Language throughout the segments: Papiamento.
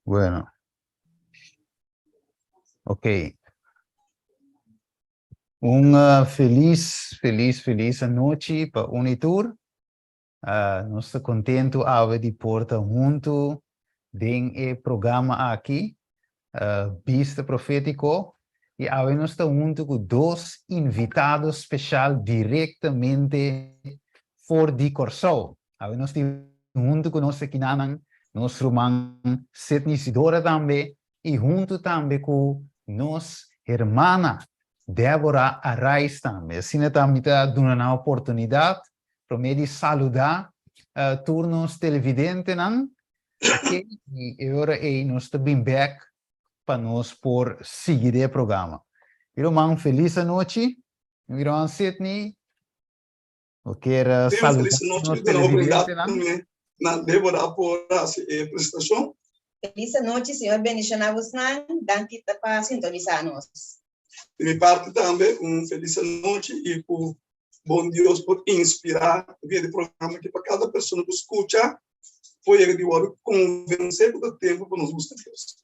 Bueno. Ok. Un felis, felis, felis anochi pa un i tur. Nos ta kontentu awe di por ta huntu den e programa aki, Bista Profétiko, i awe nos ta huntu ku dos invitado speshal direktamente for di Kòrsou. Awe nos tin huntu ku nos ekinanan nos ruman Sidney Sidora tambe i huntu tambe ku nos hermana Deborah Arrais tambe. Asina ta mi ta duna nan oportunidat promé di saludá tur nos televidentenan, ok, i e ora ei nos ta bin bèk pa nos por sigui den e programa. Mi ruman felis anochi, mi ruman Sidney, bo kier saludá nos televidentenan? Na Deborah por hasi e presentashon. Felis anochi, Señor bendishoná bosnan, danki pa sintonisá nos. Di mi parti tambe un felis anochi i ku bon Dios por inspirá via di programa aki pa kada persona ku skucha por yega di wòrdu konvensé ku ta tempu pa nos buska Dios.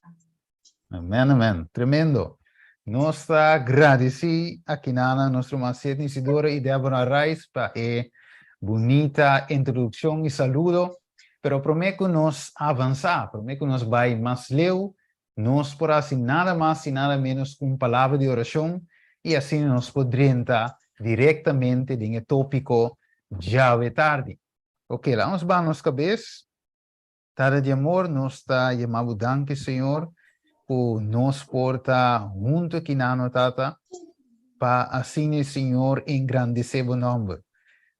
Amen, amen. Tremendo. Nos ta gradisí akinana nos ruman Sidney Isidoro i Deborah Rice pa e bunita introdukshon i saludo. Pero promé ku nos avansá, promé ku nos bai mas leu, Nos por hasi nada mas i nada ménos ku un palabra di orashon i asina nos por drenta direktamente den e tópiko djawe tardi. Oke, laga nos baha nos kabes. Tata di amor, nos ta yama bo danki, Señor, ku nos por ta huntu aki nano, Tata, pa asina, Señor, engrandesé bo nòmber.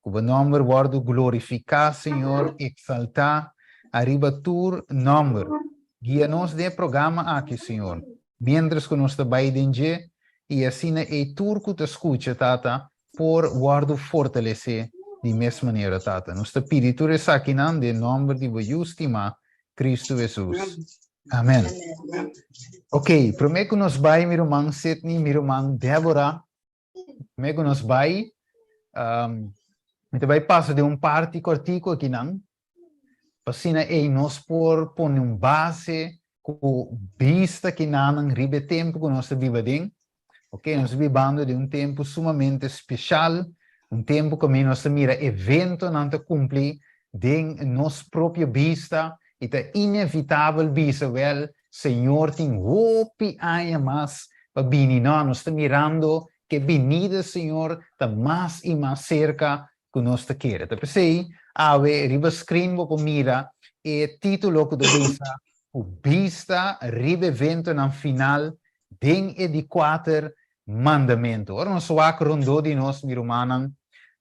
Ku bo nòmber wòrdu glorifiká, Señor, eksaltá ariba tur nòmber. Guia nos den e programa aki, Señor, miéntras ku nos ta bai den dje, i asina ei tur ku ta skucha, Tata, por wòrdu fortalesé di mes manera, Tata. Nos ta pidi tur esakinan den nòmber di bo Yu stimá, Kristu Hesus. Amèn. Ok, promé ku nos bai, mi ruman Sidney, mi ruman Deborah, promé ku nos bai, mi ta bai pasa den un parti kòrtiku akinan, Pa asina ei nos por pone un base ku bista kinanan riba e tempu ku nos ta biba den. Ok, nos ta bibando den un tempu sumamente speshal, un tempu kaminda nos ta mira eventonan ta kumpli den nos propio bista i ta inevitabel bisa, wèl, Señor tin hopi aña mas pa bini. No, nos ta mirando ku e binida Señor ta mas i mas serka ku nos ta kere. Ta p'esei, awe riba screen bo por mira e título ku ta bisa Ku bista riba eventonan final den e di kuater mandamentu. Ora nos wak rondó di nos, mi rumannan,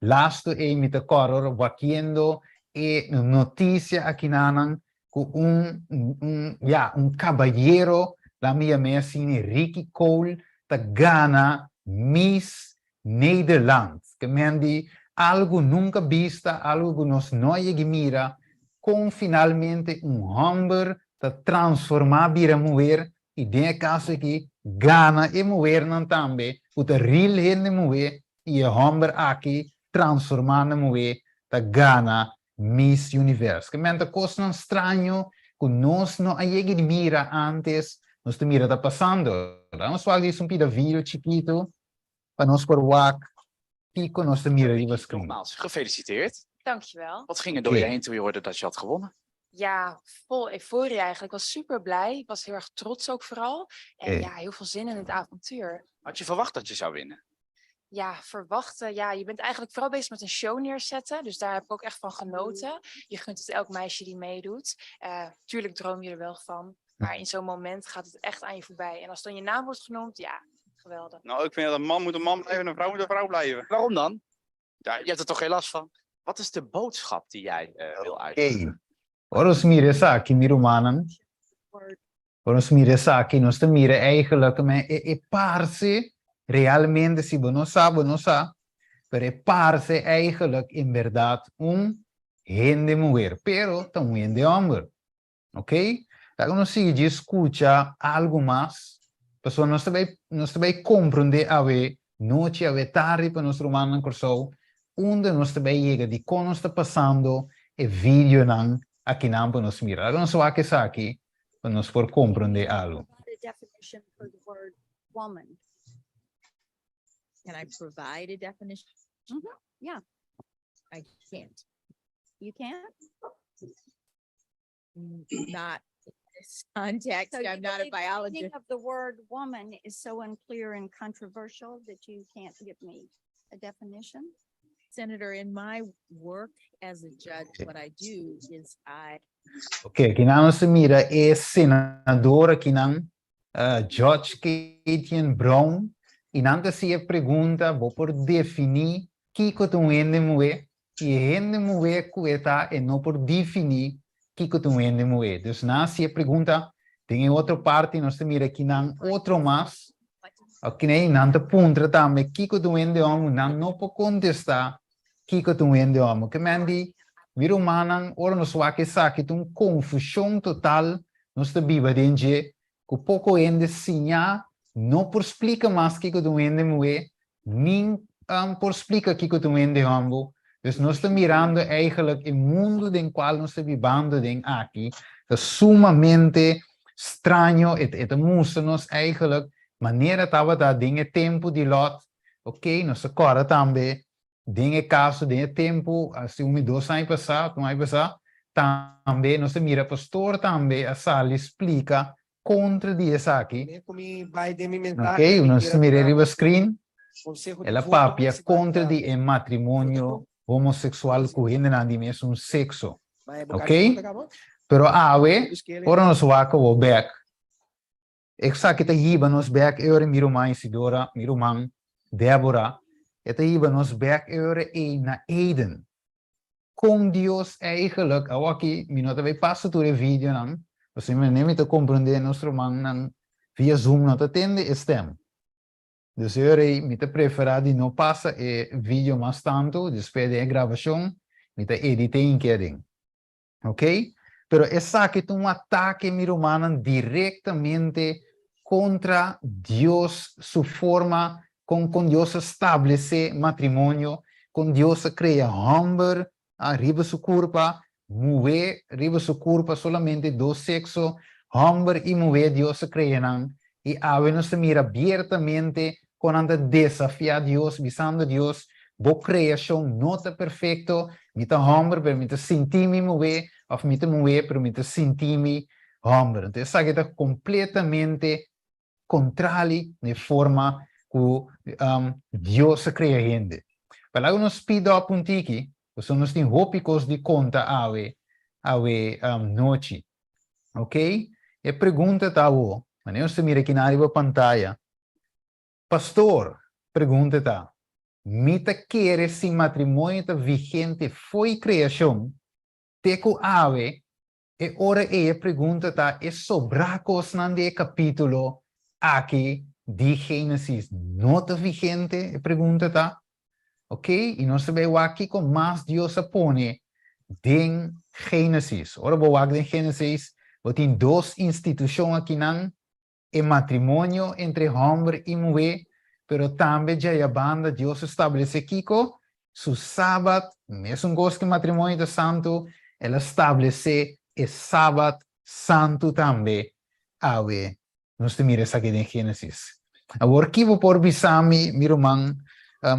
lastu ei mi ta kòrda ora wakiendo e notisia akinanan ku un, un, ya, un kabayero, laat mi yam'é asina, Ricky Cole, ta gana Miss Nederland. Ke men di algu nunka bista, algu ku nos no a yegi mira, kon finalmente un hòmber ta transformá bira muher i den e kaso aki gana e muhernan tambe ku ta ril hende muhé i e hòmber aki transformá na muhé ta gana Miss Universe. Ke men ta kosnan straño ku nos no a yegi di mira ántes, nos ta mira ta pasando. Nos wak di un pida video chikitu Pa nos por wak kiko nos ta mira riba screen. Nogmaals, gefeliciteerd. Dankjewel. Wat ging er door je heen toen je hoorde dat je had gewonnen? Ja, vol euforie eigenlijk. Ik was super blij. Ik was heel erg trots ook vooral. En ja, heel veel zin in het avontuur. Had je verwacht dat je zou winnen? Ja, verwachten. Ja, je bent eigenlijk vooral bezig met een show neerzetten. Dus daar heb ik ook echt van genoten. Je gunt het elk meisje die meedoet. Tuurlijk droom je er wel van. Maar in zo'n moment gaat het echt aan je voorbij. En als dan je naam wordt genoemd, ja, geweldig. Nou, ik vind dat een man moet een man blijven en een vrouw moet een vrouw blijven. Waarom dan? Ja, je hebt er toch geen last van? Wat is de boodschap die jij wil uit? Ora nos mira esaki, mi rumannan, ora nos mira esaki, nos ta mira eigenlijk me e, e parse realmente, si bo no sa, bo no sa, pero e parse eigenlijk in berdad un hende muher, pero ta un hende homber. Ok? Laga nos sigui dje skucha algu mas, pasobra nos ta bai, nos ta bai komprondé awe nochi, awe tardi pa nos rumannan Kòrsou, unda nos ta bai yega, dikon nos ta pasando e videonan akinan pa nos mira. Laga nos wak esaki. Pa nos por komprondé algu. A definition for the word woman. Can I provide a definition? Yeah. I can't. You can't? Not in this context. So you I'm not a believe the meaning biologist. Of the word woman is so unclear and controversial that you can't give me a definition? Senator, in my work as a judge, what I do is I Ok, akinan nos ta mira e senador akinan, Judge Ketanji Brown, i nan ta hasi e pregunta, bo por definí kiko ta un hende muhé? I e hende muhé ku e ta, e no por definí kiko ta un hende muhé. Dus nan a hasi e pregunta. Den e otro parti nos ta mira akinan otro mas, ok, nan ta puntra tambe kiko ta un hende hòmber, nan no por kontestá kiko ta un hende hòmber. Ke men di, mi rumannan, ora nos wak esaki ta un konfushon total nos ta biba den dje, ku poko hende siñá no por splika mas kiko ta un hende muhé, nin por splika kiko ta un hende hòmber. Dus nos ta mirando eigenlijk e mundu den kual nos ta bibando den aki ta sumamente straño, e ta mustra nos eigenlijk manera tabata den e tempu di Lot. Ok, nos ta kòrda tambe den e kaso den e tempu, asi un i dos aña pasá, un aña pasá, tambe nos a mira pastor tambe a sali splika kontra di esaki. Ok, nos a mira riba screen, el a papia kontra di e matrimonio homoseksual ku hendenan di mesun sekso. Ok, pero awe, ora nos wak awor bèk, Esaki ta hiba nos bek e ora mi ruman Isidora, mi ruman Débora, e ta hiba nos bek e ora ei na Eden. Kon Dios eigenlijk, awaki mi no ta bay pasa tur e videonan, pasobra mi mi ta komprendé nos rumannan via Zoom no ta tende e stem. Dus e ora ei mi ta preferá di no pasa e video mas tantu, despues den e grabashon mi ta edit'é inke aden. Ok? Pero esaki ta un atake, mi rumannan, direktamente kontra Dios su forma kon kon Dios a stablesé matrimonio, kon Dios a krea hòmber riba su kurpa, muhé riba su kurpa, solamente dos sekso, hòmber i muhé Dios a krea nan. I awe nos ta mira abiertamente kon nan ta desafiá Dios, bisando Dios, Bo kreashon no ta perfekto, mi ta hòmber pero mi ta sinti mi muhé, òf mi ta muhé pero mi ta sinti mi hòmber. Entonces esaki ta kompletamente kontrali na e forma ku Dios a krea hende. Pa laga nos speed up un tiki, pasobra nos tin hopi kos di konta awe, awe nochi. Ok, e pregunta ta awo, manera nos ta mira aki nan riba pantaya, Pastor, pregunta ta, mi ta kere si matrimonio ta vigente fo'i kreashon te ku awe? E ora ei e pregunta ta, e sobrá kosnan di e kapítulo aki di Génesis no ta vigente? E pregunta ta. Ok, i nos ta bai wak kiko mas Dios a pone den Génesis. Ora bo wak den Génesis, bo tin dos institushon akinan, e matrimonio entre hòmber i muhé, pero tambe djaya banda Dios a stablesé kiko? Su Sabat, mesun kos ku e matrimonio ta santu, el a stablesé e Sabat santu tambe. Awe nos ta mira esaki den Génesis. Awor, ki bo por bisa mi, mi ruman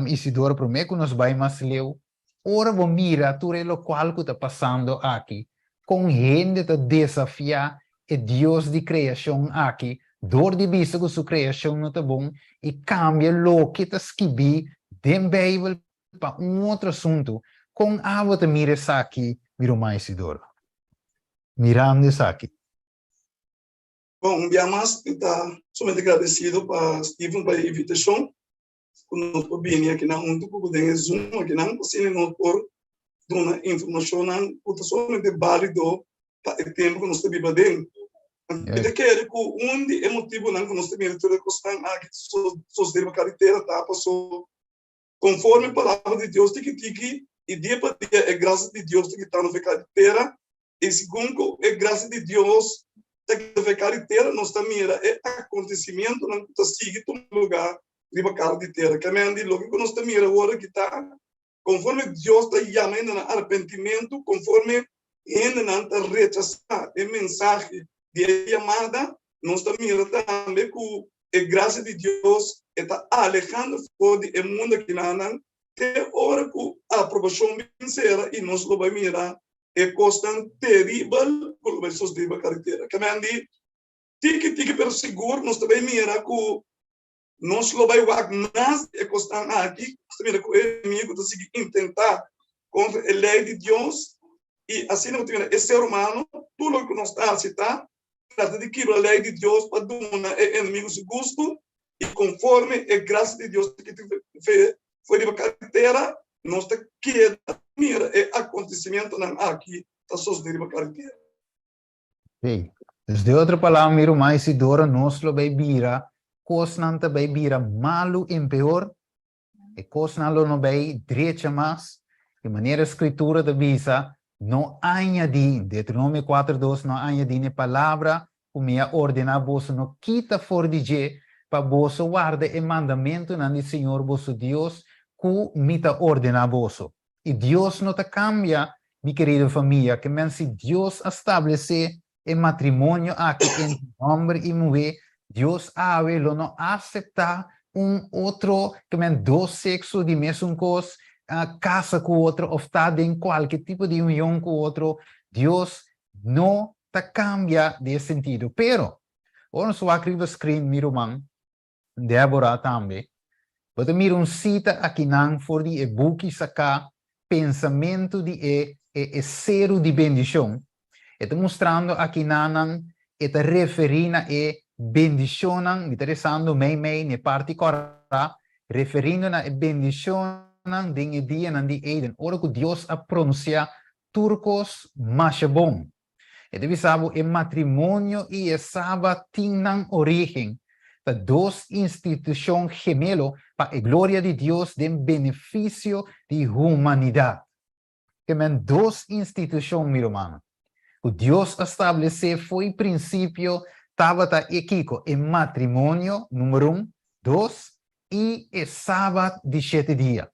Isidoro, promé ku nos bai mas leu? Ora bo mira tur e lokual ku ta pasando aki, kon hende ta desafiá e Dios di kreashon aki dor di bisa ku su kreashon no ta bon i kambia loke ta skibí den Beibel pa un otro asuntu, kon abo ta mira esaki, mi ruman Isidoro? Mirando esaki. Bon, un bia mas mi ta sumamente gradesido pa Steven pa e invitashon ku nos por bini akinan huntu ku den e Zoom akinan pa asina nos por duna informashonnan ku ta solamente bálido pa e tempu ku nos ta biba aden. Mi ta kere ku un di e motibunan ku nos ta mira tur e kosnan aki ta sosodé riba karetera ta pasobra konforme palabra di Dios tiki tiki i dia pa dia e grasia di Dios ta kitando for e karetera. I segun ku e grasia di Dios ta keda for e kara di tera, nos ta mira e akontesimentunan ku ta sigui tuma lugá riba kara di tera. Kèmen di loke ku nos ta mira awor aki ta konforme Dios ta yama hendenan arepentimentu, konforme hendenan ta rechasá e mensahe. Di e yamada, nos ta mira tambe ku e grasia di Dios e ta alehando for di e mundu akinanan te ora ku aprobashon bin sera i nos lo bai mira e kosnan teribel ku lo bai sosodé riba karetera. Kemen di tiki tiki pero sigur nos ta bai mira ku nos lo bai wak mas di e kosnan aki. Nos ta mira ku e enemigu ta sigui intentá kontra e lei di Dios i asina ku ta mira e ser humano tur loke ku nos ta hasi ta trata di kibra lei di Dios pa duna e enemigu su gustu i konforme e grasia di Dios ta kita for riba karetera nos ta keda mira e akontesimentonan aki ta sosodé riba karetera. Sí. Dus de otro palabra, mi ruman Isidora, nos lo bay bira, cosnan ta bay bira malu en peor, e cosnan lo no bay drecha mas, di manera Scritura ta bisa, no añadi, Deuteronomio 4:2, no añadi n'e palabra cu mi a ordena boso, no kita for di dje, pa boso warda e mandamentunan di Señor boso Dios cu mi ta ordena boso. I Dios no ta kambia, mi kerido famia, ke men si Dios a stablesé e matrimonio aki entre hòmber i muhé, Dios awe lo no aseptá un otro, ke men dos sekso di mesun kos kasa ku otro òf ta den kualke tipo di union ku otro. Dios no ta kambia den e sentido. Pero, ora nos wak riba screen, mi ruman, Deborah tambe. Bo ta mira un sita akinan for di e buki saká Pensamentu di e e e Seru di Bendishon. E ta mustrando akinanan, e ta referí na e bendishonnan, mi ta resando mei mei na e parti kòrá, referindo na e bendishonnan den e dianan di Eden, ora ku Dios a pronunsiá tur kos masha bon. E ta bisa bo e matrimonio i e Sabat tin nan orígen. Ta dos institushon gemelo pa e gloria di Dios den benefisio di humanidat. Ke men dos institushon, mi rumannan, ku Dios a stablesé fo'i prinsipio tabata e kiko? E matrimonio, number un, dos, i e Sabat di shete dia.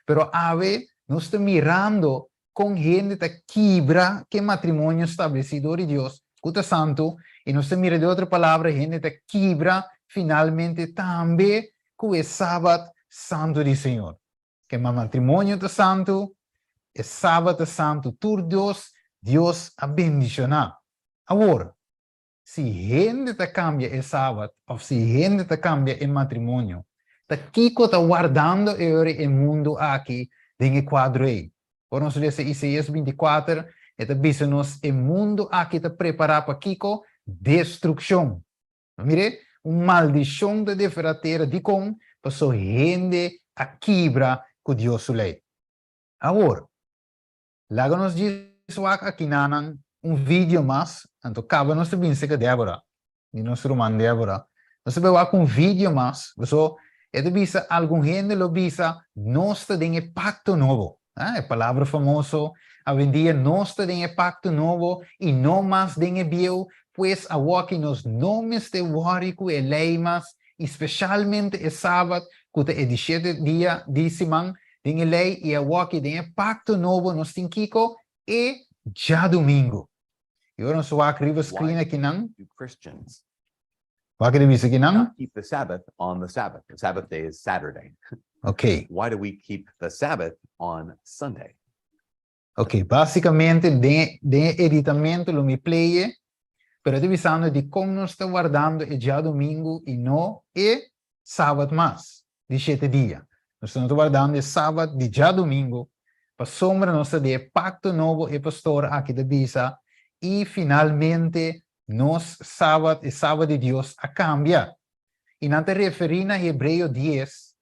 Pero awe nos ta mirando kon hende ta kibra ke matrimonio stablesí dor di Dios, ku ta santu, i nos ta mira di otro palabra hende ta kibra finalmente tambe ku e Sabat santu di Señor. Ke matrimonio ta santu, e Sabat ta santu, tur dos Dios a bendishoná. Awor, Si hende ta kambia e Sabat òf si hende ta kambia e matrimonio, ta kiko ta wardando e ora e mundu aki den e kuadro ei? Ora nos lesa Isaías 24, e ta bisa nos e mundu aki ta prepará pa kiko? Destrukshon. Mir'é, un maldishon ta deferá tera. Dikon? Pasobra hende a kibra ku Dios su lei. Awor, Laga nos djis wak akinanan un video mas, anto kaba nos ta bin seka Deborah, di nos ruman Deborah. Nos ta bai wak un video mas, paso e ta bisa algun hende lo bisa nos ta den e pakto nobo. Ah, e palabra famoso awendia nos ta den e pakto nobo i no mas den e bieu, pues awoki nos no mester wòri ku e lei mas i speshalmente e sabat ku ta e di shete dia di siman Den e lei i awoki den e pakto nobo nos tin kiko? E djadumingu. I ora nos wak riba screen akinan, wak e ta bisa akinan? Keep the Sabbath on the Sabbath. The Sabbath day is Saturday. Ok. Why do we keep the Sabbath on Sunday? Ok, básicamente den den e editamento lo mi play e, pero e ta bisando di kon nos ta wardando e djadumingu i no e sabat mas di shete dia. Nos no ta wardando e sabat di djadumingu, pasobra nos ta den e pakto nobo, e pastor aki ta bisa, i finalmente nos sabat, e sabat di Dios a kambia. I nan ta referí na Hebreo dies,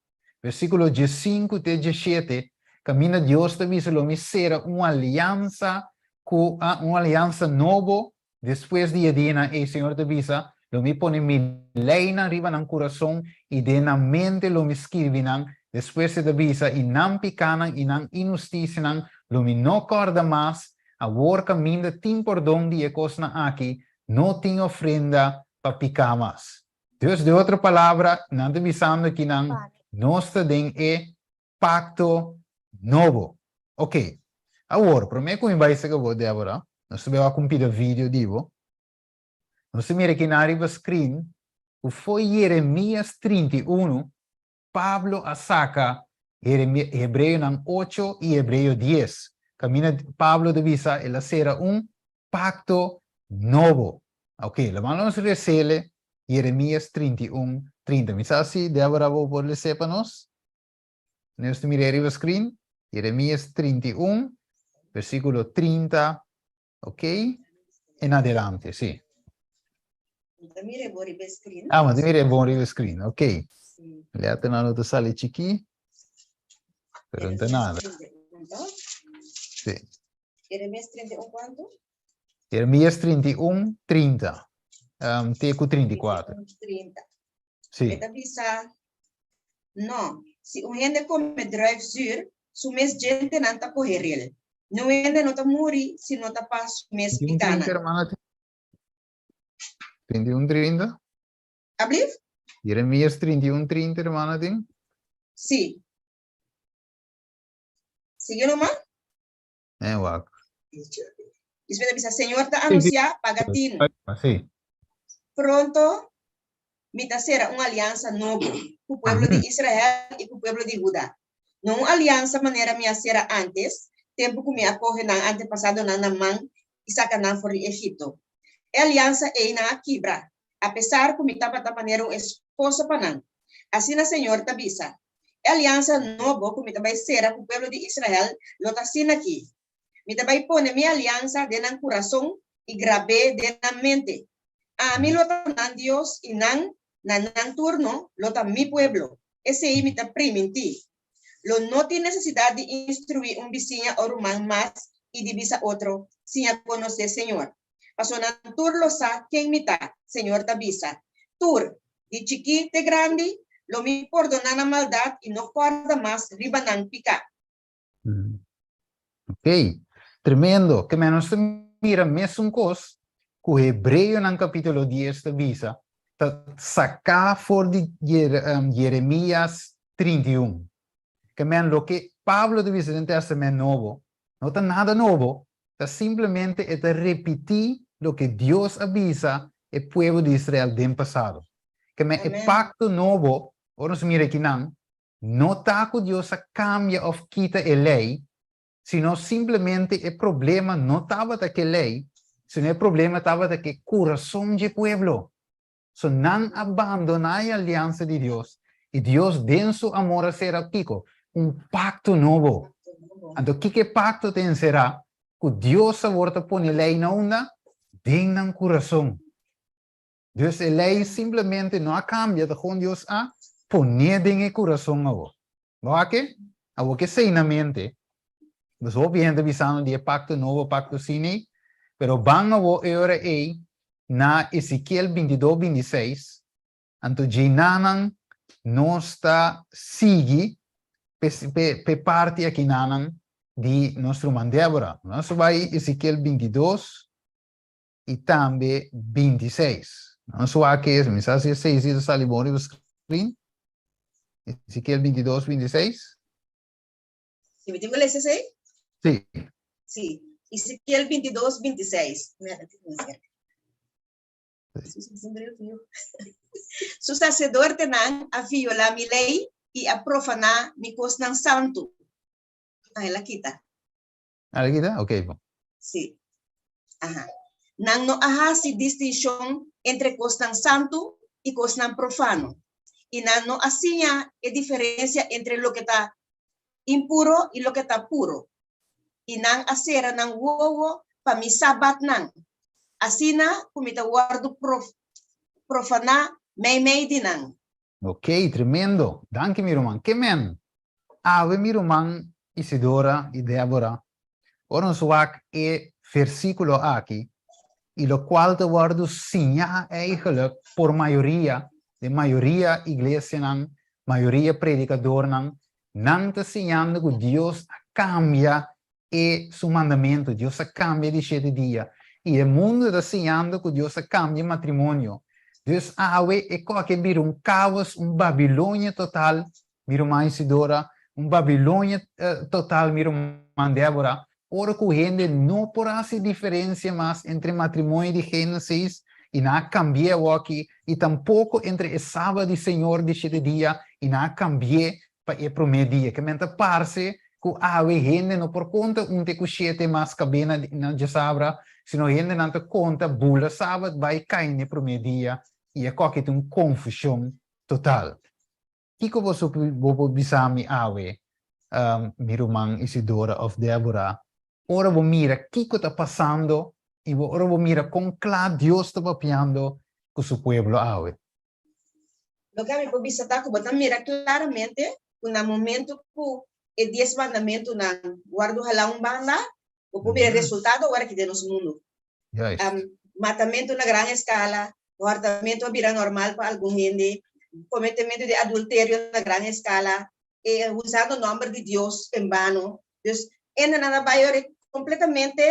Versíkulo diesinku te dieshete, kaminda Dios ta bisa lo mi sera un aliansa ku un aliansa nobo despues di e dianan ei, Señor ta bisa, lo mi pone mi leinan riba nan kurason i den nan mente lo mi skirbi nan, despues e ta bisa, i nan pikánan i nan inhustisianan lo mi no kòrda mas, awor kaminda tin pordon di e kosnan aki, no tin ofrenda pa piká mas. Dus de otro palabra, nan ta bisando ki nan nos ta den e pacto nobo. Ok, awor, prome cu mi bai sega bo, Deborah, nos ta bai wak un pida video di bo. Nos ta mira aki na riba screen ku fo'i Jeremias 31 Pablo a saka Hebreonan ocho i Hebreo dies, kaminda Pablo ta bisa el a sera un pakto nobo. Oke, laman nos resele Jeremias 31, 30. Mi sa si Débora bo por les'é pa nos? Nos ta mira riba screen. Jeremias 31, versíkulo 30, Ok, en adelante, sí. Ta mira bon riba screen. Ah, ma ta mira bon riba screen, ok. Sí. Letra no ta sali chiki, pero no ta nada. Sí. Jeremías 31 kuantu? Jeremías 31, 30. Um, te ku 34. 30. Sí. E ta bisa, No, si un hende come druif zuur, su mes djentenan ta coge rel. Niun hende no ta muri si no ta pa su mes 31, picanan. 30, hermana. 31, 30. Ablief? Jeremías 31, 30, hermana tin. Sí. Sigue numa? Eh, wak. Despues ta bisa, Señor ta anunciá, paga tinu. Sí. Pronto mi ta sera un aliansa nobo ku pueblo di Israel i ku pueblo di Huda. No un aliansa manera mi a sera ántes, tempu ku mi a kohe nan antepasadonan na man i saka nan for di Egipto. E aliansa ei nan a kibra, apesar ku mi tabata manera un esposo pa nan. Asina Señor ta bisa, E aliansa nobo ku mi ta bai sera ku pueblo di Israel lo ta asina aki, Mi ta bai pone mi aliansa den nan kurason i grab'é den nan mente. Ami lo ta nan Dios i nan, na nan turno, lo ta mi pueblo. Esei mi ta primintí. Lo no tin nesesidat di instruí un bisiña o ruman mas i di bisa otro, Siña konosé Señor. Pasobra nan tur lo sa ken mi ta, Señor ta bisa. Tur, di chikí te grandi, lo mi pordoná nan maldat i no kòrda mas riba nan piká. Ok, tremendo. Ke men nos ta mira mesun kos ku Hebreonan kapítulo dies ta bisa, ta saká for di Jeremias 31. Ke men loke Pablo ta bisa den Tèstamènt Nobo no ta nada nobo, ta simplemente e ta repití loke Dios a bisa e pueblo di Israel den pasado. Ke men e pakto nobo, ora nos mira akinan, No ta ku Dios a kambia òf kita e lei, sino simplemente e problema no tabata ku e lei, sino e problema tabata ku e kurason dje pueblo. So nan a bandoná e aliansa di Dios, i Dios den su amor a sera kiko? Un pakto nobo. Anto kiko e pakto ta enserá? Ku Dios awor ta pone lei na unda? Den nan kurason. Dus e lei simplemente no a cambia, ta gewoon Dios a pone den e curason awor. Bo wak e? Awor ke esei na mente, dus hopi hende bisando di e pacto nobo, pacto Sinai, pero ban awor e ora ei na Ezekiel 22, 26, anto djeinanan nos ta sigui p'e parti akinanan di nos ruman Débora. Nos bai Ezekiel 22, i tambe 26. Nos wak es, mi sa si e seis ta sali bon riba screen. Ezekiel 22, 26. Si mi tin ku lesa esei? Sí. Sí. Ezekiel 22, 26. Mira, ti tin cerca. Su sacerdotenan a violá mi lei i a profaná mi kosnan santu. Ah, el a kita. El a kita? Ok, bon. Sí. Aha. Nan no a hasi distinshon entre kosnan santu i kosnan profano, i nan no a siña e diferensia entre loke ta impuro i loke ta puro. I nan a sera nan wowo pa mi sabatnan, asina ku mi ta wòrdu profaná meimei di nan. Ok, tremendo. Danki mi ruman. Ke men? Awe mi ruman Isidora i Débora, ora nos wak e versíkulo aki, i lokual ta wòrdu siñá eigenlijk por mayoria, den mayoria iglesianan, mayoria predikadornan, nan ta siñando ku Dios a kambia e su mandamentu, Dios a kambia di shete dia, i e mundu ta siñando ku Dios a kambia matrimonio. Dus awe e koke a bira un kaos, un Babilonia total, mi ruman Isidora, un Babilonia total, mi ruman Débora, ora ku hende no por hasi diferensia mas entre matrimonio di Génesis. i nan a kambi'é awoki, i tampoko entre e Sabat di Señor di shete dia i nan a kambi'é pa e promé dia. Ke men ta parse ku awe hende no por konta un te ku shete mas kab'é na na djasabra, sino hendenan ta konta bula Sabat bai kai n'e promé dia i e koki ta un konfushon total. Kiko boso bo por bisa mi awe, mi ruman Isidora òf Débora, ora bo mira kiko ta pasando i bo ora bo mira kon kla Dios ta papiando ku su pueblo awe? Loke ami por bisa ta ku bo ta mira klaramente ku na momento ku e dies mandamentunan wòrdu halá un banda, bo por mira e resultado ora ki den nos mundu. Matamentu na gran eskala, hòrtamentu a bira normal pa algun hende, kometementu di adulterio na gran eskala, e usando nòmber di Dios en bano. Dus hendenan a bai ora kompletamente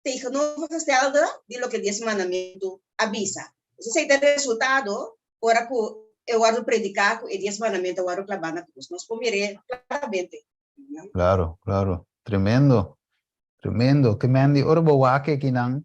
tegenovergestelde di loke Dies Mandamentu a bisa. Dus esei ta e resultado ora ku e wòrdu prediká ku e Dies Mandamentu a wòrdu klabá na krus. Nos por mir'é klaramente. Claro, claro. Tremendo. Tremendo. Ke men di ora bo wak akinan,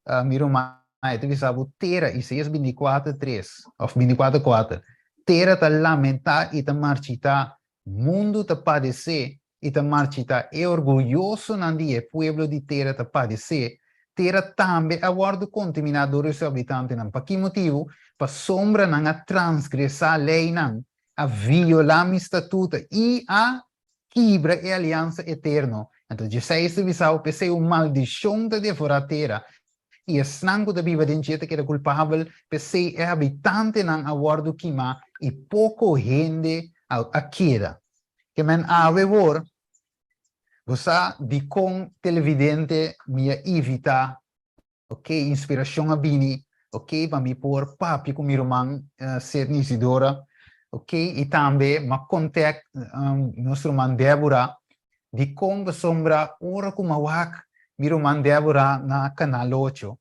uh, mi ruman, e ta bisa bo tera, Isaías 24, 3, of 24, 4. Tera ta lamentá i ta marchitá, mundu ta padesé i ta marchitá, e orguyosonan di e pueblo di tera ta padesé. Tera tambe a wòrdu kontaminá dor di su habitantenan. Pa ki motibu? Pasobra nan a transgresá leinan a violá mi statuto i a kibra e aliansa eterno. Anto Jesais ta bisa bo, P'esei un maldishon ta devorá tera, i esnan ku ta biba den dje ta keda kulpabel, p'esei e habitantenan a wòrdu kimá i poko hende a keda. Ke men awe wor, bo sa dikon televidente mi a ivitá Ok, inspiracion a bini, ok, pa mi por papia cu mi ruman Sidney Isidora, ok, y tambe m'a contact nos ruman Deborah, dicon pasobra ora cu m'a wak mi ruman Deborah na Canal Ocho,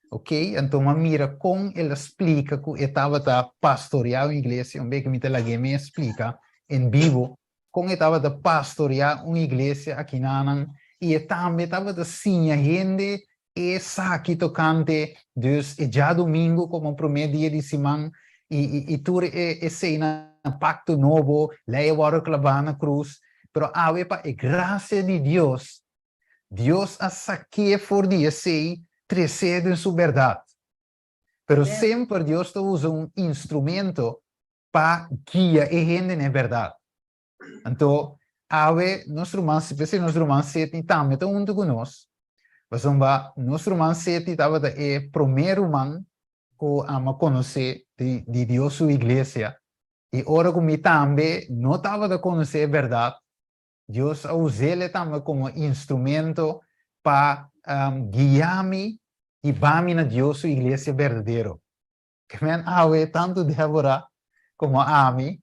ok, anto m'a mira con el a splica cu e tabata pastorea un iglesia, un bes cu mi ta lag'e mi splica en bibo con e tabata pastorea un iglesia akinanan y e tambe tabata siña hende esaki tocante dus e djadomingo como prome dia di siman y y tur e eseinan pacto nobo, ley a worde claba na cruz, pero awe pa e gracia di Dios, Dios a saké for di esei tresé den su berdad. Pero semper Dios ta usa un instrumento pa guia e hende na e bèrdat. Anto, awe nos ruman, p'esei nos ruman Sidney tambe ta huntu ku nos, pasobra nos ruman Sidney tabata e promé ruman ku amo a konosé di di Dios su iglesia, i ora ku mi tambe no tabata konosé e bèrdat, Dios a us'é tambe komo instrumento pa guia mi i ba mi na Dios su iglesia berdadero. Ke men awe tantu Débora komo ami,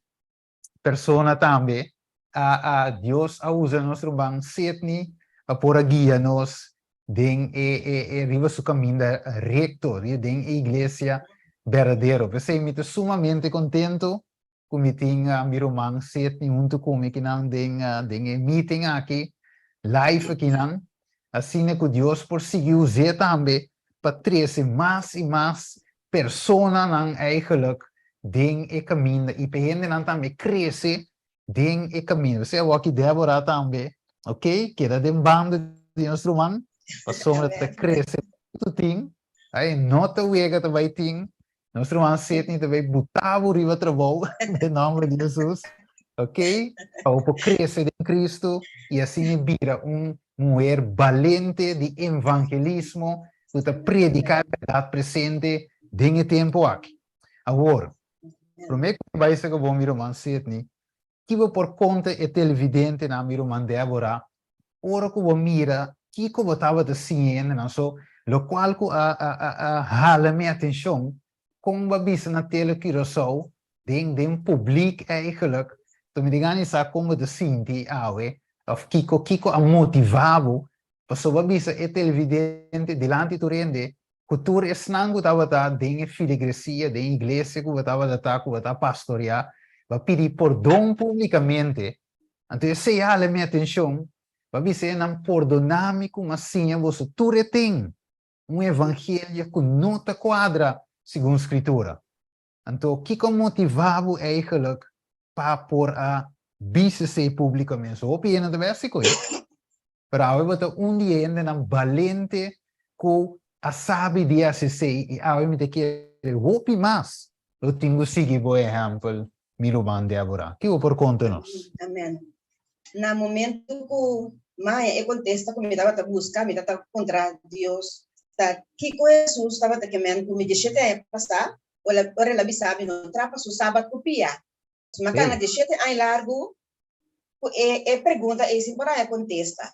persona tambe, a a Dios a usa nos ruman Sidney pa por a guia nos den e e e riba su kaminda rekto, den e iglesia berdadero. P'esei mi ta sumamente kontento ku mi tin mi ruman Sidney huntu ku mi kinan den den e meeting aki, live akinan, asina ku Dios por sigui us'é tambe pa trese mas i mas personanan eigenlijk den e kaminda i pa e hendenan tambe krese den e kaminda. P'esei awor aki Deborah tambe, ok, keda den banda di nos ruman, pasobra ta krese tu tin, ai no ta wega ta bai tin, Nos ruman Sidney ta bay buta bo riba trabou den nomber di Jesus. Ok? Pa bo por crece den Cristo y asina bira un muher balente di evangelismo cu ta predica e berdad presente den e tempo aki. Awor, prome cu mi bay sa cu bo mi ruman Sidney, ki bo por conta e televidentenan mi ruman Deborah ora ku bo mira kiko bo tabata siña hendenan. So, lokual ku a a a a hala mi atenshon, kon bo a bisa na Tele Curaçao, den den publiek eigenlijk, to mi ta gana di sa kon bo ta sinti awe, òf kiko kiko a motivá bo, pasobra bo a bisa e televidente dilanti tur hende, ku tur esnan ku tabata den e filigresia, den iglesia ku bo tabata ta, ku bo ta pastoreá, bo a pidi pordon públikamente. Anto esei a hala mi atenshon, bo a bisa enan, Pordoná mi ku mi a siña boso tur e ten, un evangelio ku no ta kuadra. segun Skritura. Anto, kiko a motivá bo eigenlijk pa por a bisa esei públikamente? So hopi hende ta bai hasi ku e. Pero awe bo ta un di e hendenan balente ku a sabi di hasi esei i awe mi ta kere hopi mas lo tin ku sigui bo ehèmpel, mi ruman Débora. Kiko bo por konta nos? Amèn. Na momento ku maya e kontesta ku mi tabata buska, mi tabata puntra Dios ta kiko Hesus tabata ke men ku mi dieshete aña pasá, ora el a bisa mi no trapa su sabat ku pia. Mi a kana dieshete aña largu ku e e pregunta ei sin por haña kontesta.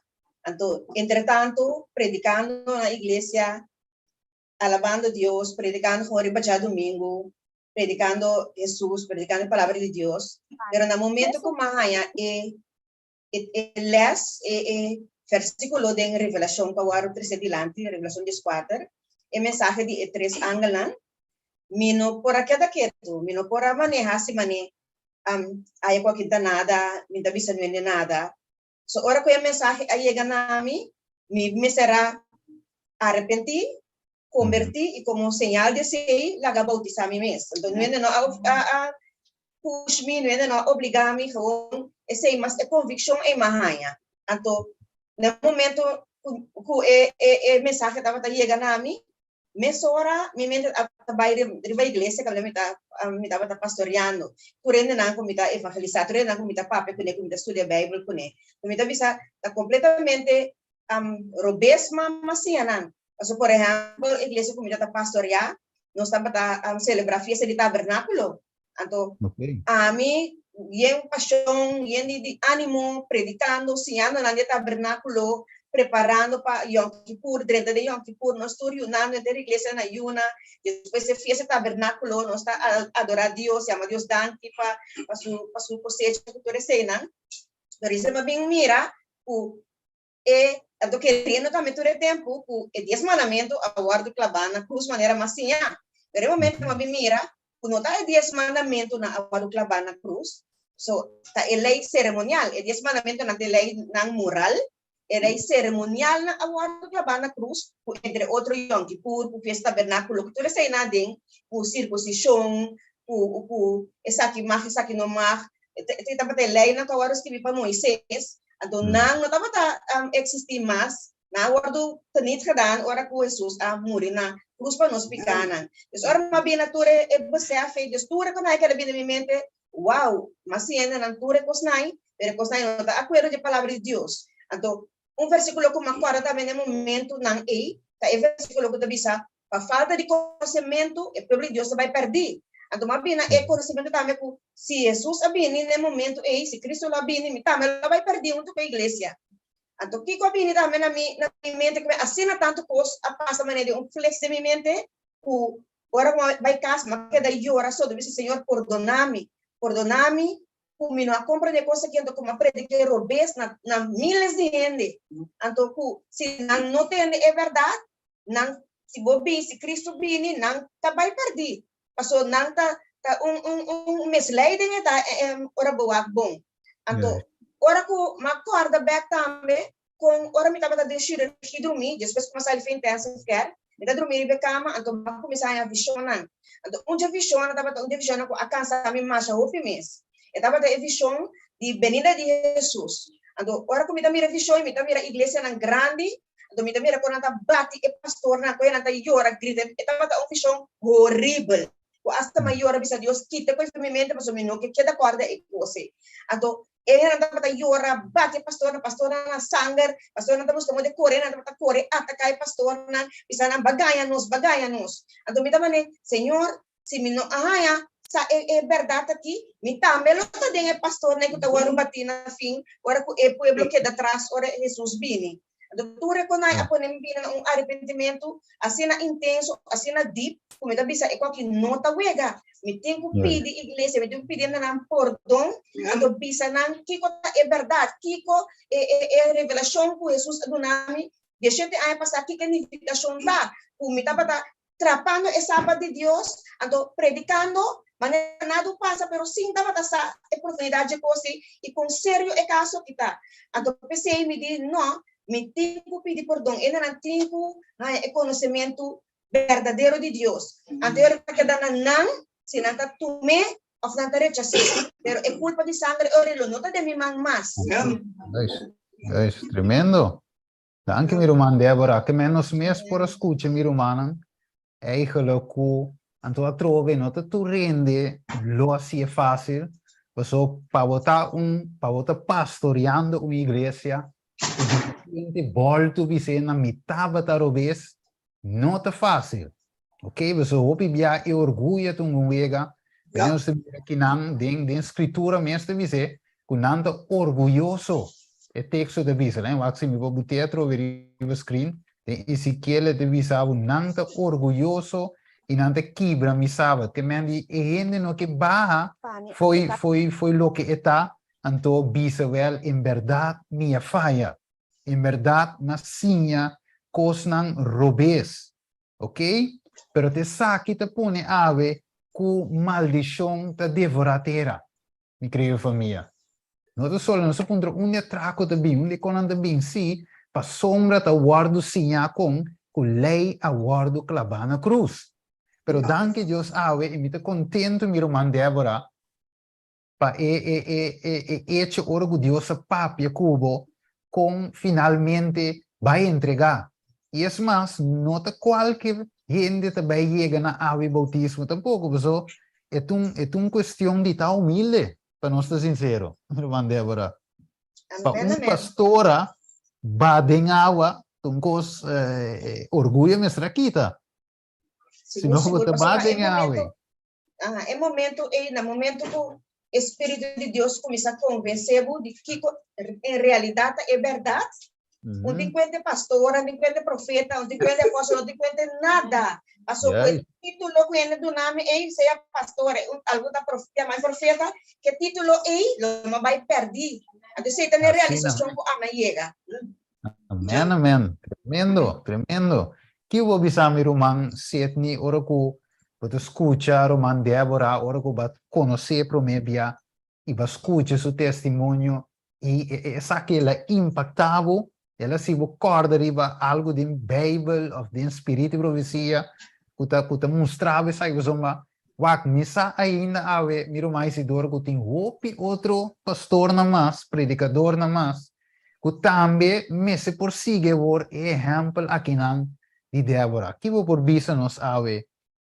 Anto, entretantu, predikando na iglesia, alabando Dios, predikando for riba djadumingu, predikando Hesus, predikando e palabra di Dios. Pero na momento ku mi a haña e e e les, e e versíkulo den Revelashon ku a wòrdu trese dilanti, Revelashon dieskuater, e mensahe di e tres angelnan, mi no por a keda ketu, mi no por a maneha si manera aya ku aki ta nada, mi ta bisa nuende nada. So ora ku e mensahe a yega na mi, mi mester a arepentí, kombertí i komo señal di esei laga boutisá mi mes. Anto nuende no a a push mi, nuende no a obligá mi, gewoon esei mas e konvikshon ei mi a haña. Anto na e momento ku ku e e mensahe tabata yega na mi, Mesora mi mente a ta bai riba iglesia kaminda mi ta mi tabata pastoriando. Tur hendenan ku mi ta evangelisá, tur hendenan ku mi ta papia kuné, ku mi ta studia Beibel kuné. Ku mi ta bisa ta kompletamente robes ma mi a siña nan. Pasobra por ehèmpel iglesia ku mi ta pastoriá nos tabata selebrá fiesta di tabernákulo. Anto ami yen pashon, yen di ánimo, predikando, siñando nan di e tabernákulo, preparando pa Yom Kippur, drenta den Yom Kippur, nos tur yunando henter iglesia na yuna, despues e fiesta tabernákulo, nos ta adorá Dios, yama Dios danki pa pa su pa su kosecha ku tur eseinan. Pero esei mi a bin mira ku e anto keriendo tambe tur e tempu ku e dies mandamentu a wòrdu klabá na krus manera mas siñá. Pero e momento ku mi a bin mira ku no ta e dies mandamentunan a wòrdu klabá na krus, so ta e lei seremonial, e dies mandamentunan ta e leinan moral, e lei seremonialnan a wòrdu klabá na krus, ku entre otro Yom Kippur, ku Fiesta Tabernákulo, ku tur eseinan aden, ku sirkunsishon, ku ku esaki mag, esaki no mag, e tabata e leinan ku a wòrdu skibí pa Moises, anto nan no tabata eksistí mas, nan a wòrdu teniet gedaan ora ku Hesus a muri na krus pa nos pikánan. Dus ora mi a bini na tur e besèf ei, dus tur e kosnan ei keda bini na mi mente, wow, mi a siña nan tur e kosnan ei, pero e kosnan ei no ta akuerdo ku e palabra di Dios. Anto un versíkulo ku mi a kòrda tambe na e momentunan ei ta e versíkulo ku ta bisa, Pa falta di konosementu e pueblo di Dios ta bai pèrdí. Anto mi a bini na e konosementu tambe ku si Hesus a bini na e momentu ei, si Kristu lo a bini, mi tambe lo a bai pèrdí huntu ku e iglesia. Anto kiko a bini tambe na mi na mi mente ku asina tantu kos a pasa manera di un flex den mi mente ku ora ku mi a bai kas mi a keda yora so, mi bisa, Señor pordoná mi, pordoná mi ku mi no a komprendé kos aki, anto ku mi a prediká e robes na na miles di hende. Anto ku si nan no tende e bèrdat, nan si bo bin si Cristo bini nan ta bai perdí paso nan ta ta un un un misleiding e ta ora bo wak bon anto ora ku mi a kòrda bèk tambe kon ora mi tabata den shirurgi drumí despues ku mi a sali for intensive care mi ta drumí riba e kama anto mi a kuminsá haña vishonnan anto un dje vishonnan tabata un dje vishonnan ku a kansa mi masha hopi mes e tabata e vishon di benida di Hesus anto ora ku mi ta mira vishon mi ta mira iglesianan grandi Anto mi ta mira kon nan ta bati e pastornan, kon nan ta yora, grita. E tabata un vision horibel. Ku asta mi a yora bisa Dios, kita koe for mi mente pasobra mi no ke keda kòrda e kos ei. Anto e hendenan tabata yora, bati e pastornan, pastornan na sanger, pastornan ta buska moda di kore, nan tabata kore ataká e pastornan, bisa nan, Bo a gaña nos, bo a gaña nos. Anto mi ta manera, Señor, Si mi no a haña sa e e bèrdat akí, mi tambe lo ta den e pastornan ku ta wòrdu batí na fin ora ku e pueblo keda tras ora Hesus bini. Anto tur e konai a pone mi bini na un arepentimentu asina intenso, asina dip, ku mi ta bisa e ku aki no ta wega. Mi tin ku pidi iglesia, mi tin ku pidi nan pordon, anto bisa nan kiko ta e bèrdat, kiko e e e revelashon ku Hesus a duna mi dieshete aña pasá, kiko e nifikashon ta, ku mi tabata trapando e Sabat di Dios, anto predicando, manera nada un pasa, pero sin tabata sa e profundidad dje cos ei i con serio e caso aki ta. Anto p'esei mi di, no, mi tin cu pidi pordon, e nan tin cu haña e conocemento berdadero di Dios. Anto e ora ta keda na nan si nan ta tum'é òf nan ta rechas'é. Pero e kulpa di sangre ora lo no ta den mi man mas. Juist, juist, tremendo. Danki mi ruman Deborah. Ke men nos mes por a skucha mi rumannan eigenlijk ku anto atrobe no ta tur hende lo hasié fásil paso pa bo ta un pa bo ta pastoreando un iglesia i di repente bòltu bis'é na mi tabata robes no ta fásil. Ok, paso hopi bia e orguyo ta un wega. Ja. Nos ta mira kinan den den skritura mes ta bis'é ku nan ta orguyoso. E teksto ta bisa, lei wak si mi por buté atrobe riba screen. Den Ezekiel e ta bisa bo nan ta orguyoso i nan ta kibra mi sabat. Ke men di e hende no ke baha fo'i fo'i fo'i loke e ta, anto bisa wèl en bèrdat mi a faya. En bèrdat m'a siña kosnan robes. Ok? Pero ta esaki ta pone awe ku maldishon ta devorá tera, mi kerido famia. No ta solo nos a puntra unda e atrako ta bin, unda e konan ta bin, sí, pasobra ta wòrdu siñá kon ku lei a wòrdu klabá na krus. Pero danki Dios awe i mi ta kontentu mi ruman Deborah pa e e e e e echo ora ku Dios a papia ku bo kon finalmente bai entregá. I es mas, no ta kualke hende ta bai yega na awe boutismo tampoko, paso e ta un e ta un kuestion di ta humilde, pa nos ta sinsero, ruman Deborah. Pa Amen, un amen. pastora ba den awa ta un kos orguyo mester a kita. Si Sigur, no bo sigur. ta ba Pasobra e den awe. momento, aha, e momento ei, na momento ku e Spiritu di Dios kuminsá konvensé bo di kiko en realidat ta e bèrdat, un tin kuente pastor, un tin kuente profeta, un tin kuente apòstel, un tin kuente nada. Pasobra ku e título ku hende duna mi ei, sea pastor, un algun ta yama mi profeta, ku e título ei lo no bai pèrdí. Anto esei ta mi realisashon ku ami a yega. Amen, amen. Tremendo, tremendo. Ki bo bisa mi ruman Sidney ora ku bo ta skucha ruman Deborah, ora ku bo a konosé promé bia i bo a skucha su testimonio i esaki el a impaktá bo, el a hasi bo kòrda riba algu den Beibel òf den spiritu di profesia ku ta ku ta mustra bo esaki pasobra wak mi sa ainda awe mi ruman Isidoro ku tin hopi otro pastornan mas, predikadornan mas ku tambe mester por sigui awor e ehèmpel akinan di Débora. Ki bo por bisa nos awe,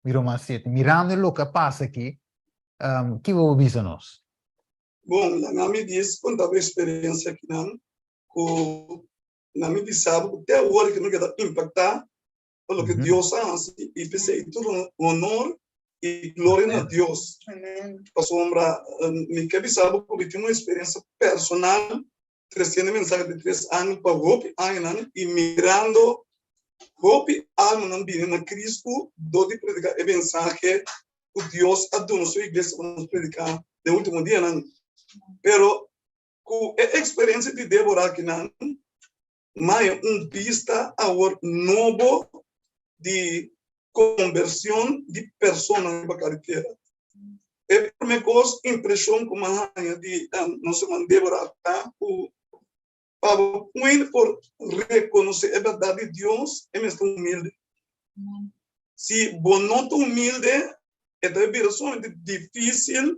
mi ruman Sidney? Mirando e loke a pasa aki, ki bo por bisa nos? Bon, laga mi dis konta bo eksperensia akinan ku na mi bisa bo ku te awor ke mi keda impaktá pa loke Dios a hasi i p'esei tur honor i gloria na Dios. Pasobra mi ke bisa bo ku mi tin un eksperensia personal tresiendo e mensahe di tres angel pa hopi añanan i mirando hopi almanan bini na Kristu dor di prediká e mensahe ku Dios a duna su iglesia pa nos prediká den último dianan. Pero ku e eksperensia di Deborah akinan, Maya un bista awor nobo di kombersion di persona riba karetera. E promé kos, impreshon ku mi a haña di nos hermana Deborah ta ku pa bo pui por rekonosé e bèrdat di Dios, e mester humilde. Si bo no ta humilde, e ta bira sumamente difísil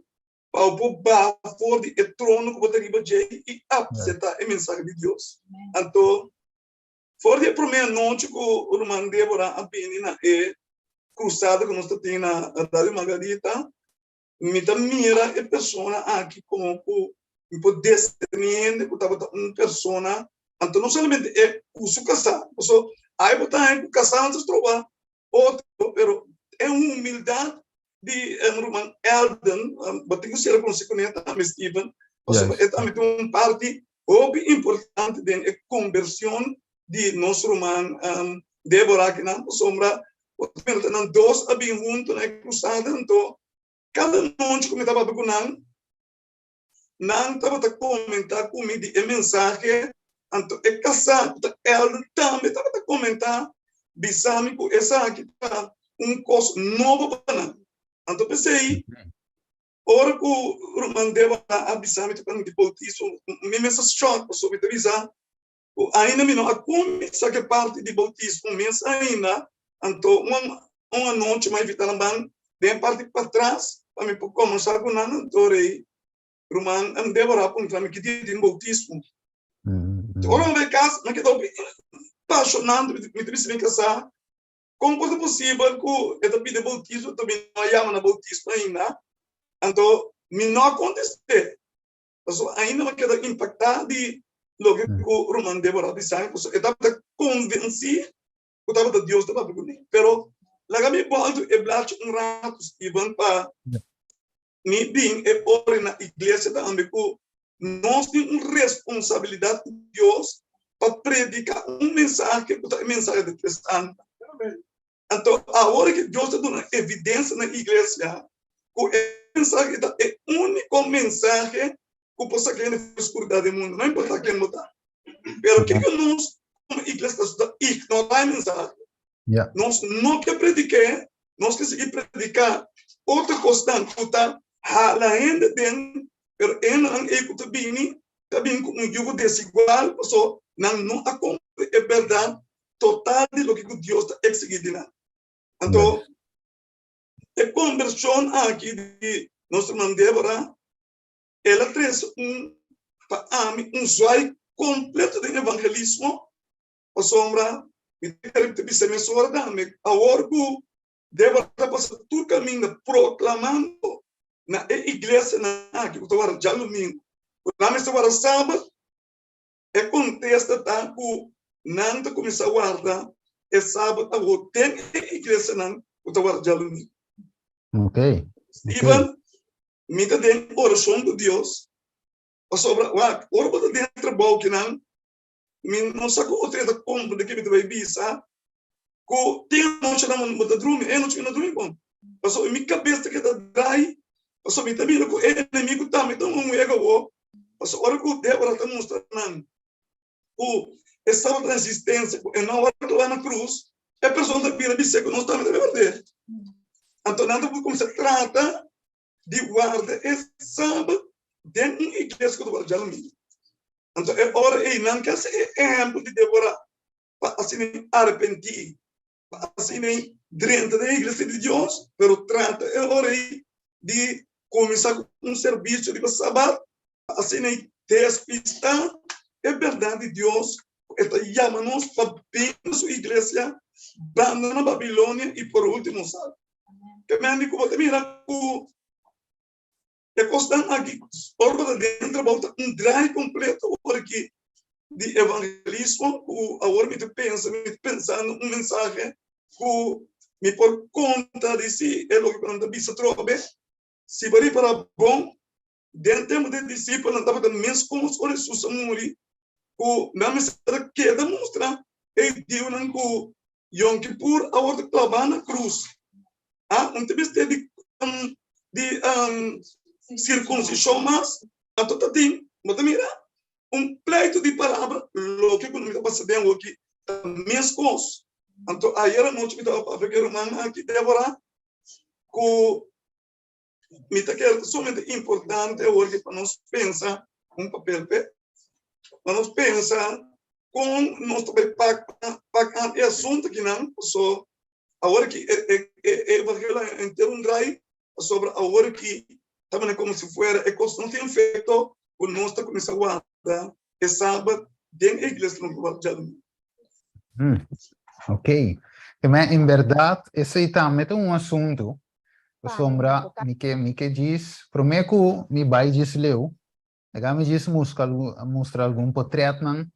pa bo por baha for di e trono ku bo ta riba dje i apseptá e mensahe di Dios. Anto, for di e promé anochi ku ruman Deborah a bini na e krusada ku nos ta tin na Radio Margarita, mi ta mira e persona aki komo ku mi por discerní hende ku tabata un persona, anto no solamente e ku su kasá, pasobra ai bo ta haña ku kasá nan ta stroba otro, pero e humildat di ruman Elden, bo tin ku sera konosí kuné tambe, Steven, pasobra e tambe tin un parti hopi importante den e kombershon di nos ruman Deborah akinan, pasobra bo ta mira ta nan dos a bin huntu na e krusada, anto kada nochi ku mi tabata ku nan, Nan tabata komentá ku mi di e mensahe, anto e kasá ku ta elder tambe tabata komentá, bisa mi ku esaki ta un kos nobo pa nan. Anto p'esei, ora ku ruman Deborah a bisa mi tokante di boutismo, mi mes a shòk pasobra mi ta bisa ku ainda mi no a kuminsá ku e parti di boutismo mes ainda. Anto un un anochi mi a invita nan ban den parti patras pa mi por combersa cu nan. Anto rei ruman Deborah a puntra mi ki dia tin bautismo. Ora mi bai cas mi a keda hopi pasionante, mi ta bisa mi casá con por ta posibel cu e ta pidi bautismo anto mi no a yama na bautismo ainda. Anto mi no a contest'é pasobra ainda mi a keda impactá di loke cu ruman Deborah a bisa mi pasobra e tabata convencí ku tabata Dios ta papia kuné. Pero laga mi bòltu e blachi un ratu, Steven, pa mi bin e ora na iglesia tambe ku nos tin un responsabilidat ku Dios pa prediká un mensahe ku ta e mensahe di tres anta. Anto awor ku Dios ta duna evidensia na iglesia ku e mensahe ta e úniko mensahe ku por saka hende for di skuridat den mundu, no importa ken bo ta. Pero kiko nos komo iglesia ta ignorá e mensahe? Nos no ke predik'é, nos ke sigui prediká otro kosnan ku ta hala hende den, pero e hendenan ei ku ta bini ta bini ku un yugo desigual pasobra nan no a komprendé e bèrdat total di loke ku Dios ta eksigí di nan. Anto e kombershon aki di nos ruman Débora El a trese un, pa ami, un zwaai kompleto den evangelismo, pasobra mi ta kere ta bisa mesora tambe, awor ku Débora ta pasa tur kaminda proklamando na e iglesianan aki ku ta warda djadumingu, ku nan mester warda sabat, e kontesta ta ku nan ta kuminsá warda e sabat awor den e iglesianan ku ta warda djadumingu. Steven, Mi ta den orashon ku Dios pasobra wak ora bo ta den trabou kinan mi no sa ku otro ta komprende ke mi ta bai bisa ku tin anochinan bo ta drumi e anochi mi no drumi bon pasobra mi kabes ta keda drai pasobra mi ta mira ku e enemigu tambe ta un wega awor pasobra ora ku Debora ta mustra nan ku e staba ta resistencia ku e no a wòrdu klabá na krus, e persona ta bira bis'é ku nos tambe ta wòrdu. Anto nan ta kuminsá trata di warda e sabat den un iglesia ku ta wòrdu djadumingu. Anto e ora ei nan ke hasi e ehèmpel di Débora pa asina arepentí, pa asina drenta den e iglesia di Dios, pero trata e ora ei di kuminsá ku un servisio riba sabat pa asina despistá e bèrdat di Dios ku e ta yama nos pa bin na su iglesia, bandoná Babilonia i por último sal. Ke men ku bo ta mira ku e kosnan aki ora bo ta den trabou ta un draai kompleto ora ki di evangelismo ku awor mi ta pensa mi ta pensando un mensahe ku mi por konta di si e loke ku nan ta bisa atrobe si bo ripará bon. Den tempu di e disipelnan tabata meskos ora Hesus a muri ku nan mester a keda mustra e hudiunan ku Yom Kippur a wòrdu klabá na krus. A Un ta mester di di sirkunsishon mas. Anto ta tin, bo ta mira, un pleitu di palabra, loke ku mi ta pasa den awoki ta meskos. Anto ayer anochi mi tabata papia ku e ruman aki, Débora, ku Mi ta kere ta sumamente importante awor ki pa nos pensa un papel p'e, pa nos pensa kon nos ta bai pak pak an e asuntu akinan, paso awor ki e e e evangelio a henter un drai, pasobra awor ki ta manera komo si fuera e kos no tin efekto ku nos ta kuminsá warda e sabat den e iglesia ku nos ta warda djadumingu. Ok. En bèrdat esei tambe ta un asuntu Pasobra mi ke mi ke djis promé ku mi bai djis leu, laga mi djis muska mustra algun potretnan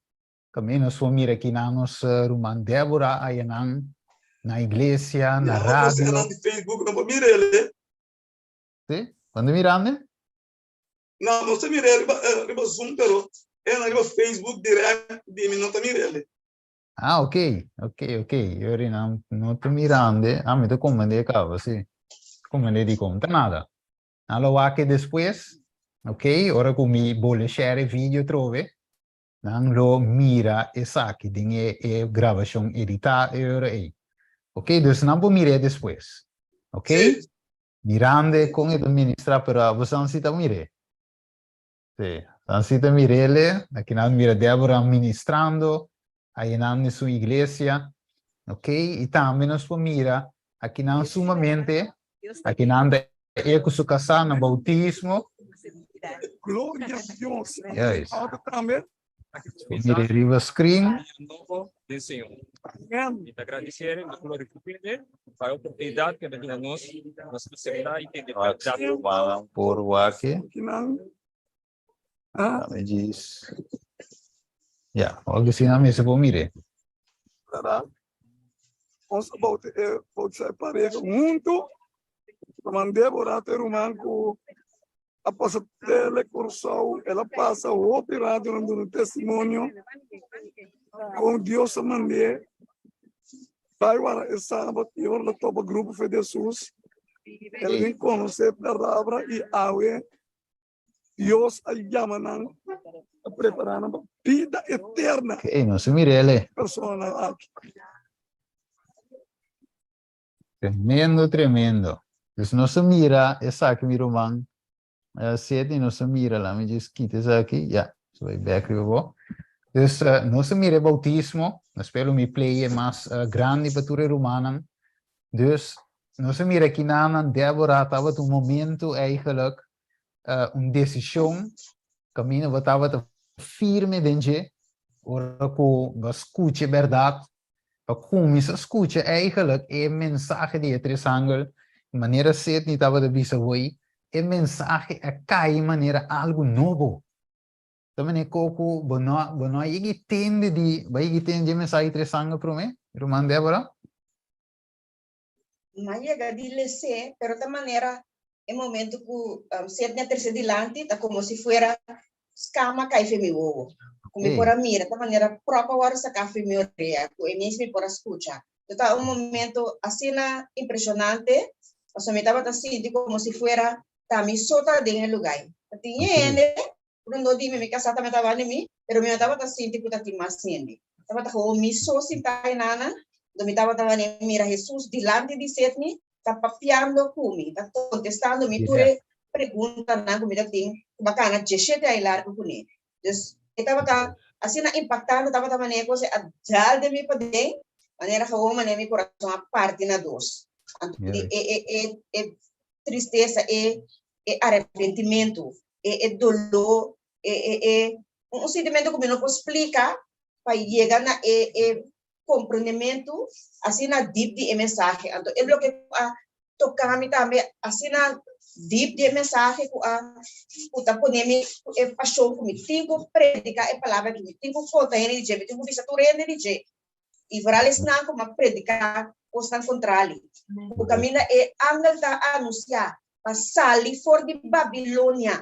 kaminda nos por mira kinan nos ruman Débora ayanan na iglesia, na Ya, radio. nan di Facebook no por mira el eh. Sí? Cuando mirando? No, no ta mira el riba, riba Zoom, pero e nan riba Facebook direct di mi no ta mira el. Ah, ok, ok, ok. Yori nan no ta mirande. Ah, mi ta comprende caba, sí. Comprende di con. Ta nada. Nan lo wak despues, ok, ora cu mi bole share e video trobe, nan lo mira esaki den e, e grabacion edita e ora ei. Ok, dus nan por mire despues. Ok? Sí. Mirande con e ta ministra, pero abosan si ta mire. Sí, dan si ta mirele, aki nan mira Débora ministrando, ayinan den su iglesia. Ok, i tambe nos por mira akinan sumamente, akinan ta e ku su kasá na boutismo. Gloria a Dios. Juist. Otro tambe. Mira riba screen. Den Señor. Mi ta agradecer y glorificar pa e oportunidad que duna nos, nos acepta y tende Rumannan por wak. Kinan. Ah. Dame djis. Ja, wak asina mester por mire. Verdad? Ons a bouti e bautisa e pareha huntu. Ruman Débora ta e ruman ku a pasa tele Kòrsou. El a pasa hopi rato na duna testimonio kon Dios a mand'é bai wara e sabat i ora el a topa grupo Fe di Hesus. El a bin konosé palabra i awe Dios a yama nan a prepara nan pa bida eterna. Oké, nos a mira ele. Personanan aki. Tremendo, tremendo. Dus nos a mira esaki, mi ruman. Uh, Sidney, nos a mira, laat me just kita esaki. Ja, so bai back riba bo. Dus uh, nos a mira e bautismo. Nos spero mi play e mas uh, grandi pa tur e rumannan. Dus nos a mira kinanan Deborah tabata un momento eigenlijk uh, un desishon kaminda bo tabata firme den dje ora ku bo skucha e bèrdat pa kuminsá skucha eigenlijk e mensahe di e tres angel manera Sidney tabata bisa hoy e mensahe a kai manera algu nobo. Ta manera ku bo no bo no a yega i tende di bo a yega i tende di e mensahe di tres angel promé, ruman Deborah? M'a yega di les'é, pero ta manera e momento ku Sidney a trese dilanti ta komo si fuera skama kai fe mi wowo. Ku mi por a mira, ta manera pròp a wòrdu saká fe mi orea, ku e mes mi por a skucha. Ta ta un momento asina impreshonante, pasobra mi tabata sinti komo si fuera ta mi so ta den e lugá ei. Ta tin hende Rondó di mi, mi kasá tambe tabata di mi, pero mi no tabata sinti ku ta tin mas hende. Tabata gewoon mi so sintá enanan, anto mi tabata wanneer mi mira Hesus dilanti di set mi, ta papiando ku mi, ta kontestando mi tur e preguntanan ku mi ta tin, ku bo a kana dieshete aña largu kuné. Dus, e tabata asina impaktante, tabata manera ku a dal den mi paden, manera gewoon manera mi kurason a parti na dos. Anto e e e e tristesa, e e arepentimentu, e e doló, e e e un sintimentu ku mi no por splika pa yega na e e komprendementu asina dip di e mensahe. Anto e loke ku a toka mi tambe asina dip di e mensahe ku a ku ta pone mi ku e pashon ku mi tin ku prediká e palabra aki, mi tin ku konta hende di dje, mi tin ku bisa tur hende di dje. I foral esnan ku a prediká kosnan kontrali. Ku kaminda e angel ta anunsiá pa sali for di Babilonia,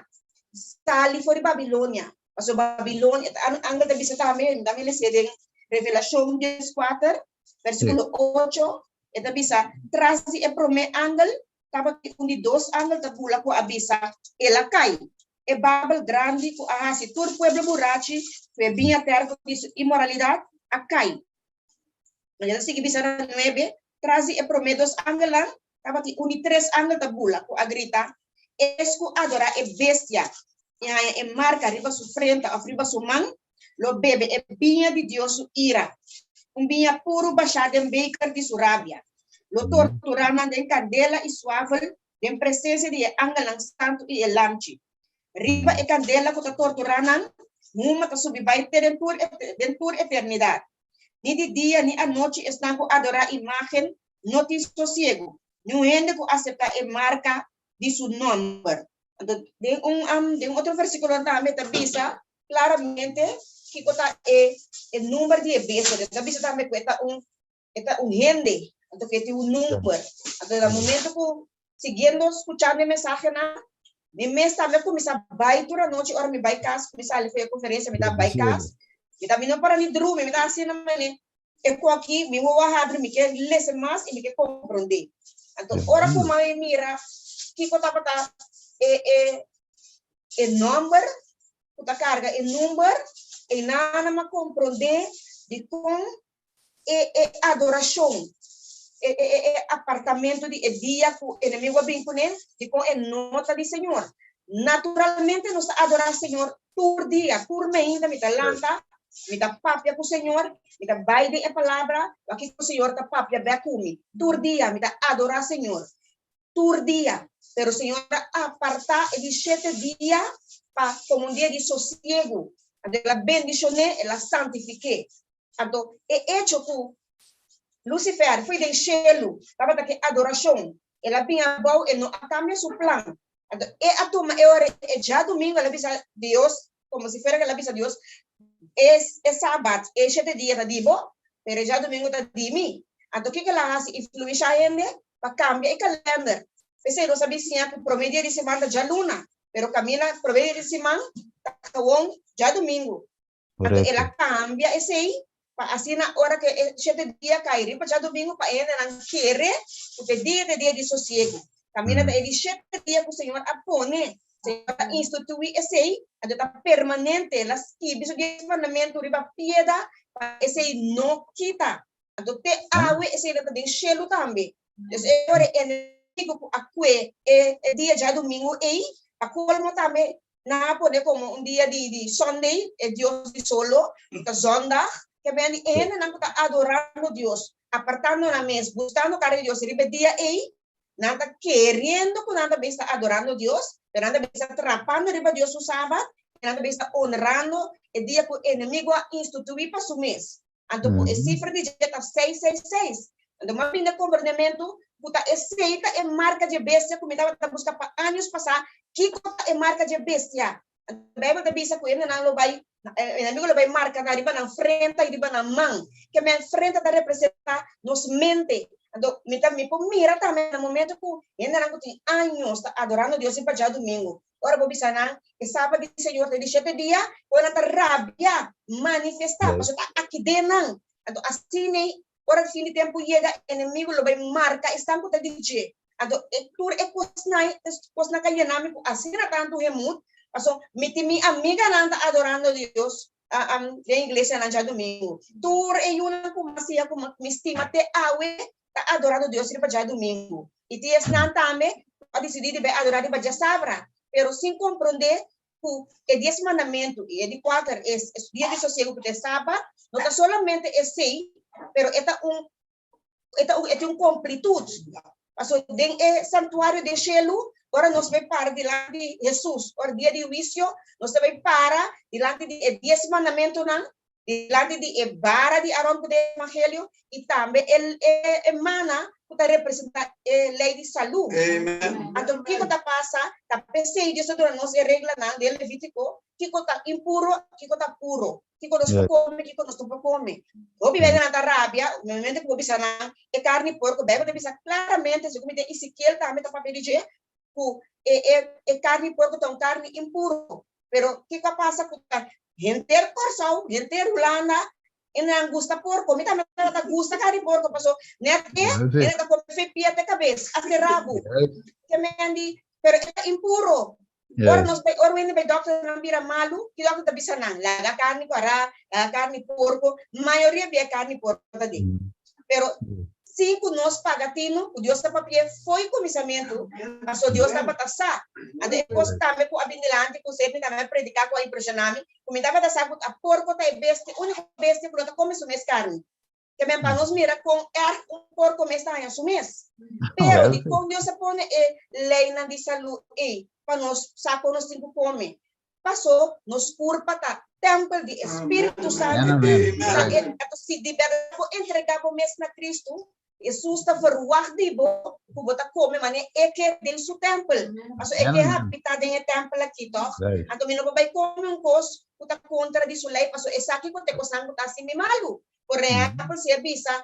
sali for di Babilonia. Pasobra Babilonia, e angel ta bisa tambe, mi ta lesa den Revelashon dieskuater, versíkulo ocho, e ta bisa, Tras di e promé angel tabatin un di dos angel ta bula ku a bisa, El a kai, e Babel grandi ku a hasi tur pueblo burachi ku e biña tèrko di su inmoralidat, a kai. Ma ta sigui bisa na nuebe, Tras di e promé dos angelnan, tabatin un di tres angel ta bula ku a grita, Es ku adorá e bestia i haña e marka riba su frenta òf riba su man, lo bebe e biña di Dios su ira, un biña puru bashá den beker di su rabia. Lo torturá nan den kandela i suavel den presensia di e angelnan santu i e Lamchi. Riba e kandela ku ta torturá nan, huma ta subi bai te den tur den tur eternidat. Ni di dia ni anochi esnan ku adorá imágen no tin sosiegu, niun hende ku aseptá e marka di su nòmber. Anto den un den otro versíkulo tambe ta bisa klaramente kiko ta e e number di e bestia. Ta bisa tambe ku e ta un E ta un hende, anto ku e tin un number. Anto na momento ku siguiendo skuchando e mensahenan, mi mes tambe a kuminsá bai tur anochi ora mi bai kas, ku mi sali for e konferensia mi ta bai kas, mi ta mi no para ni drumi, mi ta hasi na manera e ku aki mi wowo a habri, mi ke lesa mas i mi ke komprondé. Anto ora ku mami mira kiko tabata e e e nòmber ku ta karga e number, einan nan a komprondé dikon e e adorashon, e e e apartamento di e dia ku enemigu a bin kuné, dikon e no ta di Señor. Naturalmente nos ta adorá Señor tur dia, tur meinta mi ta lanta. Mi ta papia ku Señor, mi ta bai den e palabra, wak kiko Señor ta papia bek ku mi. Tur dia mi ta adorá Señor. Tur dia. Pero Señor a apartá e di shete dia pa komo un dia di sosiegu. Anto el a bendishon'é, el a santifik'é. Anto e echo ku Lucifer foi den shelu tabata ke adorashon, el a bin abou, e no a kambia su plan. Anto e a tuma e ora e djadumingu el a bisa Dios, komo si fuera ku el a bisa Dios, E e sabat, e shete dia ta di bo, pero e djadumingu ta di mi. Anto kiko el a hasi? Influensha hende pa kambia e kalender. P'esei nos a bin siña ku promé dia di siman ta djaluna, pero kaminda promé dia di siman ta kawon djadumingu. Anto el a kambia esei pa asina ora ku e shete dia kai riba djadumingu pa e hendenan kere ku ta e dia ta e dia di sosiegu. Kaminda ta e di shete dia ku Señor a pone. Señor a instituí esei, anto ta permanente. El a skibi su dies mandamentu riba pieda pa esei no kita. Anto te awe esei lo ta den shelu tambe. Dus e ora e enemigu ku a kue e dia djadumingu ei, pa kolmo tambe Nan a pone komo un dia di di Sunday, e dios di solo, ku ta zondag. Ke ben di e hendenan ku ta adorando Dios, apartando nan mes, buskando kara di Dios riba e dia ei, nan ta keriendo ku nan ta bes ta adorando Dios, pero nan ta bes ta trapando riba Dios su Sabat, i nan ta bes ta onrando e dia ku enemigu a instituí pa su mes. Anto ku e sifra di dje ta seis seis seis. Anto mi a bini na komprendementu ku ta esei ta e marka dje bestia ku mi tabata buska pa años pasá, kiko ta e marka dje bestia? Anto Beibel ta bisa ku hendenan lo bai, e enemigu lo bai marka nan riba nan frenta i riba nan man. Ke men frenta ta representá nos mente. Anto mi ta mi por mira tambe na momento ku hendenan ku tin años ta adorando Dios riba djadumingu, Ora bo bisa nan, E Sabat di Señor ta di shete dia, ora nan ta rabia, manifestá, pasobra ta aki den nan. Anto asina ei, ora fin di tempu yega, e enemigu lo bai marka esnan ku ta di dje. Anto e tur e kosnan ei, e kosnan ka yena mi ku asina tantu hemut, pasobra mi tin mi amiganan ta adorando Dios den iglesianan djadumingu. Tur e yunan ku mi a siña ku mi stima te awe ta adorando Dios riba djadumingu. I tin esnan tambe ku a disidí di bai adorá riba djasabra, pero sin komprondé ku e dies mandamentu i e di kuater e dia di sosiegu ku ta e sabat, no ta solamente esei, pero e ta un e ta un e tin un komplitut. Pasobra den e santuario den shelu, ora nos bai para dilanti di Hesus, ora dia di huisio, nos ta bai para dilanti di e dies mandamentunan dilanti di e bara di Aron ku den Evangelio i tambe e e mana ku ta representá e lei di salú. Anto kiko ta pasa? Ta p'esei Dios ta duna nos e reglanan den Levítiko, kiko ta impuro, kiko ta puro, kiko nos por kome, kiko nos no por kome. Hopi bes nan ta rabia, normalmente ku bo bisa nan e karni porko, Beibel ta bisa klaramente, segun mi den Ezekiel tambe ta papia di dje, ku e e e karni porko ta un karni impuro. Pero kiko a pasa ku ta henter Kòrsou, henter Hulanda e nan gusta porko. Mi tambe tabata gusta karni porko paso nèt e e ta kome fe pia te kabes hasta e rabu. Ke men di pero e ta impuro. Ora nos bai ora wende bai dòkter nan bira malu, ki dòkter ta bisa nan? Laga karni kòrá, laga karni porko. Mayoria bia karni porko ta di. Pero sin ku nos paga tinu ku Dios ta papia fo'i kuminsamentu, pasobra Dios tabata sa. Anto e kos tambe ku a bin dilanti ku Sidney tambe a prediká ku a impreshoná mi, ku mi tabata sa ku ta porko ta e bestia, úniko bestia ku no ta kome su mes karni. Ke men pa nos mira kon erg un porko mes ta haña su mes. Pero dikon Dios a pone e leinan di salú ei pa nos sa kon nos tin ku kome? Paso nos kurpa ta tèmpel di e Spiritu Santu. Anto si di bèrdat bo entregá bo mes na Kristu, Hesus ta verwagt di bo ku bo ta kome manera e ke den su tèmpel. Paso e ke habitá den e tèmpel akí, tòg? Anto mi no por bai kome un kos ku ta kontra di su lei, paso esaki ku ta e kosnan ku ta hasi mi malu. Por ehèmpel, si e bisa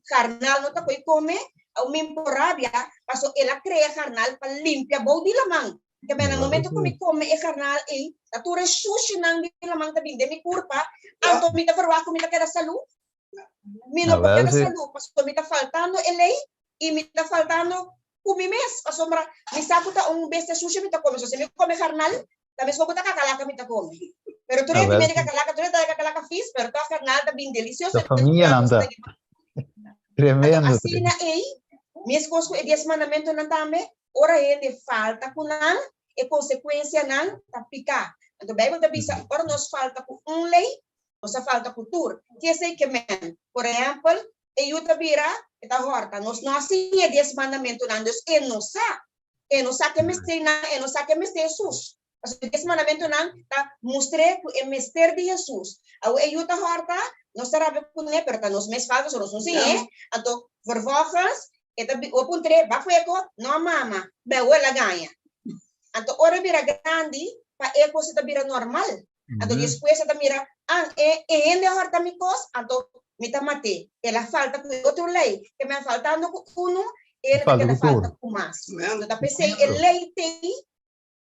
karnal no ta koe kome, mi por rabia, paso el a krea karnal pa limpia bou di laman. Ke men na momento ku mi kome e karnal ei, ta tur e shushinan di laman ta bin den mi kurpa, anto mi ta verwagt ku mi ta keda salú? Mi no por keda salú, pasobra mi ta faltando e lei i mi ta faltando ku mi mes, pasobra mi sa ku ta un bestia shushi mi ta kome. So si mi kome karnal, ta meskos ku ta kakalaka mi ta kome. Pero tur hende mende kakalaka, tur hende ta kakalaka fis, pero tòg karnal ta bin delisioso. Ta famianan ta. Tremendo. Asina ei, meskos ku e dies mandamentunan tambe, Ora hende falta ku nan, e konsekuensianan ta piká. Anto Beibel ta bisa, ora nos falta ku un lei, Nos a falta ku tur. Ki esei ke men? Por ehèmpel, e yu ta bira, e ta hòrta. Nos no a siña e dies mandamentunan, dus e no sa. E no sa ke mester nan, e no sa ke mester Hesus. Pasobra e dies mandamentunan ta mustr'é ku e mester di Hesus. Awe e yu ta hòrta, nos ta rabia kuné, pero ta nos mes falta, so nos no siñ'é. Anto, vervolgens, e ta bo puntr'é, Ba fueko? No, mama. Bèu el a gaña. Anto ora e bira grandi, pa e kos e ta bira normal. Anto despues e ta mira, an, e e hende a hòrta mi kos, anto mi ta mat'é. El a falta ku e otro lei. Ke men faltando ku unu, el ta Falta keda ku tur. falta ku mas. Anto ta p'esei e lei t'ei,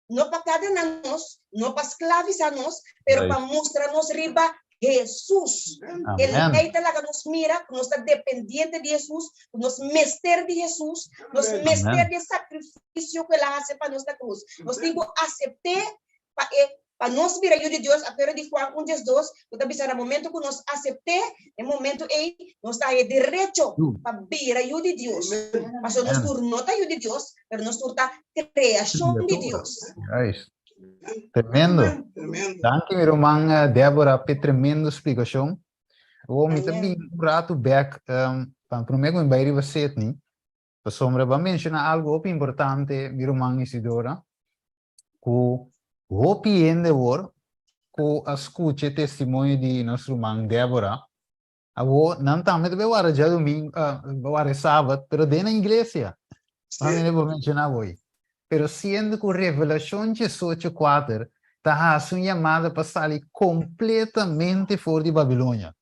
no pa kadena nos, no pa sklavisá nos, pero pa mustra nos riba Hesus. E Amen. lei ta laga nos mira ku nos ta dependiente di Hesus, ku nos mester di Hesus, nos mester Amen. di e sakrifisio ku el a hasi pa nos na krus. Nos tin ku asept'é pa e Pa nos bira yu di Dios, akuerdo di Juan un diesdos, ku ta bisa na momento ku nos asept'é, e momento ei nos ta haña derecho pa bira yu di Dios. Pasobra nos tur no ta yu di Dios, pero nos tur ta kreashon di Dios. Juist. Tremendo. Danki mi ruman Deborah p'e tremendo splikashon. Awor mi ta bin un ratu bek, pa promé ku mi bai riba Sydney, pasobra bo a menshoná algu hopi importante mi ruman Isidora, ku hopi hende awor ku a skucha e testimonio di nos ruman Débora, awor nan tambe ta bai wara djadumingu, bai wara e sabat, pero den nan iglesia. Nan bo menshoná awor. Pero siendo ku Revelashon diesocho kuater ta hasi un yamada pa sali kompletamente for di Babilonia.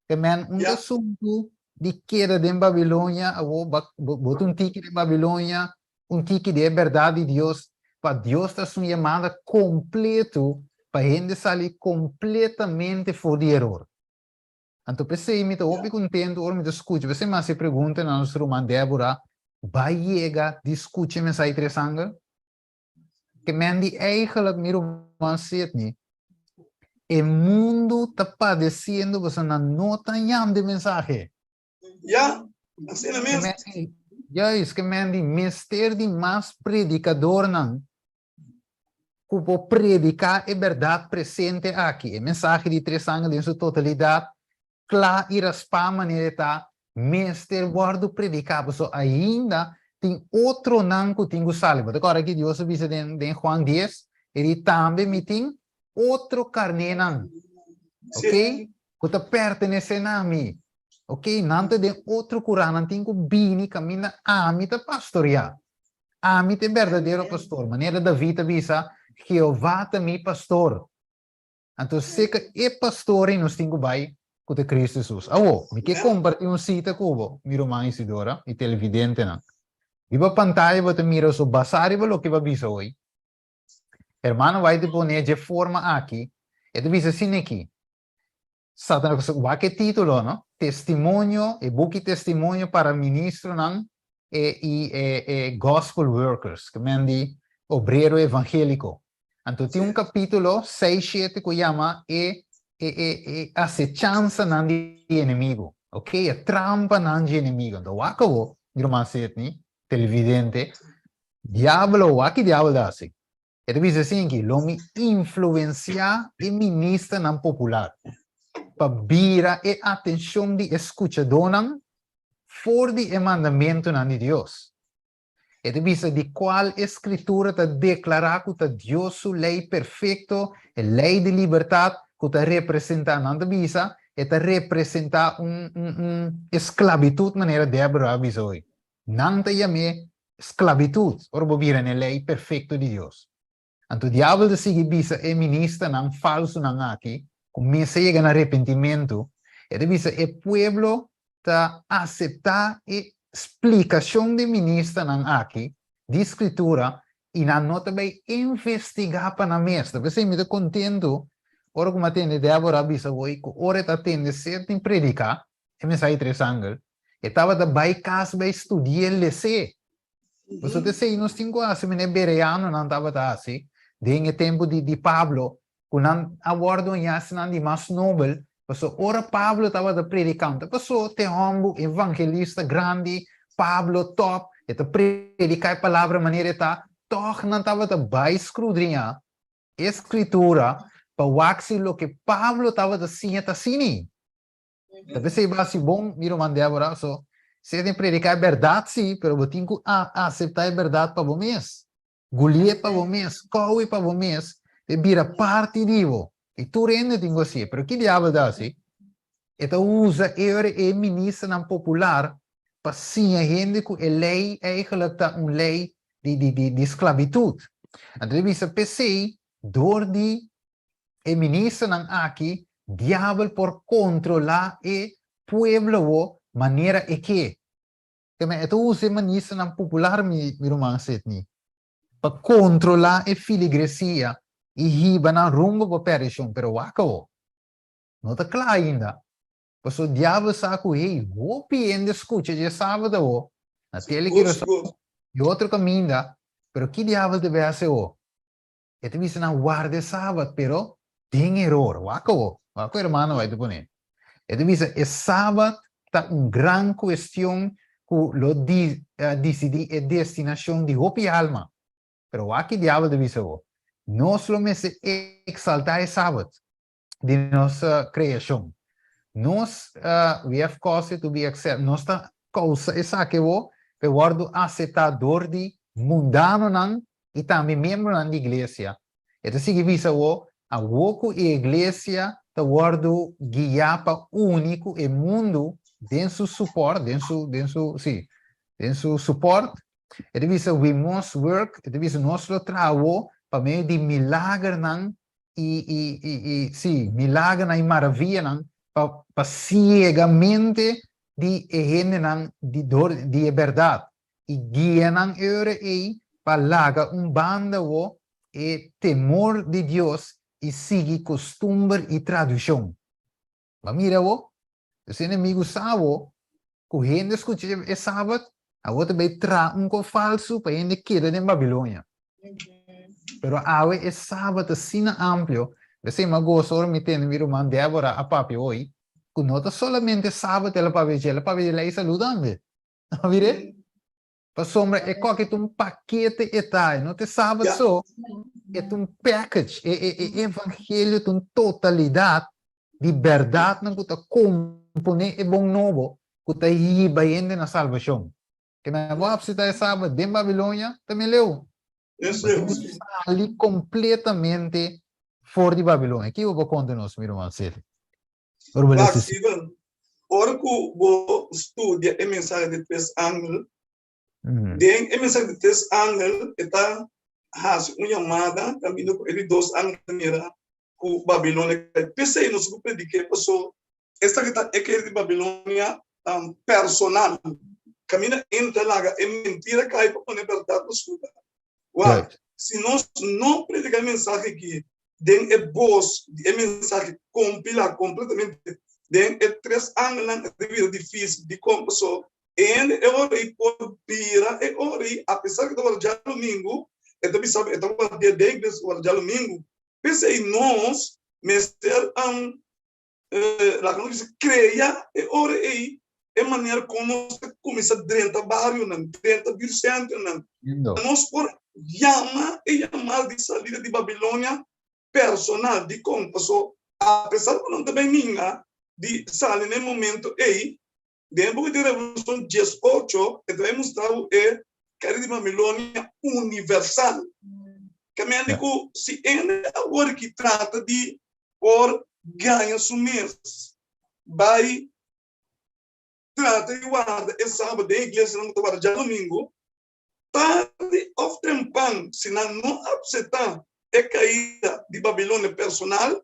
Ke men un ta asuntu di keda den Babilonia, awor bo ta un tiki den Babilonia, un tiki di e bèrdat di Dios, pa Dios ta hasi un yamada kompletu pa hende sali kompletamente for di eror. Anto p'esei mi ta hopi kontentu ora mi ta skucha, p'esei mi hasi e pregunta na nos ruman Débora, Bo a yega di skucha e mensahe Tres Angel? Ke men di eigenlijk mi ruman Sidney, e mundu ta padeciendo pasobra nan no ta yam di mensahe. Ya, asina mes. Juist, ke men di mester di mas predicadornan ku por predica e berdad presente aki, e mensahe di Tres Angel den su totalidad, kla i raspá manera e ta, mester wòrdu prediká, pasobra ainda tin otronan ku tin ku sali. Bo ta kòrda ki Dios a bisa den den Juan dies? E di, Tambe mi tin otro karnénan, oke, ku ta pertenesé na mi. Oke, nan ta den otro kurá, nan tin ku bini kaminda ami ta pastoriá. Ami ta e berdadero pastor. Manera David a bisa, Jehová ta mi pastor. Anto seka e pastor ei nos tin ku bai, ku ta Cristo Jesus. Awo, mi ke kompartí un sita ku bo, mi ruman Isidora i televidentenan. Riba pantaya bo ta mira so basá riba loke bo a bisa hoy. Hermano White ta pone dje forma aki, e ta bisa asina aki, Satanas, wak e título, no? Testimonio, e buki Testimonio para Ministronan e i e e Gospel Workers, ke men di obrero evangéliko. Anto tin un kapítulo seis shete ku yama e e e e asechansanan di enemigu, ok, e trampanan di enemigu. Anto wak awo, mi ruman Sidney, televidente, diablo, wak ki diabel ta hasi. E ta bisa asinki, Lo mi influensiá e ministernan popular pa bira e atenshon di e skuchadónan for di e mandamentunan di Dios. E ta bisa di kual e Skritura ta deklará ku ta Dios su lei perfekto, e lei di libertat, ku ta representá, nan ta bisa, e ta representá un un un esklabitut manera Deborah a bisa hoy. Nan ta yam'é sklabitut ora bo bira n'e lei perfekto di Dios. Anto diabel ta sigui bisa e ministernan falsunan aki ku mester yega na arepentimentu, e ta bisa e pueblo ta aseptá e splikashon di ministernan aki di Skritura i nan no ta bai investigá pa nan mes. Ta p'esei mi ta kontentu ora ku mi a tende Deborah bisa hoy ku ora e ta tende Sidney prediká e mensahe Tres Angel, E tabata bai kas bai studi'é les'é. Pasobra t'esei nos tin ku hasi manera e bereanonan tabata hasi den e tempu di di Pablo, ku nan a wòrdu hañá esnan di mas nobel, pasobra ora Pablo tabata predikando, ta pasó te hòmbu evangelista grandi, Pablo tòp, e ta prediká e palabra manera e ta, tòg nan tabata bai skrudriñá e Skritura. pa wak si loke Pablo tabata siña ta asina. Ta p'esei bo hasi bon, mi ruman Débora, so si tin prediká e bèrdat sí, pero bo tin ku aseptá e bèrdat pa bo mes. Gulié pa bo mes, kowe pa bo mes, e bira parti di bo. I tur hende tin ku hasié. Pero ki diabel ta hasi? E ta usa e ora e ministernan popular pa siña hende ku e lei eigenlijk ta un lei di di di di sklabitut. Anto e bisa p'esei dor di e ministernan aki diabel por kontrolá e pueblo manera e ke. Te e ta usa e ministernan popular mi mi ruman Sidney pa kontrolá e filigresia i hiba nan rumbo pa perdishon pero wak awo no ta kla ainda paso diabel sa ku hey hopi hende skucha dje sabado awo na tele Curaçao i otro kaminda pero ki diabel ta bai hasi awo e ta bisa nan warda e sabat pero den eror wak awo wak ku hermano bai ta pone e ta bisa e sabat ta un gran kuestion ku lo di disidí e destinashon di hopi alma pero wak ki diabel ta bisa awo nos lo mester eksaltá e sabat di nos kreashon. Nos, we have caused it to be accept, nos ta kousa esaki awor pa e wòrdu aseptá dor di mundanonan i tambe miembronan di iglesia. E ta sigui bisa awor, awor ku e iglesia ta wòrdu guiá pa uni ku e mundu den su supòrt, den su, den su, sí, den su supòrt, e ta bisa we must work, e ta bisa nos lo traha awor pa medio di milagernan i i i i sí, milagernan i maravianan pa pa siega mente di e hendenan di dor di e bèrdat i guia nan e ora ei pa laga un banda wo e temor di Dios i sigui kostumber i tradishon. Bo a mira wo? Dus e enemigu sa wo ku hende skucha e sabat, awor ta bai traha un kos falsu pa hende keda den Babilonia. Pero awe e sabat ta asina amplio, p'esei mi a gosa ora mi tende mi ruman Deborah a papia hoy, ku no ta solamente sabat el a papia dje, el a papia di lei salú tambe. A mir'é? Pasobra e koki ta un pakete e ta, e no ta e sabat so, e ta un package, e e e evangelio ta un totalidat di bèrdatnan ku ta komponé e bon nobo ku ta hiba hende na salbashon. Ke nan bo apsita e sabat den Babilonia ta meleu. Bo tin ku sali kompletamente for di Babilonia. Kiko bo konta nos, mi ruman Seti? Ora bo lesa Steven, ora ku bo studia e mensahe di tres angel, den e mensahe di tres angel e ta hasi un yamada kaminda ku e di dos angel ta mira ku Babilonia kai. P'esei nos ku predik'é paso esaki ta e kaida di Babilonia personal, kaminda hende ta laga e mentira kai pa pone bèrdat na su lugar. Wak, si nos no prediká e mensahe aki den e bos di e mensahe kompilá kompletamente den e tres angelnan e ta bira difísil. Dikon? Pasobra e hende e ora ei por bira e ora ei apesar ku ta wòrdu djadumingu, e ta bisa e ta wòrdu dia den iglesia wòrdu djadumingu. P'esei nos mester laga nos bisa krea e ora ei e manera kon nos ta kuminsá drenta barionan, drenta buurtcentronan. Nos por yama e yamada di salida di Babilonia personal. Dikon? Pasobra apesar ku nan ta bai ninga di sali na e momento ei, Den e buki di Revelashon 18 e ta bai mustra bo e kaida di Babilonia universal. Kaminda ku si hende awor ki trata di por gaña su mes bai trata di warda e sabat den iglesianan ku ta warda djadumingu, tardi òf trempan si nan no apseptá e kaida di Babilonia personal,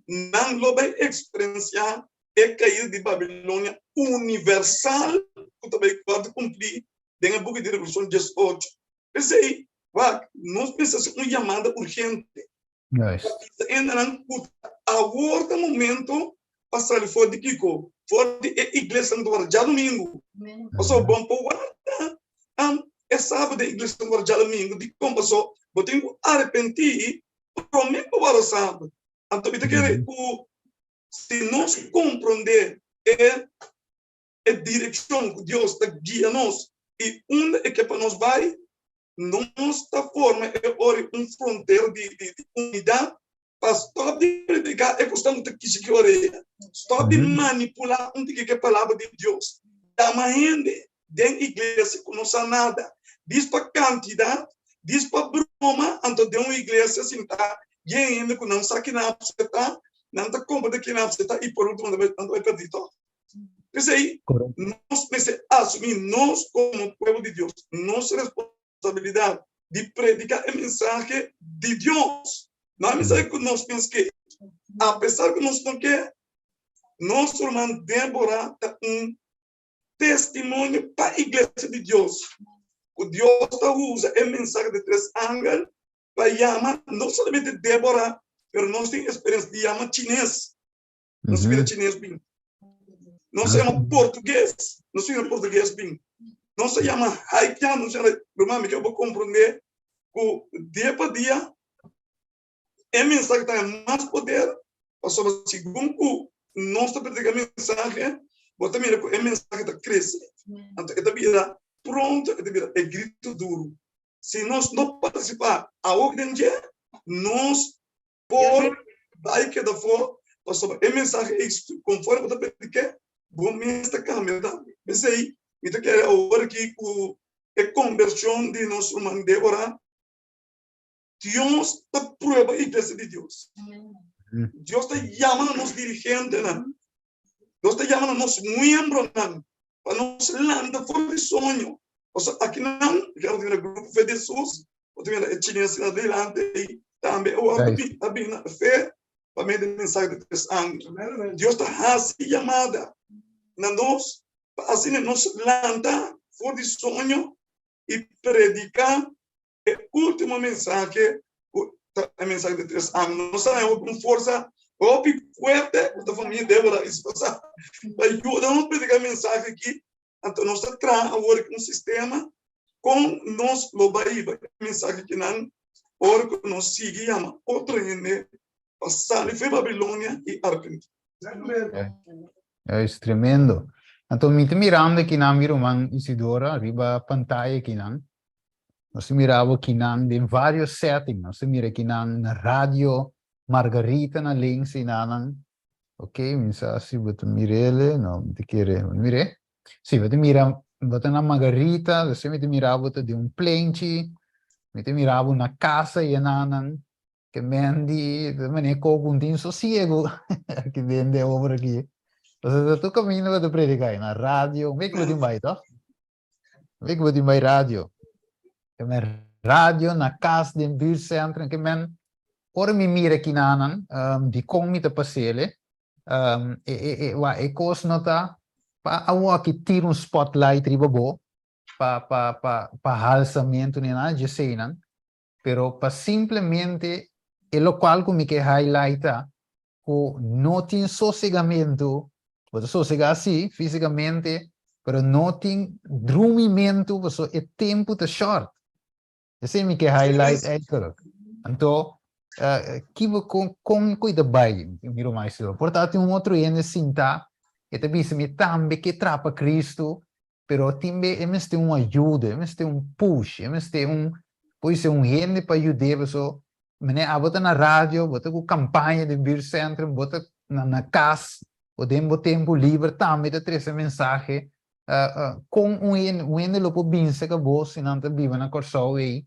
nan lo bai eksperensiá e kaida di Babilonia universal ku ta bai wòrdu kumplí den e buki di Revelashon 18. P'esei, wak, nos mester hasi un yamada urgente pa bisa hendenan ku ta awor ta momento pa sali for di kiko? For di e iglesianan ku ta wòrdu djadumingu. Pasobra bo no por warda e sabado den iglesia ku ta wòrdu djadumingu. Dikon? Pasobra bo tin ku arepentí promé ku bo wòrdu sabado. Anto mi ta kere ku si nos komprondé e e direkshon ku Dios ta guia nos i unda e ke pa nos bai, nos ta forma e ora un frontera di unidat. Pa stòp di prediká e kosnan ku ta kishi ki orea. Stòp di manipulá un tiki ku e Palabra di Dios. Yama hende den iglesia ku no sa nada. Dis pa kantidat, dis pa broma, anto den un iglesia sintá yen hende ku nan sa ki nan apseptá, nan ta komprendé ki nan apseptá i por último nan ta bai pèrdí tòg. P'esei nos mester asumí nos komo pueblo di Dios nos responsabilidat di prediká e mensahe di Dios. No e mensahe ku nos mes ke. Apesar ku nos no ke, nos ruman Débora ta un testimonio pa iglesia di Dios ku Dios ta usa e mensahe di tres angel pa yama no solamente Débora, pero nos tin eksperensia di yama chines. Nos mira chines bin. Nos ta yama portugues. Nos mira portugues bin. Nos ta yama haitiano. Nos yama, ruman, mi ke bo komprondé ku dia pa dia e mensahe ta haña mas poder, pasobra segun ku nos ta prediká mensahe, bo ta mira ku e mensahe ta krese. Anto e ta bira pronto, e ta bira e gritu duru. Si nos no partisipá awor den dje, nos por bai keda afó, pasobra e mensahe ei, konforme bo ta predik'é, bo mes ta kambia tambe. P'esei, mi ta kere awor aki ku e kombershon di nos ruman Débora, Dios ta prueba iglesia di Dios. Dios ta yama na nos dirigentenan, Dios ta yama na nos miembronan pa nos lanta for di soño. Pasobra akinan, mi a mira Grupo Fe di Hesus, Bo ta mira e chines na delante ei tambe e wòrdu bin a bin na fe pa medio di mensahe di tres angel. Dios ta hasi yamada na nos pa asina nos lanta for di soño i prediká e último mensahe ku ta e mensahe di tres angel. Nos ta haña un forsa hopi fuerte ku ta famia Débora i esposa pa yuda nos prediká e mensahe aki. Anto nos ta traha awor un sistema kon nos lo bai riba e mensahe kinan ora ku nos sigui yama otro hende pa sali for Babilonia i arpentí. Es tremendo. Anto mi ta mirando kinan mi ruman Isidora riba pantaya kinan. Nos ta mira bo kinan den varios setting. Nos ta mira kinan na radio Margarita na links enanan. Ok, mi sa si bo ta mir'ele, no, mi ta kere, bo ta mir'é? Si, bo ta mira, bo ta na Margarita, despues mi ta mira bo ta den un plenchi, mi ta mira bo na casa yenanan, ke men di, ta manera koku un tin sosiego aki den den obra aki. Entonces, ta tur kaminda bo ta prediká, na radio, un bek bo tin bai, toh? Wik bo tin bai radio. Ke men radio na kas den buurtcentrum. Ke men ora mi mira kinanan um, dikon mi ta pasele um, e, e, e, wa, e kos no ta pa awoki tira un spotlight riba bo pa pa pa pa halsamentu ni nada djeseinan pero pa simplemente e lokual ku mi ke highlighta ku no tin sosegamentu, bo ta sosegá sí, físikamente, pero no tin drumimentu pasobra e tempu ta short. Esei mi ke highlight eigenlijk. Anto, ki bo kon kon ku i ta bai, mi ruman Isidro? Por ta tin un otro hende sintá, e ta bisa mi tambe ke trapa Cristo, pero tin be e mester un ayuda, e mester un push, e mester un, por bisa un hende pa yud'é pasobra Meneer, abo ta na radio, bo ta ku kampaña den buurtcentrum, bo ta na na kas, bo den bo tempu liber tambe ta trese mensahe. Kon un hende, un hende lo por bin serka bo si nan ta biba na Kòrsou ei,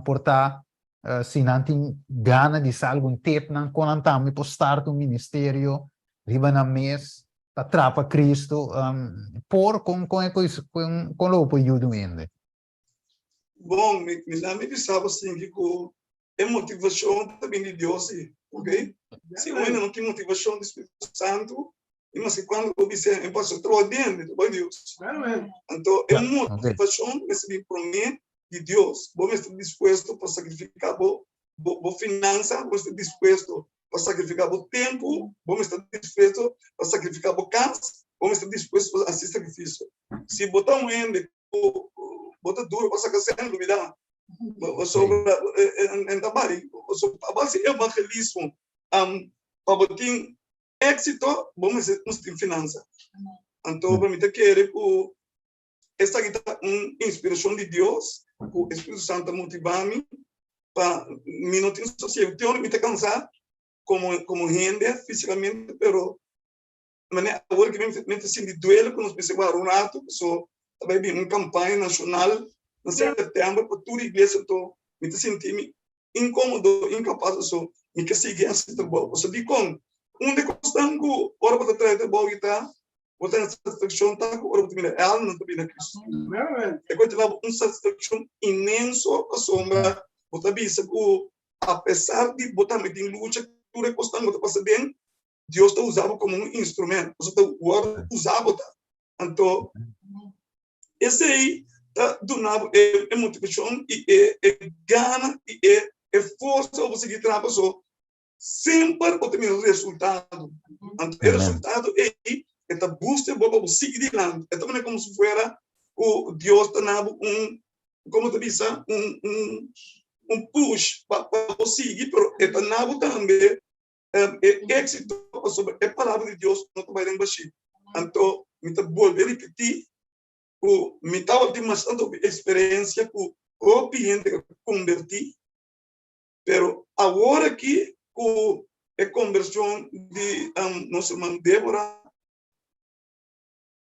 por ta si nan tin gana di sa algun tepnan kon nan tambe por start un ministerio riba nan mes pa trapa Cristo, por kon kon e kon kon lo bo por yuda un hende? Bon, mi mi na mi bisa bo sinti ku e motivashon ta bin di Dios si, ok? Si un hende no tin motivashon di Spiritu Santu, i maske kuantu bo bis'é, e pasa troha den, e ta bai Dios. Anto e motivashon mester bin promé di Dios. Bo mester dispuesto pa sakrifiká bo bo bo finansa, bo mester dispuesto pa sakrifiká bo tempu, bo mester dispuesto pa sakrifiká bo kas, bo mester dispuesto pa hasi sakrifisio. Si bo ta un hende bo ta duro pa saca sèn lubida pasobra en ta bai a base evangelismo pa bo tin éxito bo mester tin finansa anto pa mi ta kere ku esaki ta un inspiracion di Dios ku Espiritu Santo ta motiva mi pa mi no tin sosiego te ora mi ta cansa. komo komo hende físikamente, pero manera awor ku mi ta sinti duele ku nos mester wara un ratu, paso ta bai bin un kampaña nashonal na sèptèmber pa tur iglesia, anto mi ta sinti mi inkomodo, inkapas, paso mi ke sigui hasi trabou. Paso dikon? Un di e kosnan ku ora bo ta traha e trabou aki ta bo ta haña satisfakshon ta ku ora bo ta mira e almanan ta bini na Kristu. E kos ta duna bo un satisfakshon inmenso pasobra bo ta bisa ku apesar di bo tambe tin lucha tur e kosnan ku bo ta pasa den, Dios ta usa bo komo un instrumento, pasobra ta wòrdu usá bo ta. Anto esei ta duna bo e motivashon i e gana i e forsa pa bo sigui traha pasobra semper bo ta mira resultado. Anto e resultado ei e ta booster bo pa bo sigui dilanti. E ta manera komo si fuera ku Dios ta na bo un, komo ta bisa, un un un push pa bo sigui, pero e ta na bo tambe e éksito pasobra e palabra di Dios no ta bai den bashí. Anto mi ta bolbe ripití ku mi tabatin mas tantu hopi eksperensia ku hopi hende ku a kombertí. Pero awor aki ku e kombershon di nos ruman Débora,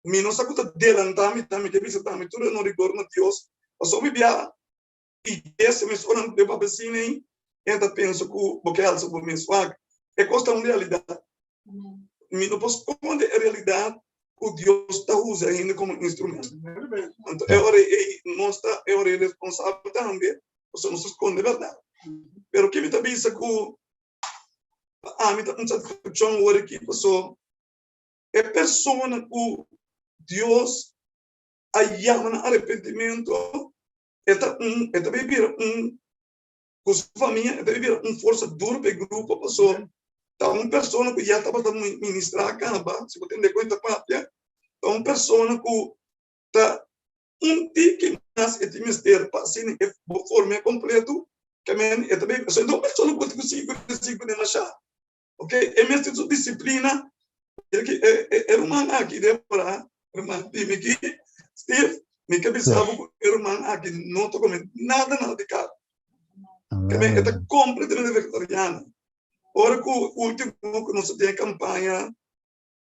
mi no sa ku ta delantá mi ta, mi ke bisa tambe tur honor i gloria na Dios, pasobra mi bia iglesia mes ora nan papia asina ei, e ta pensa ku bo ke alsa bo mes. Wak, e kos ta un realidat. Mi no por skonde e realidat ku Dios ta usa hende komo instrumento. Anto e ora ei nos ta e ora ei responsabel tambe, pasobra nos ta skonde bèrdat. Pero ke mi ta bisa ku pa ami ta un satisfakshon ora ki paso e persona ku Dios a yama na arepentimentu e ta un e ta bai bira un ku su famia e ta bai bira un forsa duru pa e grupo paso ta un persona ku ya tabata ministrá kaba si bo tende kon e ta papia ta un persona ku ta un tiki mas e tin mester pa asina e bo form'é kompleto ke men e ta bai pasobra e no un persona ku bo tin ku sigui kuné sigui kuné mashá ok e mester su disiplina e ruman aki Débora ruman di mi ki Steve mi ke bisa bo ku e ruman aki no ta kome nada nada di karni ke men e ta kompletamente vegetariano ora ku ultimo ku nos a tin e kampaña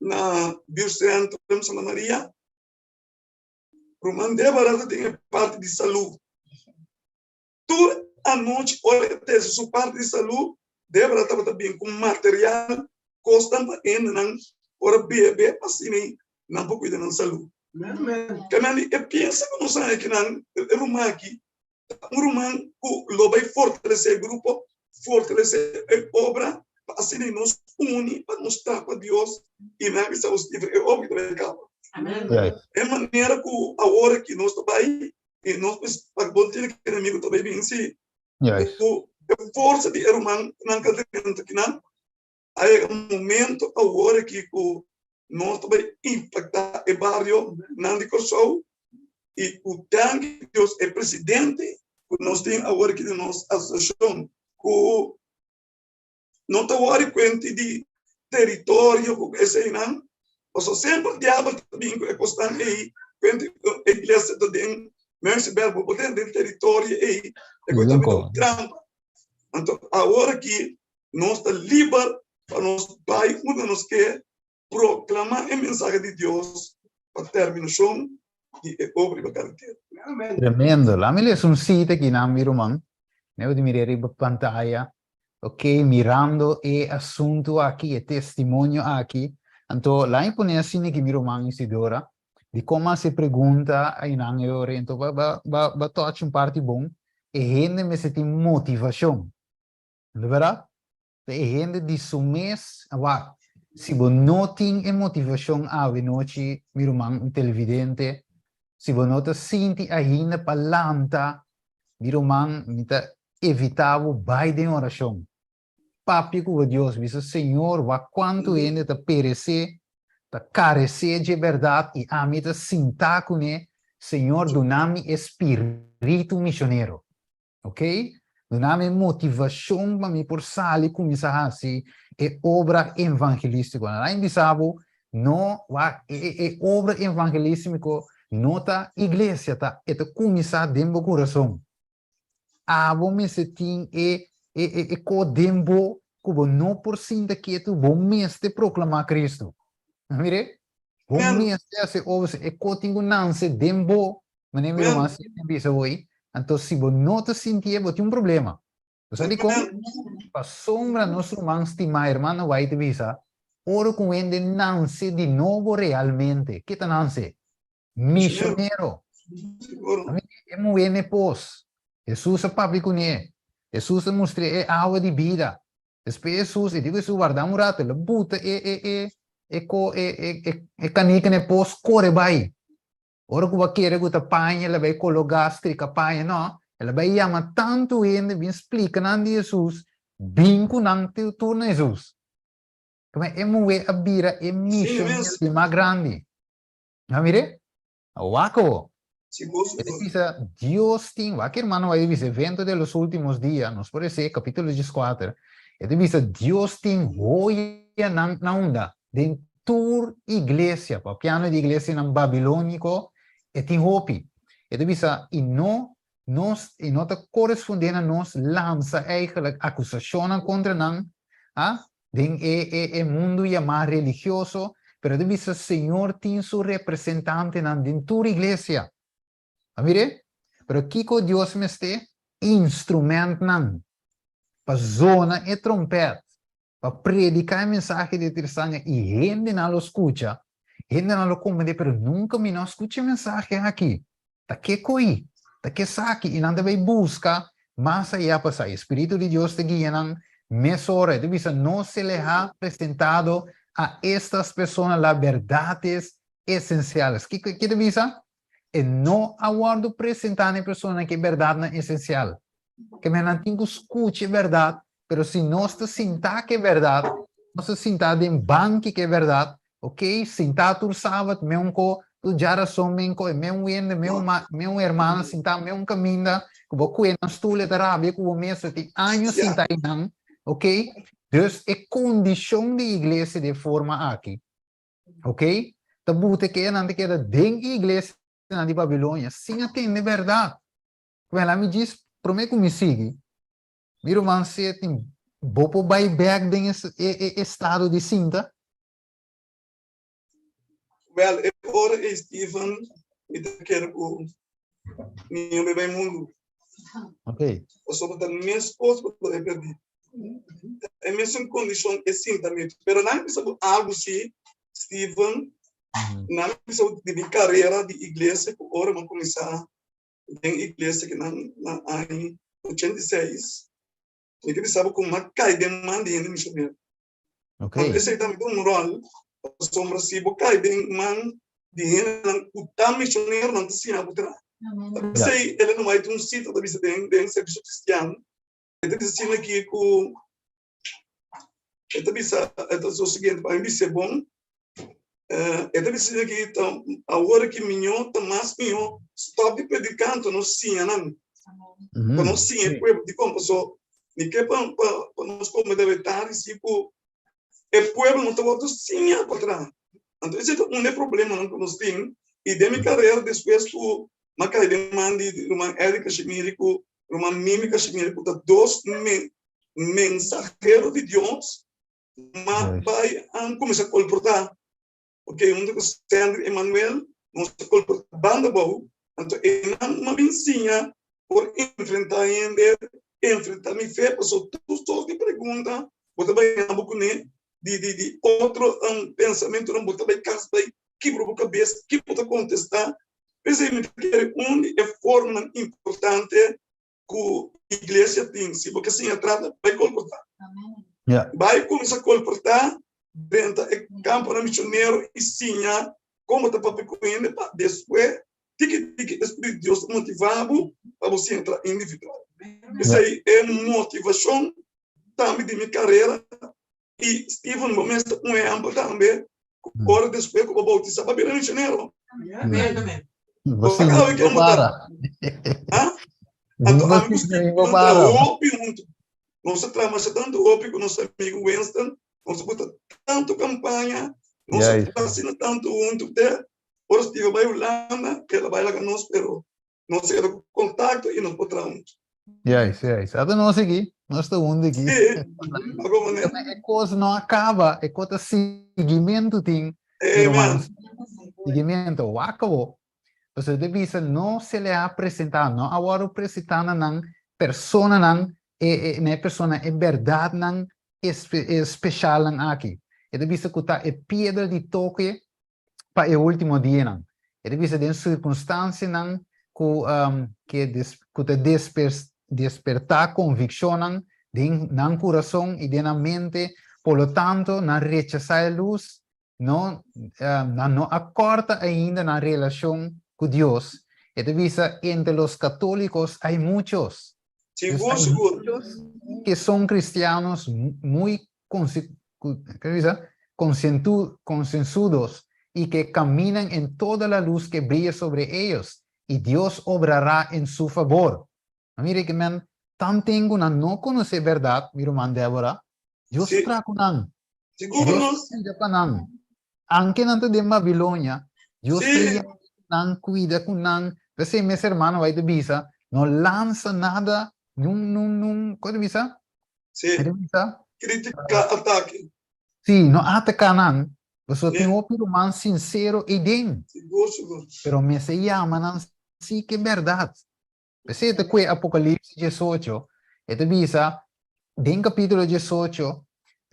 na Buurtcentrum Santa Maria Ruman Débora ta tin e parti di salú. Tur anochi ora e tese su parti di salú, Débora tabata bin ku material, kosnan pa hendenan por a bebe pa asina nan por kuida nan salú. Kemende e piensa ku nos haña kinan, e ruman aki ta un ruman ku lo bai fortalesé e grupo, fortalesé e obra pa asina nos uni pa nos ta pa Dios i nan a bisa Stephen e obra ta bai kaba. E manera ku awor aki nos ta bai i nos pa bo tene ku enemigo ta bai binsi ku e forsa di e ruman nan ka drenta kinan a yega un momento awor aki ku nos ta bai impacta e bario nan di Kòrsou i ku danki Dios e presidente ku nos tin awor aki den nos asosiashon ku no ta wòri kuenti di teritorio ku eseinan pasobra semper diabel ta bin ku e kosnan ei kuenti ku e iglesia ta den Muizenberg bo por den den teritorio ei e kos ta bini un trampa anto awor aki nos ta liber pa nos bai unda nos ke proklamá e mensahe di Dios pa terminashon di e obra riba kada tera. Tremendo. Laat mi lesa un cita aki nan, mi ruman. Nebo di mira riba pantaya. Ok, mirando e asuntu aki, e testimonio aki. Anto, laat mi pone asina aki, mi ruman Isidora, di kon a hasi pregunta einan e ora. Anto, ba, ba, ba, ba touch un parti bon. E hende mester tin motivashon. No berdad? Ta e hende di su mes, wak, si bo no tin e motivacion awe nochi, mi ruman, mi televidente, si bo no ta sinti ainda pa lanta, mi ruman, mi ta evita bo bai den oracion. Papia cu bo Dios, bisa, Señor, wak cuantu hende ta perece, ta carece dje berdad y ami ta sinta cune, Señor, duna mi e spiritu misionero. Ok? Duna mi motivashon pa mi por sali kuminsá hasi e obra evangelístiko. Nan a bisa bo, no, wak, e, e, e obra evangelístiko no ta iglesia, ta, e ta kuminsá den bo kurason. Abo mester tin e, e, e, e ko den bo. ku bo no por sinta ketu, bo mester proklamá Kristu. Mire, bo mester hasi obra, e kos tin ku nanse den bo, manera mi ruman siempre bisa bo ei, anto si bo no ta sintié, bo tin un problema. Bo sa dikon? Pasobra nos ruman stimá hermana White bisa, ora ku un hende nanse di nobo realmente, ke ta nanse? Misionero. E muhé n'e pos. Hesus a papia kuné. Hesus a mustr'é e awa di bida. Despues Hesus, e di ku Hesus, warda un rato, el a buta e e e e ko e e e e kanika n'e pos kore bai. Ora ku bo a kere ku ta paña, el a bai kologá, strika paña. No, el a bai yama tantu hende bin splika nan di Hesus, bin ku nan tur na Hesus. Kuma e muhé a bira e misionero di mas grandi. No mire? Wak bo. E ta bisa, Dios tin, wak hermano a bisa, evento de los últimos días, nos por ese capítulo 14, e ta bisa, Dios tin joyanan na unda? Den tur iglesia, papiando di iglesianan babilóniko, e tin hopi. E ta bisa, i no nos, i no ta korespondé na nos lansa eigenlijk akusashonnan kontra nan, ah, Den e e e mundu yamá religioso, pero ta bisa Señor tin su representantenan den tur iglesia. A mir'é? Pero kiko Dios mester? Instrumentnan pa zona e trompèt, pa prediká e mensahe di e Trisanga i hendenan lo skucha, hendenan lo komprendé, pero nunka mi no a skucha e mensahe aki. Ta ke koi? Ta ke saki? I nan ta bai buska mas ayá pa sa. E Spiritu di Dios ta guia nan mesora. E ta bisa, No se le ha presentado a estas personas las berdades esenciales. Kiko e ta bisa? E no a wòrdu presentá na e personanan ku e bèrdatnan esensial. Ke men nan tin ku skucha e bèrdat, pero si nos ta sintá ku e bèrdat, nos ta sintá den banki ku e bèrdat, ok, sintá tur sabat meun ko, tur djarason men ko, e meun wende, meun ma, meun hermana sintá meun kaminda, ku bo kue nan stul e ta rabia ku bo mes, e tin años sintá einan, ok. Dus e kondishon di iglesia di e forma aki, ok, ta buta ke nan ta keda den e iglesianan di Babilonia sin a tende bèrdat. Wel, ami djis promé ku mi sigui, mi ruman Seti, bo por bai bèk den e e estado di sinta? Wel, e ora ei Steven, mi ta kere ku mi no bai mundu. Ok. Pasobra ta meskos ku bo e pèrdí. Ta e mesun kondishon e sintamentu. Pero nan a bisa bo algu si, Steven, nan a bisa bo di mi karera di iglesia ku ora mi a kuminsá den iglesia ki nan na aña 86, mi ke bisa bo ku mi a kai den man di hende misionero. Okay. Anto esei tambe ta un ròl, pasobra si bo kai den man di hendenan ku ta misionero, nan ta siña bo traha. Ta p'esei Ellen White un sita ta bisa den den Servisio Kristian, e ta bisa asina aki ku e ta bisa e ta bisa lo siguiente, pa mi bis'é bon, E ta bisa aki ta awor ki miñó ta mas miñó stop di prediká anto nos siña nan. Pa nos siña e pueblo. Dikon? Paso mi ke pa pa nos kome debe tardi si ku e pueblo no ta wòrdu siña pa traha. Anto esei ta un di e problemanan ku nos tin. I den mi karera despues ku mi a kai den man di ruman Eddie Kashimiri ku ruman Mimi Kashimiri ku ta dos mensahero di Dios Ma bai a kuminsá kolportá. Ok, huntu ku Sandri Emanuel nos a kolportá banda bou. Anto einan mi a bin siña por enfrentá hende, enfrentá mi fe, pasobra tur sort di pregunta bo ta bai haña bo kuné di di di otro pensamentunan, bo ta bai kas bai kibra bo kabes, ki bo ta kontestá. P'esei mi ta kere un di e formanan importante ku iglesia tin. Si bo ke siña trata, bai kolportá. Bai kuminsá kolportá, drenta e kamponan misionero i siña kon bo ta papia ku hende pa despues tiki tiki e Spiritu di Dios ta motivá bo pa bo siña traha individual. Esei e motivashon tambe di mi karera i Steven bo mes ta un ehèmpel tambe ku ora despues ku bo boutisá bo a bira misionero. Bo sinti bo para. Anto ami ku Steven a traha hopi huntu. Nos a traha masha tantu hopi ku nos amigu Winston. Nos a buta tantu kampaña, nos a traha asina tantu huntu te ora Steven bai Hulanda, el a bai laga nos, pero nos a keda ku kontakto i nos por traha huntu. Juist, juist. Ata nos aki, nos ta huntu aki. Sí, algo manera. E kos no a kaba, e kos ta siguimentu tin, Amen. ruman. Siguimentu, wak bo. Pasobra ta bisa no se le a presentá, no a wòrdu presentá na nan personanan, e, e, na e persona e bèrdatnan espe, e speshalnan aki. E ta bisa ku ta e piedra di toke pa e último dianan. E ta bisa den sirkunstansianan ku, um, ke des, ku ta desper, despertá konvikshonnan den nan kurason i den nan mente, por lo tanto nan rechasá e lus, no, um, nan no a kòrta ainda nan relashon ku Dios. E ta bisa entre los católicos hay muchos. Sigur, Hay sigur. muchos que son cristianos muy consi- cu- ¿qué dice? Concientu- concienzudos y que caminan en toda la luz que brilla sobre ellos, y Dios obrará en su favor. Mire ke men tan tengo nan no conoce verdad, mi ruman Deborah, Dios Sí. tra cu nan. Sigur Dios no? cuida pa nan. Anke nan ta den Babilonia, Dios Sí. ta nan, cuida cu nan. P'esei mes hermano bai ta bisa, no lansa nada, nun, nun, nun, con ta bisa? Sí. Ta bisa? Critica, atake. Sí, no ataca nan. Pasobra Sí. tin hopi ruman sincero eiden. Sigur, sigur. Pero mester yama nan sí ke berdad. P'esei ta kue Apokalipsis 18, e ta bisa, den kapítulo 18,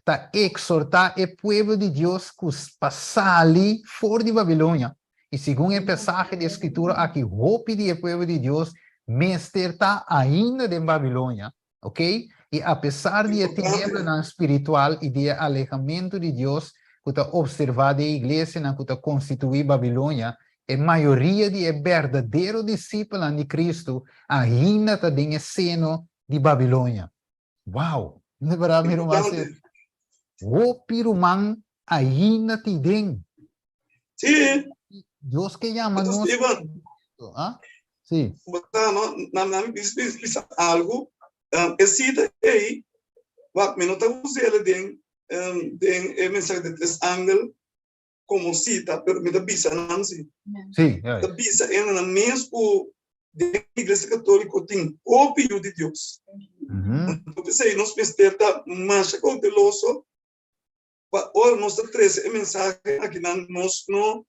ta eksortá e pueblo di Dios ku pa sali for di Babilonia. I segun e pasahe di e Skritura aki, hopi di e pueblo di Dios mester ta ainda den Babilonia, ok? I apesar di e teneblanan spiritual i di e alehamentu di Dios ku ta opservá den e iglesianan ku ta konstituí Babilonia, e mayoria di e berdadero disipelnan di Kristu ainda ta den e seno di Babilonia. Wow! No ta mi ruman sê? Hopi ruman ainda tin den. Sí. Dios ke yama nos. Steven. Ah? Sí. Bota no, na na mi bis bis bisa algo. Um, e cita ei, wat mi no ta usele den um, den e mensaje de tres angel como cita, pero mi ta bisa nan si. Sí, ja. Ta bisa en nan mes ku den iglesia católico tin hopi yu di Dios. Entonces, ei nos mester ta masha cauteloso pa ora nos ta trece e mensahe akinan nos no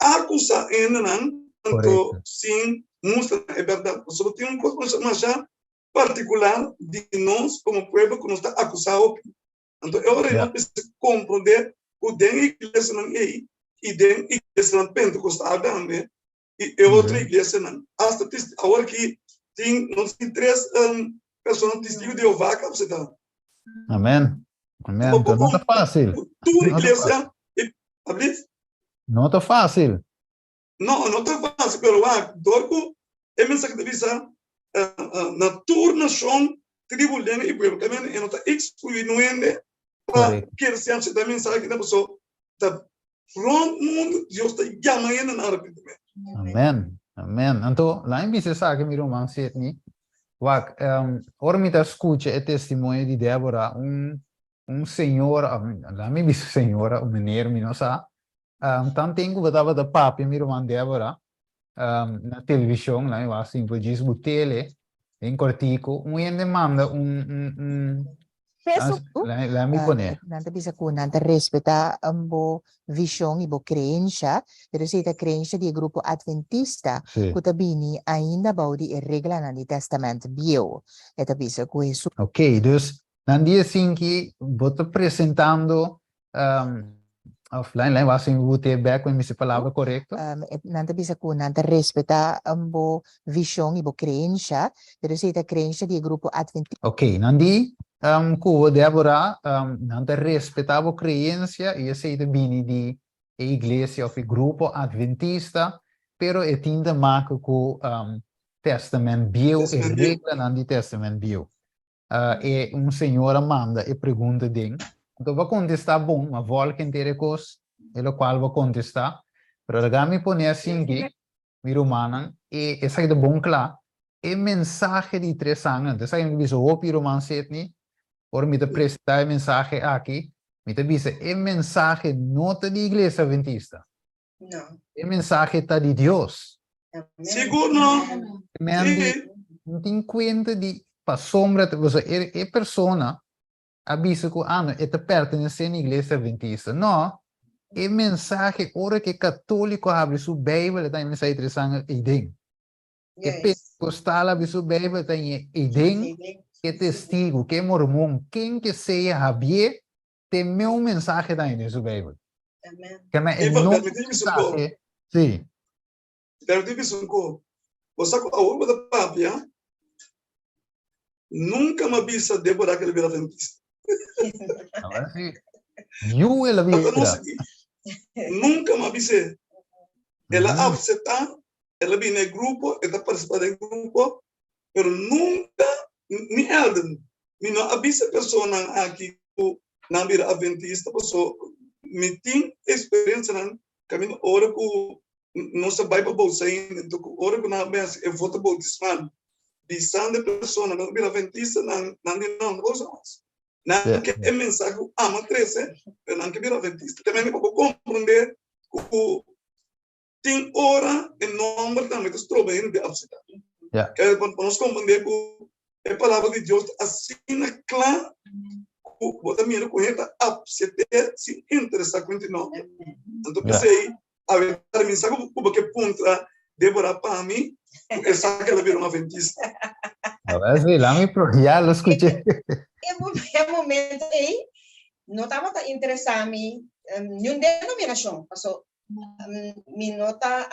acusa hendenan tanto sin mustra nan e berdad. Pasobra tin un cos masha particular di nos como pueblo cu nos ta acusa hopi. Anto e ora ei nos mester comprende cu den e iglesianan ei y den iglesianan pentecostal tambe y e otro iglesianan hasta awor aki tin nos tin tres persona testigo di Jehová capacitá. Amen. Amen. Anto no ta fácil. Tur iglesia, ablis? No ta fácil. No, no ta fácil, pero wak, dor ku e mensahe ta bisa na tur nashon, tribu, lenga i pueblo, kaminda e no ta ekskluí no hende pa kere siempre ta mensahe ta paso ta rond mundu Dios ta yama hende na arepentimentu. Amen, amen. Anto, laat mi bisa esaki mi ruman Sidney. Wak, ora mi ta skucha e testimonio di Deborah, un un señora, laat mi bisa señora, un meneer, mi no sa, tan tempu ku bo tabata papia mi ruman Deborah, na televishon, laat mi wak simpel djis bo tele, den kòrtiku, un hende manda un un un Peso. Laat mi pone. Nan ta bisa ku nan ta respetá bo vishon i bo kreensha, pero esei ta kreensha di e grupo Adventista ku ta bini ainda bou di e reglanan di Tèstamènt Bieu. E ta bisa ku Hesus. Oké, dus nan dia sinki bo ta presentando Of lijn, lijn, was in wute back when mi palabra correcto. Nan ta bisa ku nan ta respetá bo vishon i bo kreensha, pero esei ta kreensha di e grupo Adventista. Ok, nan di ku bo Deborah, nan ta respetá bo kreensia i esei ta bini di e iglesia of e grupo Adventista, pero e tin te maken ku Testament Bieu, e reglanan di Testament Bieu. E un señora manda e pregunta den. Anto bo a contesta bon, ma volk henter e cos, e locual bo a contesta. Pero laga mi pone asinki, mi rumannan, e esaki ta bon cla, e mensahe di tres aña, anto esaki mi ta bisa hopi ruman Sidney, ora mi ta presenta e mensahe aki, mi ta bisa e mensahe no ta di Iglesia Adventista. No. E mensahe ta di Dios. Sigur no. Amen. Sí. No tin kuenta di pasobra e e persona a bisa ku ah e ta pertenesé na iglesia adventista. No, e mensahe ora ku e katóliko habri su beibel e ta haña mensahe di sanger eiden. E pentekostal habri su beibel e ta haña eiden. E testigu, ke mormon, ken ke sea habié te meu mensahe ta haña den su beibel. Ke men e no mensahe, sí. Permití bisa un ko. Bo sa ku awor bo ta papia, nunka m'a bisa Débora ku el a bira adventista. Awor sí. Yu el a bira. Nunka m'a bis'é. El a apseptá, el a bini e grupo, e ta partisipá den e grupo, pero nunka, ni Elden, mi no a bisa e personanan aki ku nan bira adventista, pasobra mi tin eksperensianan kaminda ora ku Nos a bai pa bautisa hende, enton ku ora ku nan a bin hasi e voto bautismal, bisando e persona ku a bira adventista, nan nan di no, no bausa mas. Nan ke e mensahe ku amo a trese, pero nan ke bira adventista. Te mende pa bo komprende ku tin ora e nomber tambe ta stroba hende di apseptá. Kere pa nos komprende ku e palabra di Dios ta asina kla ku bo ta mira ku hende ta apsept'é sin interesá ku hende nomber. Anto p'esei Awe tardi mi sa ku bo ke puntra Débora pa mi ku e sa ku el a bira un adventista. Ahora sí, la mi pro, ya lo escuché. E momento ei no tabata interesá mi niun denominashon, paso mi no ta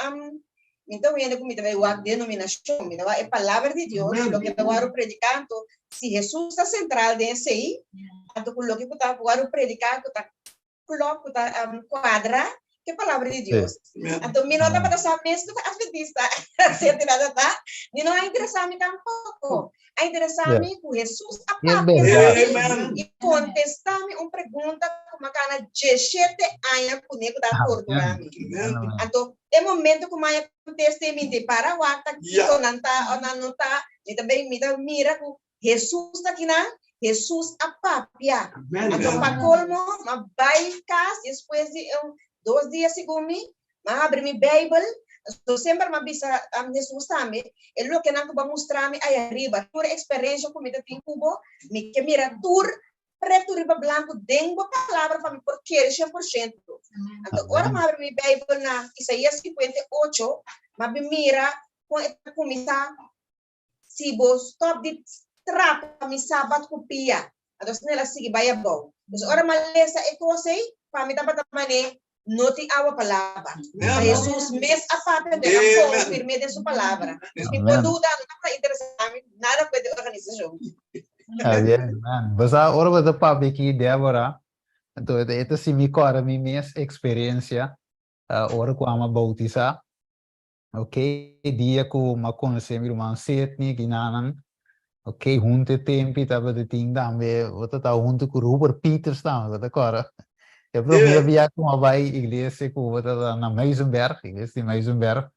mi ta un hende ku mi ta bai wak denominashon, mi ta wak e palabra di Dios, loke ta wòrdu prediká, anto si Hesus ta sentral den esei, anto ku loke ku ta wòrdu prediká ku ta klok ku ta kuadra ku e palabra di Dios. Anto mi no tabata sa mes ku ta adventista, senti na ta, mi no a interesá mi tampoko. A interesá mi ku Hesus a papia ku mi i kontestá mi un pregunta ku mi a kana djeshete aña kuné ku ta torturá mi. Anto e momento ku mi a kontest'é mi di para wak ta kiko nan ta o nan no ta, mi ta bin mi ta mira ku Hesus ta kinan? Hesus a papia. Anto pa kolmo, m'a bai kas despues di un dos dia segun mi, m'a habri mi Beibel, so semper m'a bisa Hesus tambe, e lokenan ku bo a mustra mi aya riba, tur e eksperensha ku mi ta tin ku bo, mi ke mira tur pretu riba blanku den bo palabra pa mi por kere 100%. Anto ora m'a habri mi Beibel na Isaías 58, m'a bin mira kon e ta kuminsá Si bo stop di trapa mi sabat ku pia. Anto asina el a sigui bai abou. Pues ora mi a lesa e kos ei, pa mi tabata man'é no tin awa pa laba. Ta Hesus mes a papia anto el a konfirm'é den su palabra. Mi por duda, no tabata interesá mi nada ku e di organisashon. Está bien, man. Bo sa, ora bo ta papia aki, Débora, anto e ta si mi kòrda mi mes eksperensia ora ku amo a boutisá. Ok, dia ku m'a konosé mi ruman Sidney, kinanan, ok, huntu e tempi tabata tin tambe, bo ta tabata huntu ku Rupert Peters tambe, bo ta kòrda? E promé bia ku m'a bai iglesia ku bo tabata na Muizenberg, iglesia di Muizenberg,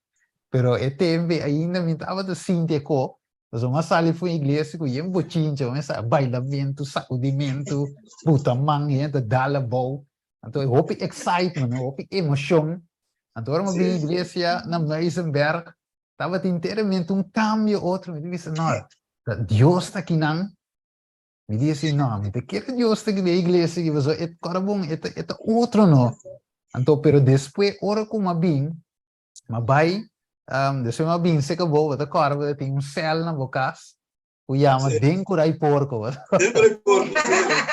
pero e tempi ainda mi tabata sinti e ko, pasobra m'a sali for iglesia ku yen bochincha, bo sa, bailamentu, sakudimentu, buta man, hende ta dal abou, Anto e hopi excitement, hopi emocion. Anto ora mi bin iglesia na Muizenberg, tabatin enteramente un cambio otro. Mi bisa, no, Dios ta akinan. Mi di así, no, mi ta kere Dios ta aki den iglesia aki, pasobra e kora bon, e ta, e ta otro no. Anto, pero despues, ora ku mi a bin, mi a bai, um, despues mi a bin seka bo, bo ta kòrda bo ta tin un sèl na bo kas, ku yama Den Kurai Porko. Den Kurai Porko,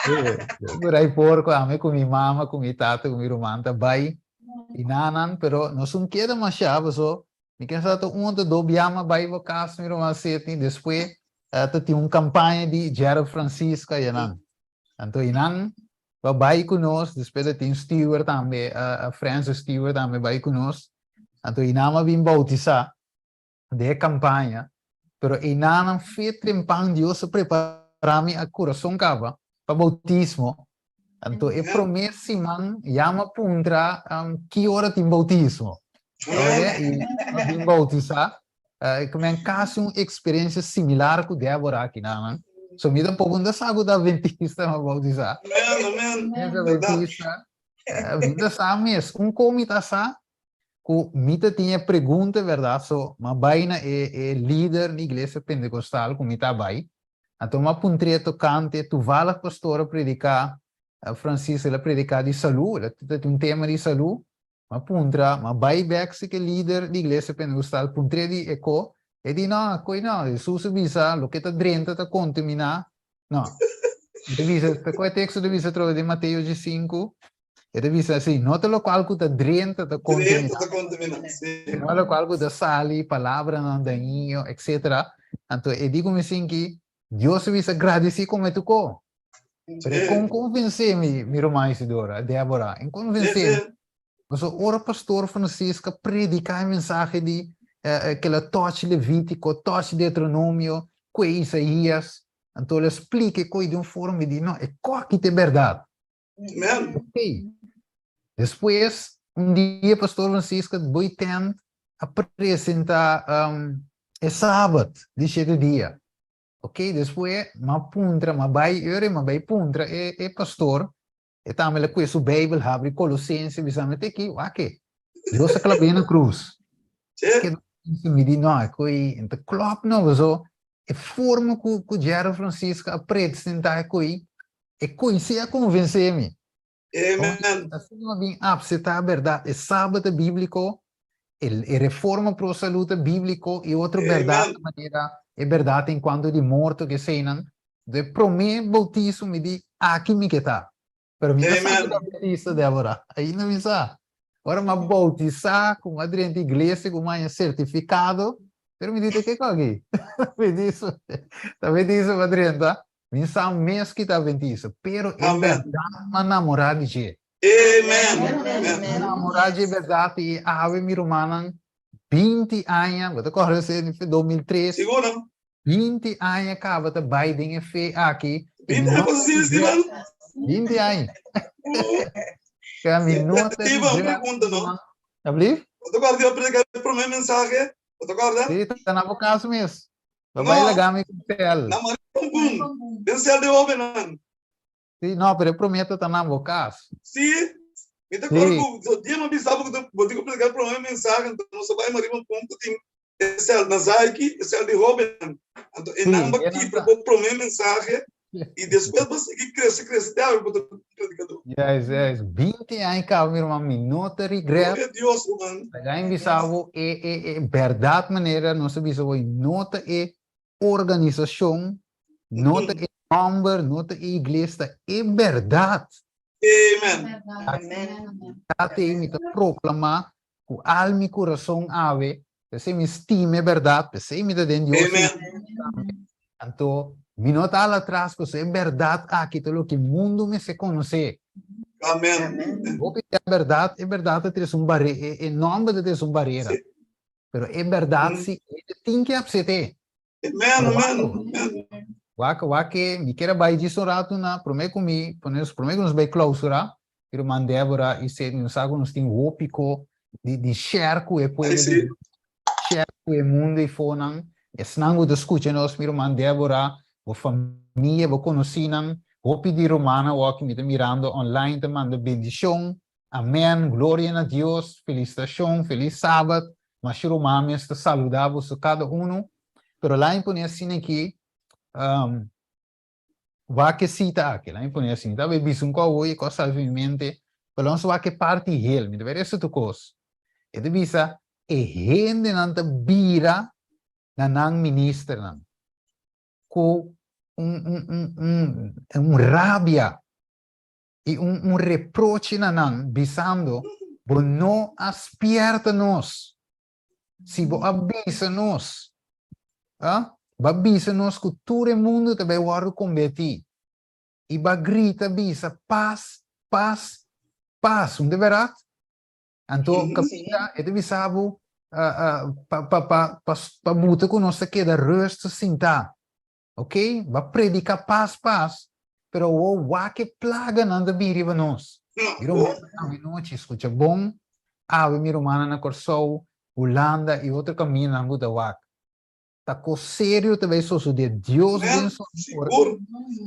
sí. Den Kurai Porko, ami ku mi mama, ku mi tata, ku mi ruman ta bai i nanan, pero nos un keda mashá, paso mi kensa ta un òf do biama bai bo kas, mi ruman Sidney, despues ta tin un kampaña di Gerald Francisco ayanan. Anto i nan ba bai ku nos, despues ta tin Stewart tambe, Francis Stewart tambe bai ku nos, anto i nan a bin boutisá. den e campaña, pero einanan fe trempan Dios a prepara mi a curason caba pa bautismo, anto e prome siman ya mi a puntra ki ora tin bautismo, oye, y mi a bin bautisa, cu mi a casi un experiencia similar cu Deborah aki nanan, so mi tampoco no ta sa cu ta adventista mi a bautisa, Amen, amen. Mi ta adventista, mi ta sa mes, un con mi ta sa. ku mi ta tin e pregunta bèrdat so m'a bai na e e lider di iglesia pentekostal ku mi ta bai anto m'a puntr'é tokante tuvallig pastor a prediká Francis el a prediká di salú el a ta tin un tema di salú m'a puntra m'a bai bèk si ke lider di iglesia pentekostal puntr'é di e ko e di no koi no Hesus a bisa loke ta drenta ta kontaminá no e ta bisa ta kua teksto ta bisa atrobe den Mateo diesinku E ta bisa si, no ta lokual ku ta drenta ta Drenta ta kontamina, si. No lokual ku ta sali, palabranan dañino, etcetera. Anto e di ku mi sinki, Dios a bisa gradisí kome tu ko. Pero e kon konvensé mi, mi ruman Isidora, Débora, en konvensé mi. Pasobra ora pastor Francisca prediká e mensahe di ke la tòch Levítiko, tòch Deuteronomio, kue Isaías, anto el a splika e koi di un forma di no, e koki ta e bèrdat. Amen. Ok. Despues, un dia Pastor Francisca boy tent a presenta um, e Sabat di shete dia. Ok, despues m'a puntra, m'a bai eur m'a bai puntra e, e pastor, e tambe la kue su Bijbel habri Colosense, bisa mi te ki, wake, Dios a klab'é na krus. Sí. Mi di no, e koi, enta klop no, paso e forma ku ku Jerry Francisca a presenta e koi, E koinsé a konvensé mi. Amen. Asina mi a bin apseptá bèrdat. E Sabat ta bíbliko, e reforma pro salú ta bíbliko i otro bèrdat manera e bèrdat en kuanto di morto ku eseinan. Entonces e promé boutismo mi di, aki mi ke ta. Pero mi no sa ku ta boutista, Débora. Ainda mi sa. Ora mi a boutisá ku mi a drenta iglesia ku mi a haña sertifikado, pero mi di ta kiko aki? Mi di, ta boutismo mi a drenta. Mi sa mes ki ta adventista, pero e berdad m'a namorá di dje. Amen. M'a namorá dje berdad i awe mi rumannan 20 aña, bo ta kòrda esei di 2003? Sigur. 20 aña kaba ta bai den e fe aki. 20 aña pasa asina, Steven? 20 aña. Kaya mi no ta Steven, un pregunta, no? Ablief? Bo ta kòrda di a prediká e promé mensahe? Bo ta kòrda? Sí, ta na bo kas mes. Bo bai laga mi ku sel. Na Maripun, den sel di hóbennan. Sí, no, pero e promé ta na bo kas. Sí, mi ta kòrda ku so dia mi a bisa bo ku bo tin ku prediká e promé mensahe, anto nos a bai Maripun ku tin e sel na Zaiki, e sel di hóbennan. Anto e nan ba kibra bo promé mensahe i despues bo sigui krese, krese te awe bo ta un predikadó. Yes, yes. 20 aña kaba, mi ruman, mi no ta regret. Gloria a Dios, ruman. Laga mi bisa bo e, e, e bèrdat manera nos a bisa bo, no ta e organisashon, no ta e nòmber, no ta e iglesia, ta e bèrdat. Amen. Bèrdat ei mi ta proklamá ku al mi kurason awe, p'esei mi stima e bèrdat, p'esei mi ta den Dios. Amen. Anto, mi no ta hala atras pasobra e bèrdat aki ta loke mundu mester konosé. Amen. Hopi e bèrdat, e bèrdat ta trese un bare, e, e nòmber ta trese un barera. Pero e bèrdat si, hende tin ke apset'é. Amen, amen, amen. Wak, wak ke, mi kier a bai djis un ratu na, promé ku mi pone, promé ku nos bai klausurá, mi ruman Débora i Sidney, nos sa ku nos tin hopi ko di, di share ku e pueblo di Dios, share ku e mundu eifonan, esnan ku ta skucha nos, mi ruman Débora, bo famia, bo konosínan, hopi di rumannan awor ku mi ta mirando online ta manda bendishon, Amen, gloria na Dios, felisitashon, felis sabat, masha ruman mes ta saluda boso kada unu, pero la mi pone asina aki, um, wak e sita aki, la mi pone asina, ta bai bisa un kos awor i e kos sali for mi mente, pero nos wak e parti hel, mi ta bai resta tur kos, e ta bisa e hendenan ta bira na nan ministernan ku un un un un un rabia. i un un reproche na nan, bisando, Bo no a spierta nos. Si bo a bisa nos, ah, bo a bisa nos ku tur e mundu ta bai wòrdu kombertí. I bo a grita bisa, Pas, pas, pas. Un ta bèrdat? Anto kaminda e ta bisa bo pa pa pa pa buta ku nos ta keda rustig sintá. Ok, ba predica pas pas, pero awor wak e plaganan ta bin riba nos. Mi rumannan awe nochi, scucha bon, awe mi rumannan na Corsou, Hulanda y otro camindanan cu ta wak. Ta cos serio ta bay sosode, Dios den su amor,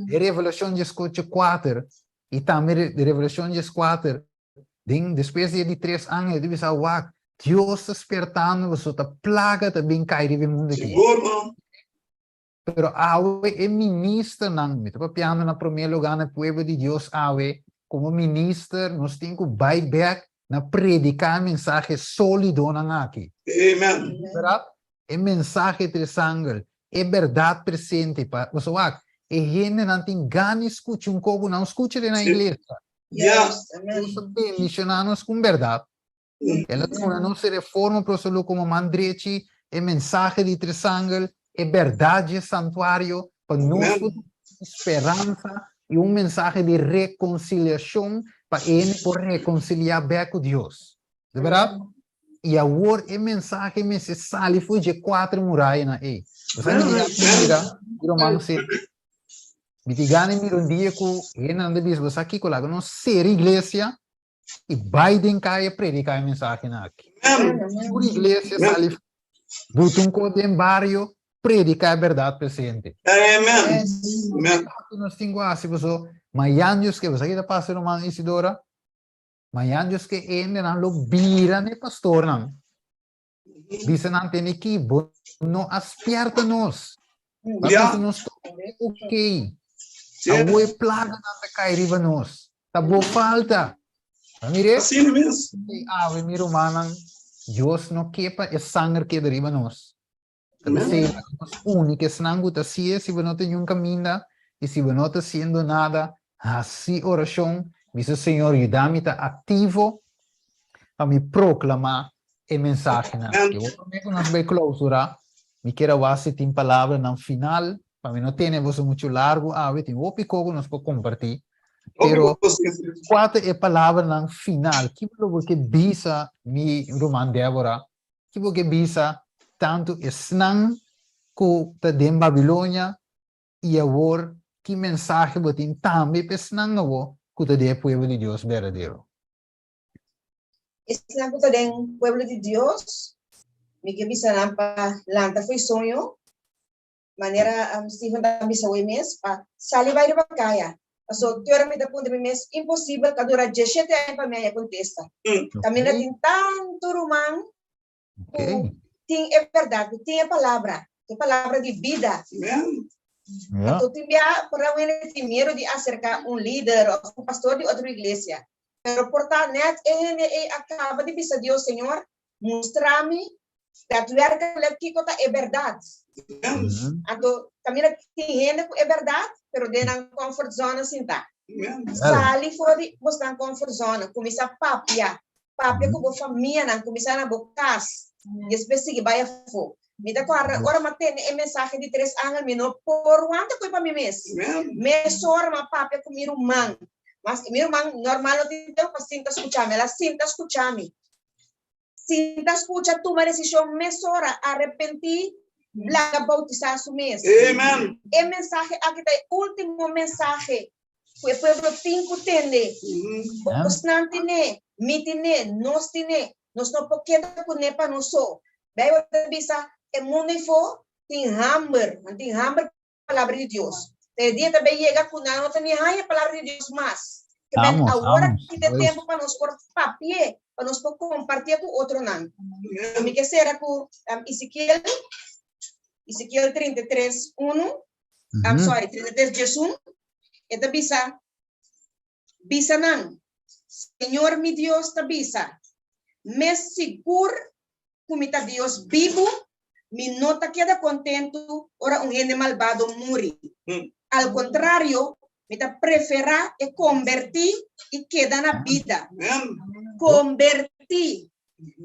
e Revelacion diescocho cuater y tambe Revelacion diescuater, den despues di e di tres angel ta bisa wak. Dios ta spertando boso ta plaga ta bin kai riba e mundu aki. Sigur no. Pero awe e ministernan, mi ta papiando na promé lugá na e pueblo di Dios awe, komo minister nos tin ku bai bèk na prediká e mensahe sólidonan aki. Amen. Bèrdat? E mensahe tresangel, e bèrdat presente pa, boso wak, e hendenan tin gana di skucha un koko, nan skucha den nan iglesia. Ya. Dios a bendishoná nos ku un bèrdat. El a duna nos e reforma prosolo komo man drechi, e mensahe di tresangel, e bèrdat dje santuario, pa nos por tin speransa i un mensahe di rekonsiliashon pa e hende por rekonsiliá bèk ku Dios. Di bèrdat? I awor e mensahe mester sali for dje kuater murayanan ei. Bo sa mi tin gana di mira, mi ruman Seti? Mi tin gana di mira un dia ku hendenan ta bisa, bo sa kiko, laga nos sera iglesia i bai den kaya prediká e mensahenan aki. Tur iglesia sali buta un kos den bario, prediká e bèrdat presente. Amen. Amen. Nos tin ku hasi paso mayan Dios ke, bo sa ki ta pasa ruman Isidora? Mayan Dios ke hendenan lo bira n'e pastornan. Bisa nan tene ki bo no a spierta nos. Ba Ja. bisa nos ok. Awor e plaganan ta kai riba nos. Ta bo falta. Ba mire? Asina mes. Ei, awe mi rumannan, Dios no ke pa e sanger keda riba nos. Ta p'esei nos uni ku esnan ku ta hasié, si bo no ta niun kaminda i si bo no ta hasiendo nada, hasi orashon, bisa Señor yuda mi ta aktivo pa mi proklamá e mensahenan. I awor promé ku nos bai klousurá, mi kier a wak si tin palabranan final, pa mi no tene boso muchu largu awe, tin hopi kos ku nos por kompartí, pero kua ta e palabranan final? Kiko lo bo ke bisa mi ruman Débora Ki bo ke bisa tantu esnan ku ta den Babilonia, i awor ki mensahe bo tin tambe pa esnan awor ku ta den e pueblo di Dios berdadero? Esnan ku ta den pueblo di Dios, mi ke bisa nan pa lanta fo'i soño, Manera Steven ta bisa awor mes, pa sali bai riba kaya. Paso te ora mi ta puntra mi mes, imposibel ka dura dieshete aña pa mi haña kontesta. Kaminda tin tantu ruman ku tin e bèrdat, ku tin e palabra, e palabra di bida. Anto tin bia por a hende tin miedu di aserká un lider òf un pastor di otro iglesia. Pero por ta nèt e hende ei a kaba di bisa Dios, Señor, mustra mi Daadwerkelijk kiko ta e bèrdat. Anto kaminda tin hende ku e bèrdat, pero den nan comfort zone sintá. Sali for di bosnan comfort zone, kuminsá papia, papia ku bo famianan, kuminsá na bo kas, despues sigui bai afó. Mi ta kòrda ora mi a tende e mensahe di tres angel, mi no por wanta koe pa mi mes. Mesora mi a papia ku mi ruman. Mas mi ruman normal no tin tempu pa sinta skucha mi, el a sinta skucha mi. Si ta scucha tuma decision mesora, arepenti, laga bautisa su mes. Amen. E mensahe aki ta e ultimo mensahe cu e pueblo tin cu tende. Bosnan tine, mi tine, nos tine. Nos no por keda cune pa nos so. Bijbel ta bisa e mundo eyfo tin hamber, nan tin hamber palabra di Dios. Pero e dia ta bay yega cu nan no ta ni haña palabra di Dios mas. Ke men Amos, awor amos, aki ta juist. tempo pa nos por papi'é, pa nos por compartié cu otronan. Mi ke sera cu um, Ezekiel, Ezekiel 33, 1, I'm sorry, 33, 11, e ta bisa, Bisa nan, Señor mi Dios ta bisa, Mes sigur ku mi ta Dios bibu, mi no ta keda kontentu ora un hende malbado muri. Al kontrario, mi ta preferá e kombertí i keda na bida. Kombertí!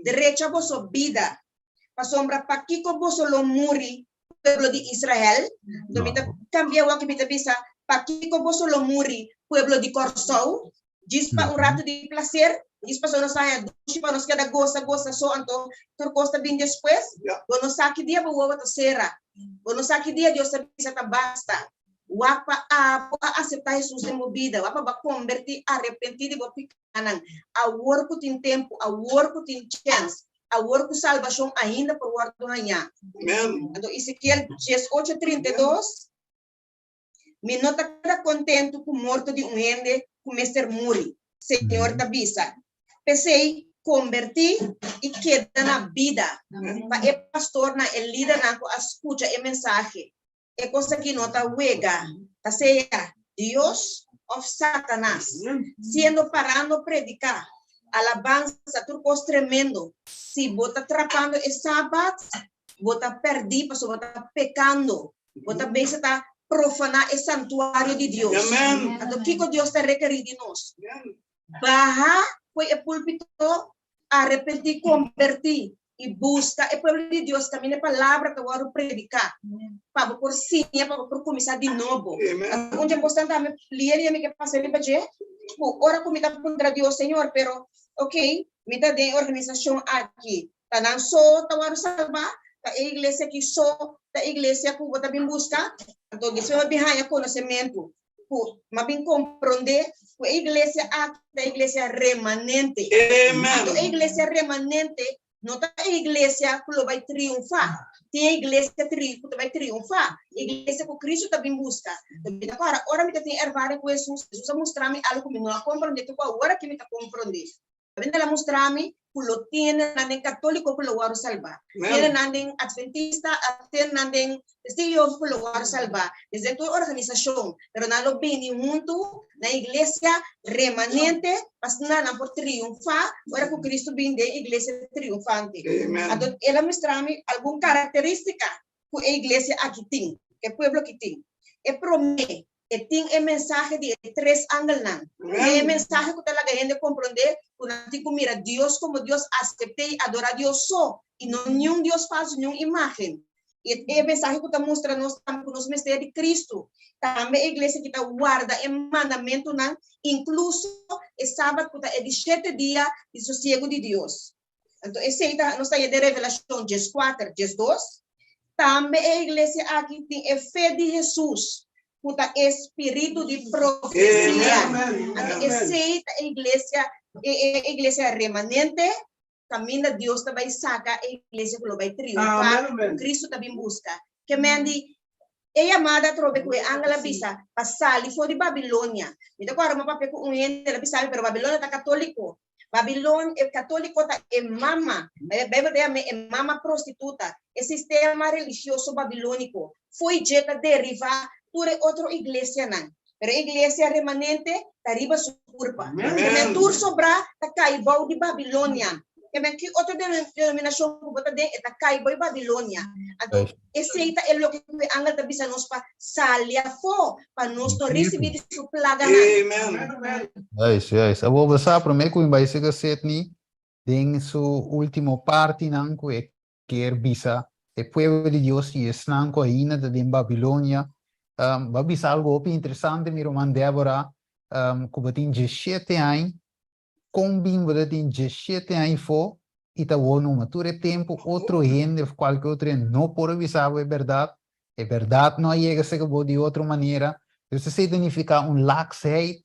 Drecha boso bida, pasobra pakiko boso lo muri, pueblo di Israel? Anto mi ta kambia awor mi ta bisa, pakiko boso lo muri, pueblo di Kòrsou? Djis pa un ratu di plaser, djis pasobra nos haña dushi pa nos keda gosa gosa so, anto tur kos ta bin despues? Bo no sa ki dia bo wowo ta sera, bo no sa ki dia Dios ta bisa ta basta. Wak pa abo a aseptá Hesus den bo bida, wak pa bo a kombertí, arepentí di bo pikánan, awor ku tin tempu, awor ku tin chèns, awor ku salbashon ainda por wòrdu hañá. Anto Ezekiel diesocho, 32, Mi no ta keda kontentu ku morto di un hende ku mester muri, Señor ta bisa. P'esei, Kombertí i keda na bida. Pa e pastornan, e lidernan ku a skucha e mensahe, e kos aki no ta wega, ta sea Dios òf Satanas. Siendo parando prediká, alabansa, tur kos tremendo, si bo ta trapando e Sabat, bo ta pèrdí pasobra bo ta pekando. Bo ta bezig ta profaná e santuario di Dios. Anto kiko Dios ta rekerí di nos? Baha fo'i e púlpito, arepentí, kombertí i buska e pueblo di Dios kaminda e palabra ta wòrdu prediká, pa bo por siña, pa bo por kuminsá di nobo. Anto un dje kosnan tambe lia lia mi ke pasa riba dje, ku ora ku mi ta puntra Dios, Señor, pero okey, mi ta den e organisashon aki, Ta nan so ta wòrdu salbá? Ta e iglesia aki so ta e iglesia ku bo ta bin buska? Anto despues bo bin haña konosementu ku bo a bin komprondé ku e iglesia aki ta e iglesia remanente. Anto e iglesia remanente no ta e iglesia ku lo bai triunfá. Tin e iglesia ku ta bai triunfá, e iglesia ku Kristu ta bin buska. Mi ta kòrda ora mi ta tin ervaring ku Hesus, Hesus a mustra mi algu ku mi no a komprondé te ku awor aki mi ta komprondé. Kaminda el a mustra mi ku lo tin hendenan den katóliko ku lo wòrdu salbá, tin hendenan den atventísta, tin hendenan den Testigo di Jehová ku lo wòrdu salbá, desde tur organisashon, pero nan lo bini huntu na iglesia remanente pa asina nan por triunfá ora ku Kristu bini den iglesia triunfante. Anto el a mustra mi algun karakterístika ku e iglesia aki tin, ku e pueblo aki tin. E promé, E tin e mensahe di e tres angelnan. E mensahe ku ta laga hende komprondé ku nan tin ku mira Dios komo Dios, asept'é i adorá Dios so, i no niun dios falsu, niun imágen. I e mensahe ku ta mustra nos tambe ku nos mester di Kristu. Tambe e iglesia ki ta warda e mandamentunan, inkluso e Sabat ku ta e di shete dia di sosiegu di Dios. Anto esei ta nos ta haña den Revelashon dieskuater, 12. Tambe e iglesia aki tin e fe di Hesus, ku ta e spiritu di profesia. Anto esei ta e iglesia, e iglesia remanente, kaminda Dios ta bai saka e iglesia ku lo bai triunfá, ku Kristu ta bin buska. Ke men di E yamada atrobe ku e angel a bisa pa sali for di Babilonia. Mi ta kòrda mi a papia ku un hende, el a bisa mi, pero Babilonia ta katóliko. Babilon, e katóliko ta e mama, e Beibel ta yam'é e mama prostituta, e sistema religioso babilóniko. Fo'i dje ta derivá tur e otro iglesianan. Pero e iglesia remanente ta riba su kurpa. Kem'e tur sobrá ta kai bou di Babilonia. Kem'e ki otro denominashon ku bo ta den, e ta kai bou di Babilonia. Anto, esei ta e loke ku e angel ta bisa nos pa sali afó, pa nos no risibí di su plaganan. Juist, juist. Awor bo sa promé ku mi bai sega Sidney den su último partinan ku e kier bisa e pueblo di Dios i esnan ku ainda ta den Babilonia. Bo a bisa algu hopi interesante, mi ruman Débora, ku bo tin diesshete aña. Kon bin bo ta tin diesshete aña ifó i ta wou numa? Tur e tempu otro hende òf kualke otro hende no por a bisa bo e bèrdat. E bèrdat no a yega serka bo di otro manera. Dus esei ta nifiká un laksheid,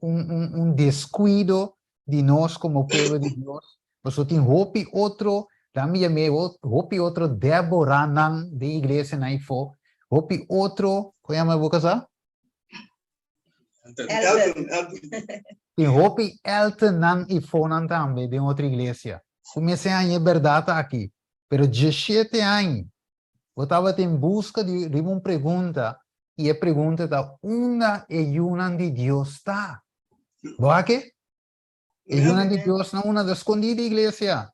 un, un, un descuido di nos como pueblo di Dios. Pasobra tin hopi otro, dan mi yam'é hopi otro Déboranan den iglesianan ifó, hopi otro, kon yama bo kasá? Elton. Elton. Tin hopi Eltonnan ifónan tambe den otro iglesia. Ku mester haña e bèrdat aki. Pero diesshete aña Bo tabata en buska di riba un pregunta i e pregunta ta unda e yunan di Dios ta? Bo a ke? E yunan di Dios na una ta skondí di iglesia.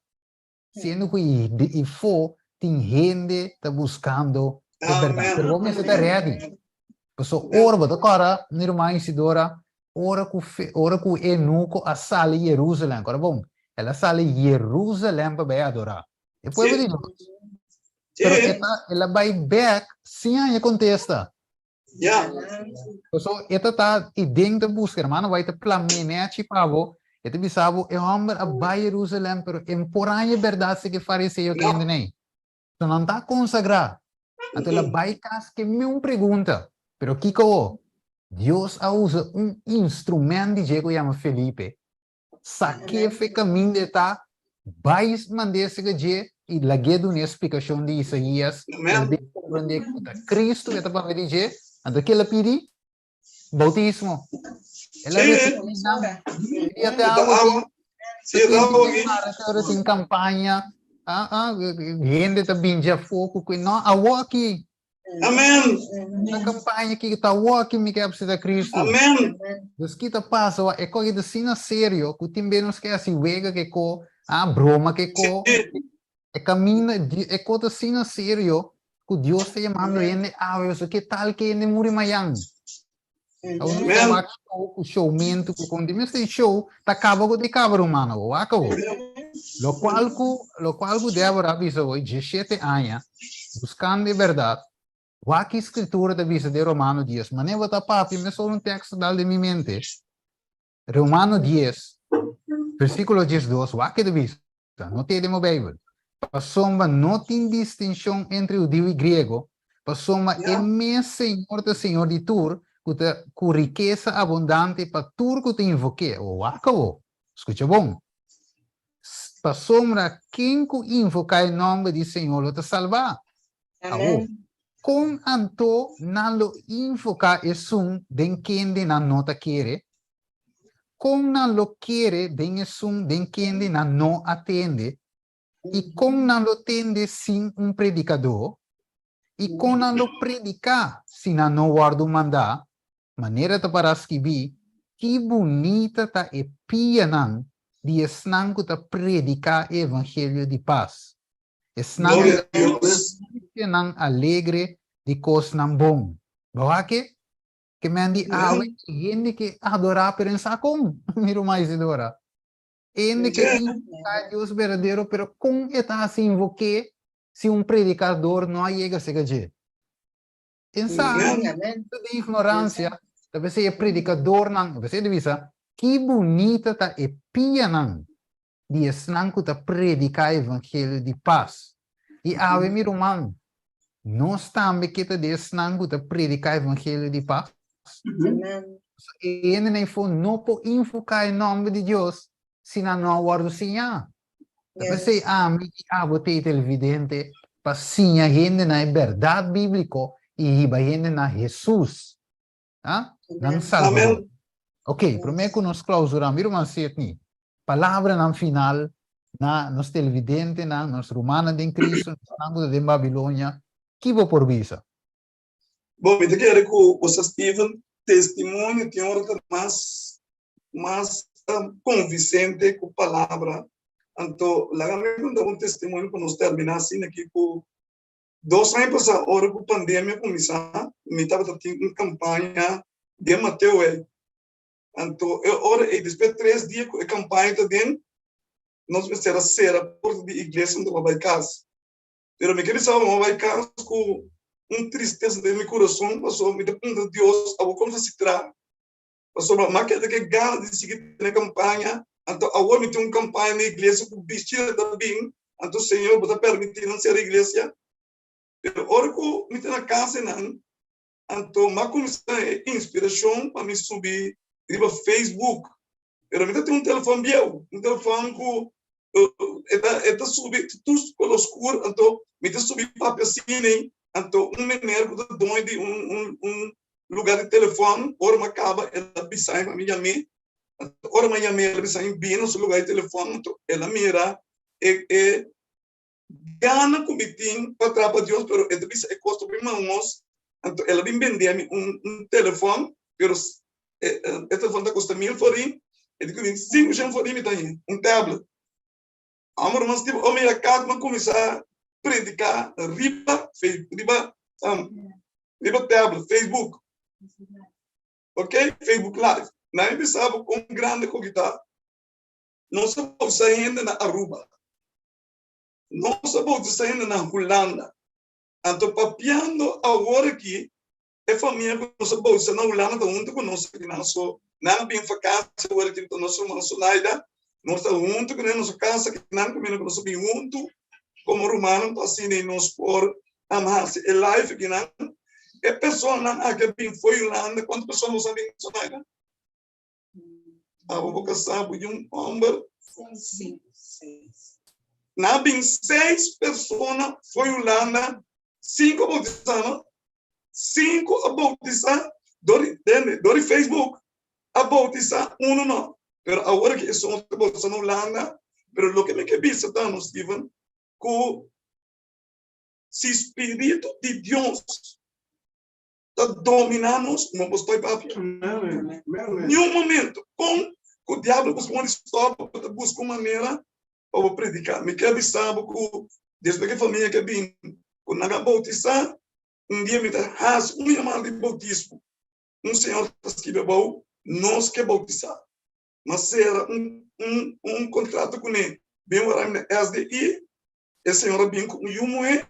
Siendo ku i fo tin hende ta buskando e bèrdat. Pero bo mester ta ready. Paso ora bo ta kòrda, mi ruman Isidora, ora ku ora ku eunuko a sali Jerusalem, kòrda bon, el a sali Jerusalem pa bai adorá. E pueblo di Dios. Pero e ta, el a bai bek sin haña kontesta. Ja. So, e ta ta i den ta buska, hermano, bai ta plam'é nechi pa bo. E ta bisa bo, e hòmber a bai Jerusalem, pero e por haña e bèrdat si ke fariseo ke hende nei. So nan ta konsagrá. Anto el a bai kas ke mi un pregunta. Pero kiko ho? Dios a usa un instrument di dje ku yama Felipe Sak'é fe kaminda e ta, bai mand'é sega dje i lag'é dun'é splikashon di Isaías, el bin komprondé ku ta Kristu e ta papia di dje, anto ke el a pidi? Boutismo. El a risibí nan dia te awa aki. Sí, e ta hopi. Ora tin kampaña, ah, ah, hende ta bin dje afó ku no, awor aki. Amen. Na kampaña ki ta awor aki mi ke aseptá Kristu. Amen. Dus ki ta pasa wa e ko ki ta asina serio ku tin be nos ke hasi wega ke ko, ah, broma ke ko. E kaminda e ko ta asina serio ku Dios ta yamando hende awe, so ke tal ke hende muri mayan? Awo no ta wak show ku showmentu ku kon di mester show ta kaba ku di kaba rumano bo wak awo. Lo kual ku lo kual ku Deborah a bisa bo 17 aña buskando e bèrdat wak ki skritura ta bisa den Romano 10 manera bo ta papia mesora un teksto dal den mi mente Romano 10 versíkulo 12 wak ke ta bisa No te den bo Bijbel. Pasobra no tin distinshon entre hudiu i griego, pasobra e mes Señor ta Señor di tur, ku ta ku rikesa abundante pa tur ku ta invok'é. Wak awor, skucha bon. Pasobra ken ku invoká e nòmber di Señor lo ta salbá. Awor, kon anto nan lo invoká esun den kende nan no ta kere? Kon nan lo kere den esun den kende nan no a tende? I kon nan lo tende sin un predikadó? I kon nan lo prediká si nan no wòrdu mandá? Manera ta pará skibí, Ki bunita ta e pianan di esnan ku ta prediká e evangelio di pas, esnan ku ta notisianan alegre di kosnan bon. Bo wak e? Ke men di awe e hende ke adorá pero en sa kon, mi ruman Isidora. E hende ke invoká e Dios berdadero pero kon e ta hasi invoké si un predikador no a yega serka dje? En sa, di ignoransia, ta p'esei e predikadornan, p'esei ta bisa, ki bunita ta e pianan di esnan ku ta prediká evangelio di pas. I awe, mi ruman, nos tambe ke ta di esnan ku ta prediká evangelio di pas. E hendenan ei for no por invoká e nòmber di Dios si nan no a wòrdu siñá. Ta p'esei ami i abo ta e televidente pa siña hendenan e bèrdat bíbliko i hiba hende na Hesus. Ah? Nan Salvador. Ok, promé ku nos klausurá, mi ruman Sidney, palabranan final na nos televidentenan, nos rumannan den Cristo, esnan ku ta den Babilonia, ki bo por bisa? Bon, mi ta kere ku Pastor Steven testimonio tin ora ta mas mas konvisente ku palabra. Anto laga mi konta un testimonio pa nos terminá asina aki ku Dos aña pasá ora ku pandemia kuminsá, mi tabata tin un kampaña den Mateo ei. Anto e ora ei, despues tres dia ku e kampaña ta den, nos mester a sera porta di iglesia anto pa bai kas. Pero mi ke bisa bo, mi bai kas ku un tristesa den mi kurason pasobra mi ta puntra Dios, Awor kon ta hasi tra? Pasobra mi a keda ku e gana di sigui tene kampaña, anto awor mi tin un kampaña na iglesia ku bishita ta bin, anto Señor bo ta permití nan sera iglesia? Pero ora ku mi ta na kas einan, anto mi a kuminsá e inspirashon pa mi subi riba Facebook, pero mi ta tin un telefòn bieu, un telefòn ku e ta e ta subi tur koló skur, anto mi ta subi papia asina ei, anto un meneer ku ta doño di un un un lugar di telefòn, ora mi a kaba el a bisa mi pa mi yam'é, anto ora mi a yam'é el a bisa mi bini na su lugar di telefòn, anto el a mira e e gana ku mi tin pa traha pa Dios, pero e ta bisa e kos ta bin mangos, anto el a bin bendé mi un un telefòn, pero e e telefòn ta kosta mil forin, e di ku mi 500 forin mi ta haña, un tablet. Amo ruman Steve, ora mi yega kas mi a kuminsá prediká riba riba riba tablet, Facebook, ok, Facebook live. Nan a bisa bo kon grandi ku ta. Nos a bautisa hende na Aruba, nos a bautisa hende na Hulanda. Anto papiando awor aki, e famia ku nos a bautisa na Hulanda ta huntu ku nos aki nan. So nan a bin vakansi awor aki, ta nos ruman Sonaida, nos ta huntu ku nan, nos a kasa aki nan kaminda ku nos a bin huntu komo rumannan pa asina nos por hasi e live aki nan. E personanan aki a bin for Hulanda, kuantu persona nos a bin, Sonaida? Abo bo kasá bo un hòmber? Nan a bin seis persona for Hulanda, sinku a boutisá, no? Sinku a boutisá dor di, tende, dor di Facebook a boutisá, unu no. Pero awor ki esun ta bosa na Hulanda, pero loke mi ke bisa ta no, Steven, ku si Spiritu di Dios ta dominá nos, no por stoi papia. Niun momento. Kon ku diablo buska un stòp, bo ta buska un manera pa bo prediká. Mi ke bisa bo ku despues ku e famia ke bin ku nan a boutisá, un dia mi ta hasi un yamada di boutismo. Un señor ta skibi abou, Nos ke boutisá. Ma sera un un un kontrato kuné. Bin wara mi na SDI, e señor a bin ku un yu muhé,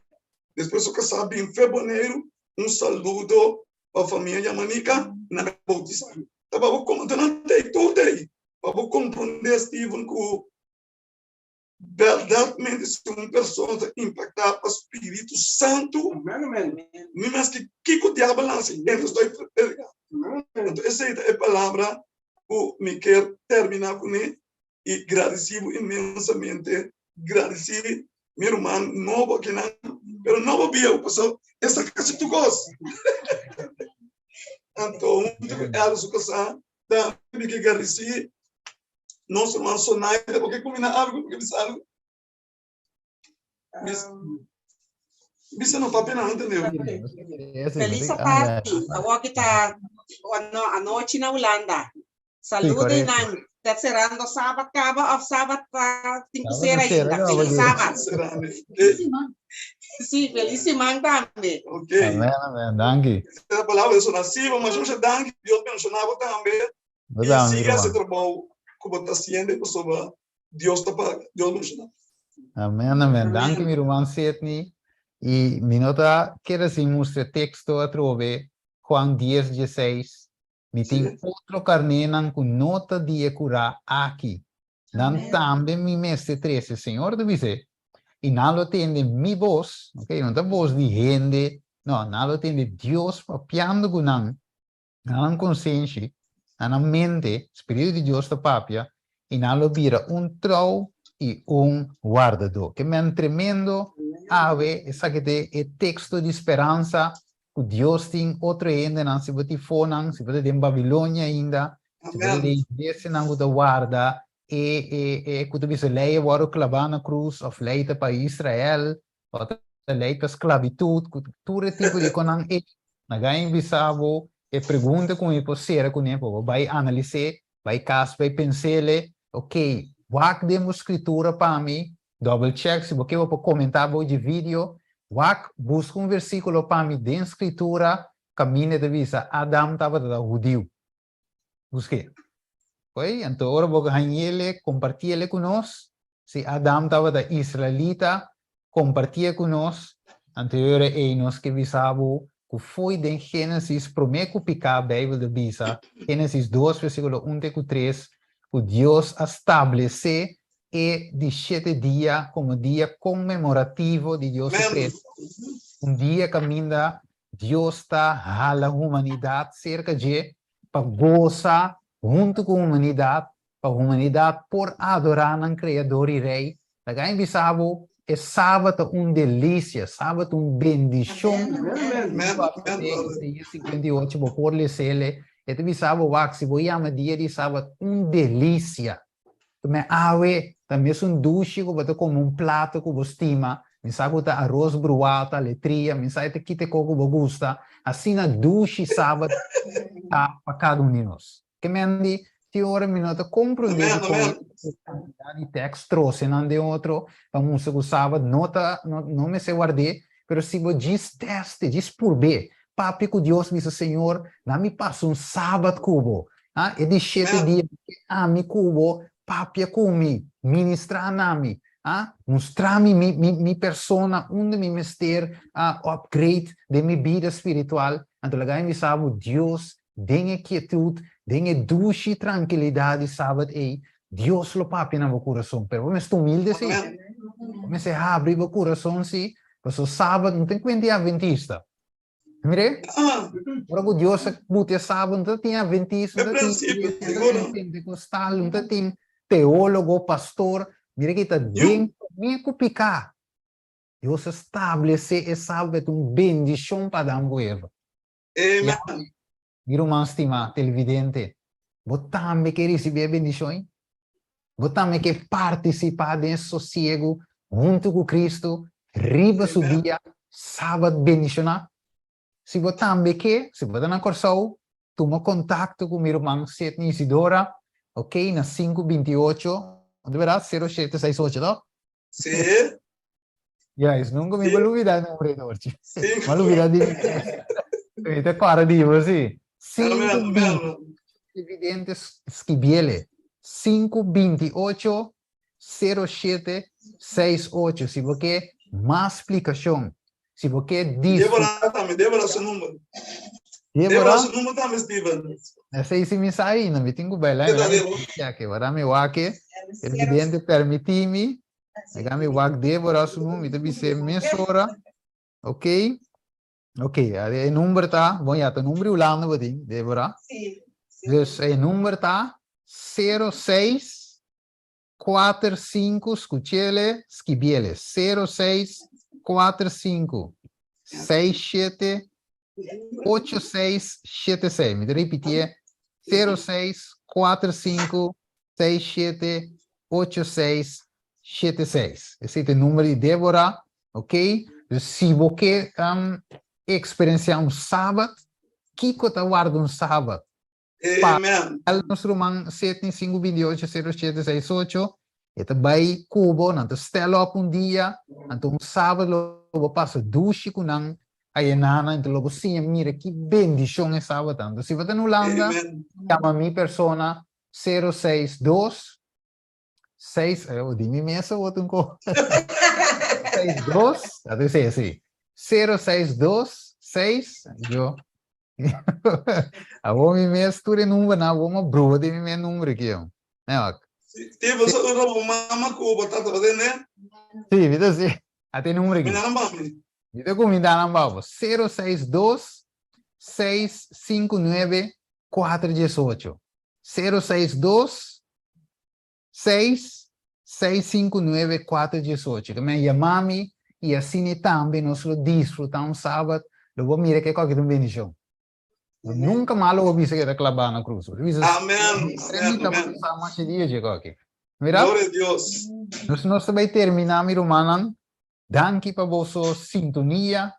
despues su kasá bin fe Boneiru. Un saludo pa famia Yamanika, nan a boutisá. Ta pa bo komo nan tei tur tei, pa bo komprondé Steven ku Bèrdatmente si un persona ta impaktá pa Spiritu Santu, ni maske kiko diabel hasi, e no ta prediká. Anto esei ta e palabra ku mi kier terminá kuné i gradisí bo inmensamente, gradisí mi ruman nobo akinan, pero nobo bieu, pasobra e sa kasi tur kos. Anto huntu ku Elder su kasá, tambe mi ke gradisí Nos ruman Sonaida, bo ke kumina algu? Bo ke bisa algu? Bisa no papia nan, entendeu? Feliz atardi. Awor ki ta no, anochi na Hulanda. Saludo y nan. Ta cerrando Sabat caba of Sabat ta tin ku cera ainda. Feliz Sabat. Sí, feliz siman tambe. Ok. Amen, amen. Danki. Esa palabra de Sonasivo, mas mucho danki. Dios bendicionabo tambe. Bo I tambe, siga hasi ruman. trabou ku bo ta hasiendo pasobra Dios ta paga. Dios bendiciona. Amen, amen. Danki mi ruman Sidney. I mi no ta kere sin mustra e teksto atrobe, Juan dies dieseis. Mi tin otro karnénan ku no ta di e kurá aki. Nan tambe mi mester trese. Señor ta bis'é. I nan lo tende mi bos, ok, no ta bos di hende, no, nan lo tende Dios papiando ku nan. Na nan konsenshi, na nan mente, Spiritu di Dios ta papia i nan lo bira un trou i un wardadó. Ke men tremendo awe esaki ta e teksto di speransa ku Dios tin otro hendenan, si bo tin fonan, si bo ta den Babilonia ainda, si bo ta den iglesianan ku ta warda e e e ku ta bisa lei a wòrdu klabá na krus òf lei ta pa Israel, Bo ta lei pa sklabitut, ku tur e tipo di konan ei. Na gaña bisa bo e pregunta ku mi por sera kuné, pa bo bai analis'é, bai kas bai pens'é, ok, wak den bo skritura pa mi, double check, si bo ke bo por komentá bou dje video, wak, buska un versíkulo pa mi den skritura kaminda e ta bisa Adam tabata ta hudiu. Busk'é. Oye, anto ora bo hañ'ele, komparti'ele ku nos. Si Adam tabata israelita, kompartié ku nos. Anto e ora ei nos ke bisa bo ku fo'i den Génesis, promé ku piká, Beibel ta bisa, Génesis dos versíkulo un te ku tres, ku Dios a stablesé e di shete dia komo dia konmemorativo di Dios su kreashon, un dia kaminda Dios ta hala humanidat serka dje pa gosa huntu ku humanidat, pa humanidat por adorá nan Kreador i Rei. Laga mi bisa bo, e Sabat ta un delisia, Sabat ta un bendishon. Isaías 58, bo por les'é, e ta bisa bo, wak, si bo yama dia di Sabat un delisia, Tuma awe ta mesun dushi ku bo ta kome un plato ku bo stima, mi sa ku ta aros bruá, ta aletria, mi sa e ta kita e kos ku bo gusta, asina dushi sabat ta pa kada un di nos. Ke men di, tin ora mi no ta komprondé dikon e kantidat di tèks trose nan den otro pa mustra ku sabat no ta, no mester ward'é, pero si bo djis tèst'e, djis purb'é, papia ku Dios bisa, Señor, na mi pasa un sabat ku bo, Ah, e di shete dia ke ami ku bo papia ku mi, ministrá na mi, ah, mustra mi mi mi mi persona unda mi mester ah upgrade den mi bida spiritual. Anto laga mi bisa bo, Dios den e kietut, den e dushi trankilidat di Sabat ei, Dios lo papia na bo kurason. Pero bo mester humilde si. Bo mester habri bo kurason si, pasobra Sabat no ta kuenta di adventista. Mire, ora ku Dios a buti e sabat, no ta tin adventista, no ta tin pentecostal, no ta tin teólogo, pastor. Mire ki ta den promé ku piká. Dios a stablesé e sabat un bendishon pa Adam ku Eva. Mi ruman stimá, televidente, Bo tambe ke risibí e bendishon ei? Bo tambe ke partisipá den e sosiegu huntu ku Kristu riba su dia Sabat bendishoná? Si bo tambe ke, si bo ta na Kòrsou, tuma kontakto ku mi ruman Sidney Isidora, ok, na sinku 28, no ta bèrdat? Sero shete seis ocho, tòg? Sí. Juist, nunca mi por lubida e nombre Dorchi. Mi a lubida di mi. Mi ta kòrda di bo, sí. 5 Evidente skibiele. 5 28 07 68. Si bo ke mas splikashon, si bo ke disfruta. Débora tambe, Débora su number. Débora su number tambe, Steven. Esei si mi sa ainda, mi tin ku bai lai. Mi wak mi wak Evidente permití mi. Laga mi wak Débora su number, mi ta bis'é mesora. Ok. Ok, e number ta, bon ya, ta number di Hulanda bo tin, Débora. Sí. Dus e number ta 06 4 5, skuchele, skibiele, 06 4 5 6 7 8 6 7 6. Mi ta repitié, 06 4 5 6 7 8 6 7 6. Esei ta e number di Débora, ok? Dus si bo ke um, eksperensiá un Sabat, kiko ta warda un Sabat? Amen. Pa nos ruman Sidney 528 07 68, e ta bai ku bo, nan ta stel op un dia, anto un sábado lo bo pasa dushi ku nan ayenanan, anto lo bo siña mira ki bendishon e sábado ta. Anto si bo ta na Hulanda, Amen. yama mi persona 062 6, eh, di mi mes a un ko. 62, a tu sí, 062 6, yo. Awor mi mes tur e number na awor ma broer di mi mes number aki yo. Ne wak. Steve, so ora bo mama ku bo tata ba tene? Sí, mi ta sí. A te number aki. Kumindá nan ba mi. Mi ta kumindá nan ba bo. 062 659 418. 062 6 659 418. Ke men yama mi i asina tambe nos lo disfrutá un sabat, lo bo mira ke kòke ta un bendishon. Bo nunka mas lo bo bisa ke ta klabá na krus. Bo ta bisa, Amen, amen, amen. tabata sa masha dia dje kòke. Mira? Gloria a Dios. Nos nos ta bai terminá, mi rumannan. Danki pa boso sintonia.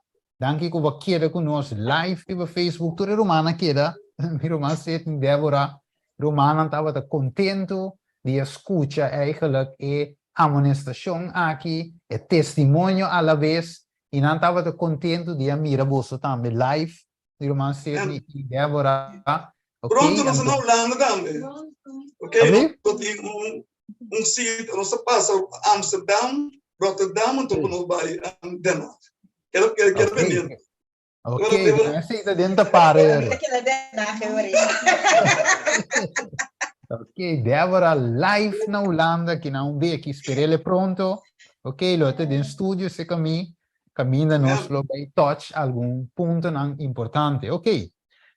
Danki ku bo a keda ku nos live riba Facebook. Tur e rumannan a keda. Mi ruman Sidney, Deborah, rumannan tabata kontentu di a skucha eigenlijk e amonestashon aki, e testimonio alabes, i nan tabata kontentu di a mira boso tambe live, mi ruman Sidney i Deborah. Ok, Pronto nos ta na anto. Hulanda tambe. Ok, Abi? nos tin un un sita, nos ta pasa Amsterdam, Rotterdam, anto ku nos bai Den Haag. Keda keda keda Ok, pendiente. ok, Ora Deborah. den esei ta den ta pare Mi ora. ta keda Den Haag e ora. Ok, Deborah live na Hulanda, ki na un beki, sperele pronto. Ok, lo ta den studio se kami, kaminda nos lo bai touch algun puntonan importante. Ok,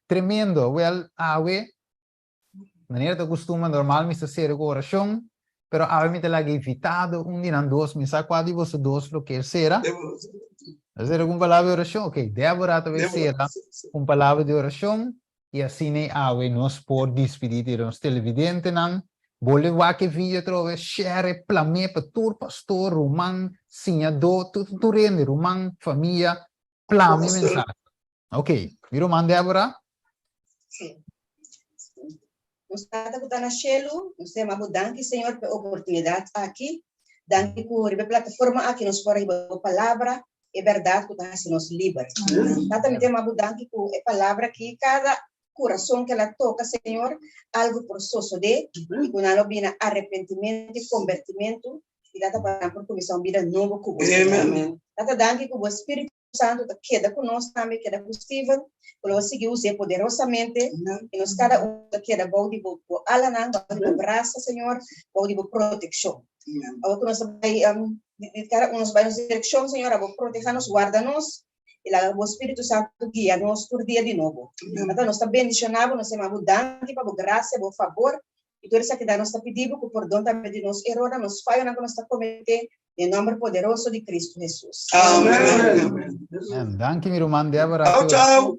tremendo. Wel, awe, manera ta kustuma normal mi sa sera ku orashon, pero awe mi ta laga invitado un di nan dos, mi sa kua di boso dos lo kier sera. Lo sera ku un palabra di orashon? Ok, Deborah ta bai sera ku un palabra di orashon i asina awe nos por dispidí di nos televidentenan. Bolbe wak e video atrobe, share e, plam'é pa tur pastor, ruman, siñadó, tur tur hende, ruman, famia, plama e mensahe. Ok, mi ruman Deborah. Sí. Nos Tata ku ta na shelu, nos ta yama bo danki, Señor, pa e oportunidat aki. Danki ku riba e plataforma aki nos por a hiba bo palabra, e bèrdat ku ta hasi nos liber. Tata, mi ta yama bo danki ku e palabra aki, kada kurason ku el a toka, Señor, algu por sosodé i ku nan lo bini na arepentimentu i kombertimentu, i Tata, pa nan por kuminsá un bida nobo ku bo, Señor. Tata, danki ku bo Spiritu Santu ta keda ku nos tambe, keda ku Steven, ku lo a sigui us'é poderosamente, i nos kada un ta keda bou di bo bo alanan, bou di bo brasa, Señor, bou di bo protekshon. Awor ku nos ta bai, di kada un nos bai nos direkshon, Señor, abo proteha nos, warda nos, i laga bo Spiritu Santu guia nos tur dia di nobo. Tata, nos ta bendishoná bo, nos ta yama bo danki pa bo grasia, bo fabor, I tur esaki nos ta pidi bo ku pordon tambe di nos erornan, nos fayonan ku nos ta kometé, den nomber poderoso di Kristu Hesus. Amen. Amen. Danki mi ruman Deborah. Ciao, ciao.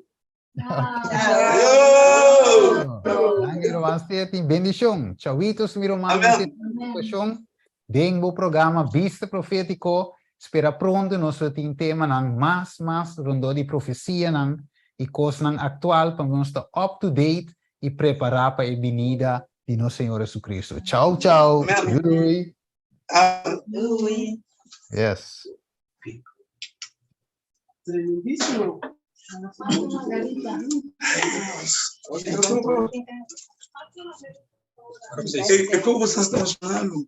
Danki ruman. ruman Sidney. Bendishon. Chawitos, mi ruman. Amen. Den bo programa Bista Profétiko. Spera pronto nos lo tin temanan mas mas rondó di profesianan i kosnan aktual pa nos ta up to date i prepará pa e binida di nos Señor Jesucristo. Chau chau. Amen. Doei. Doei. Yes. Tremendísimo. E, e como você está falando?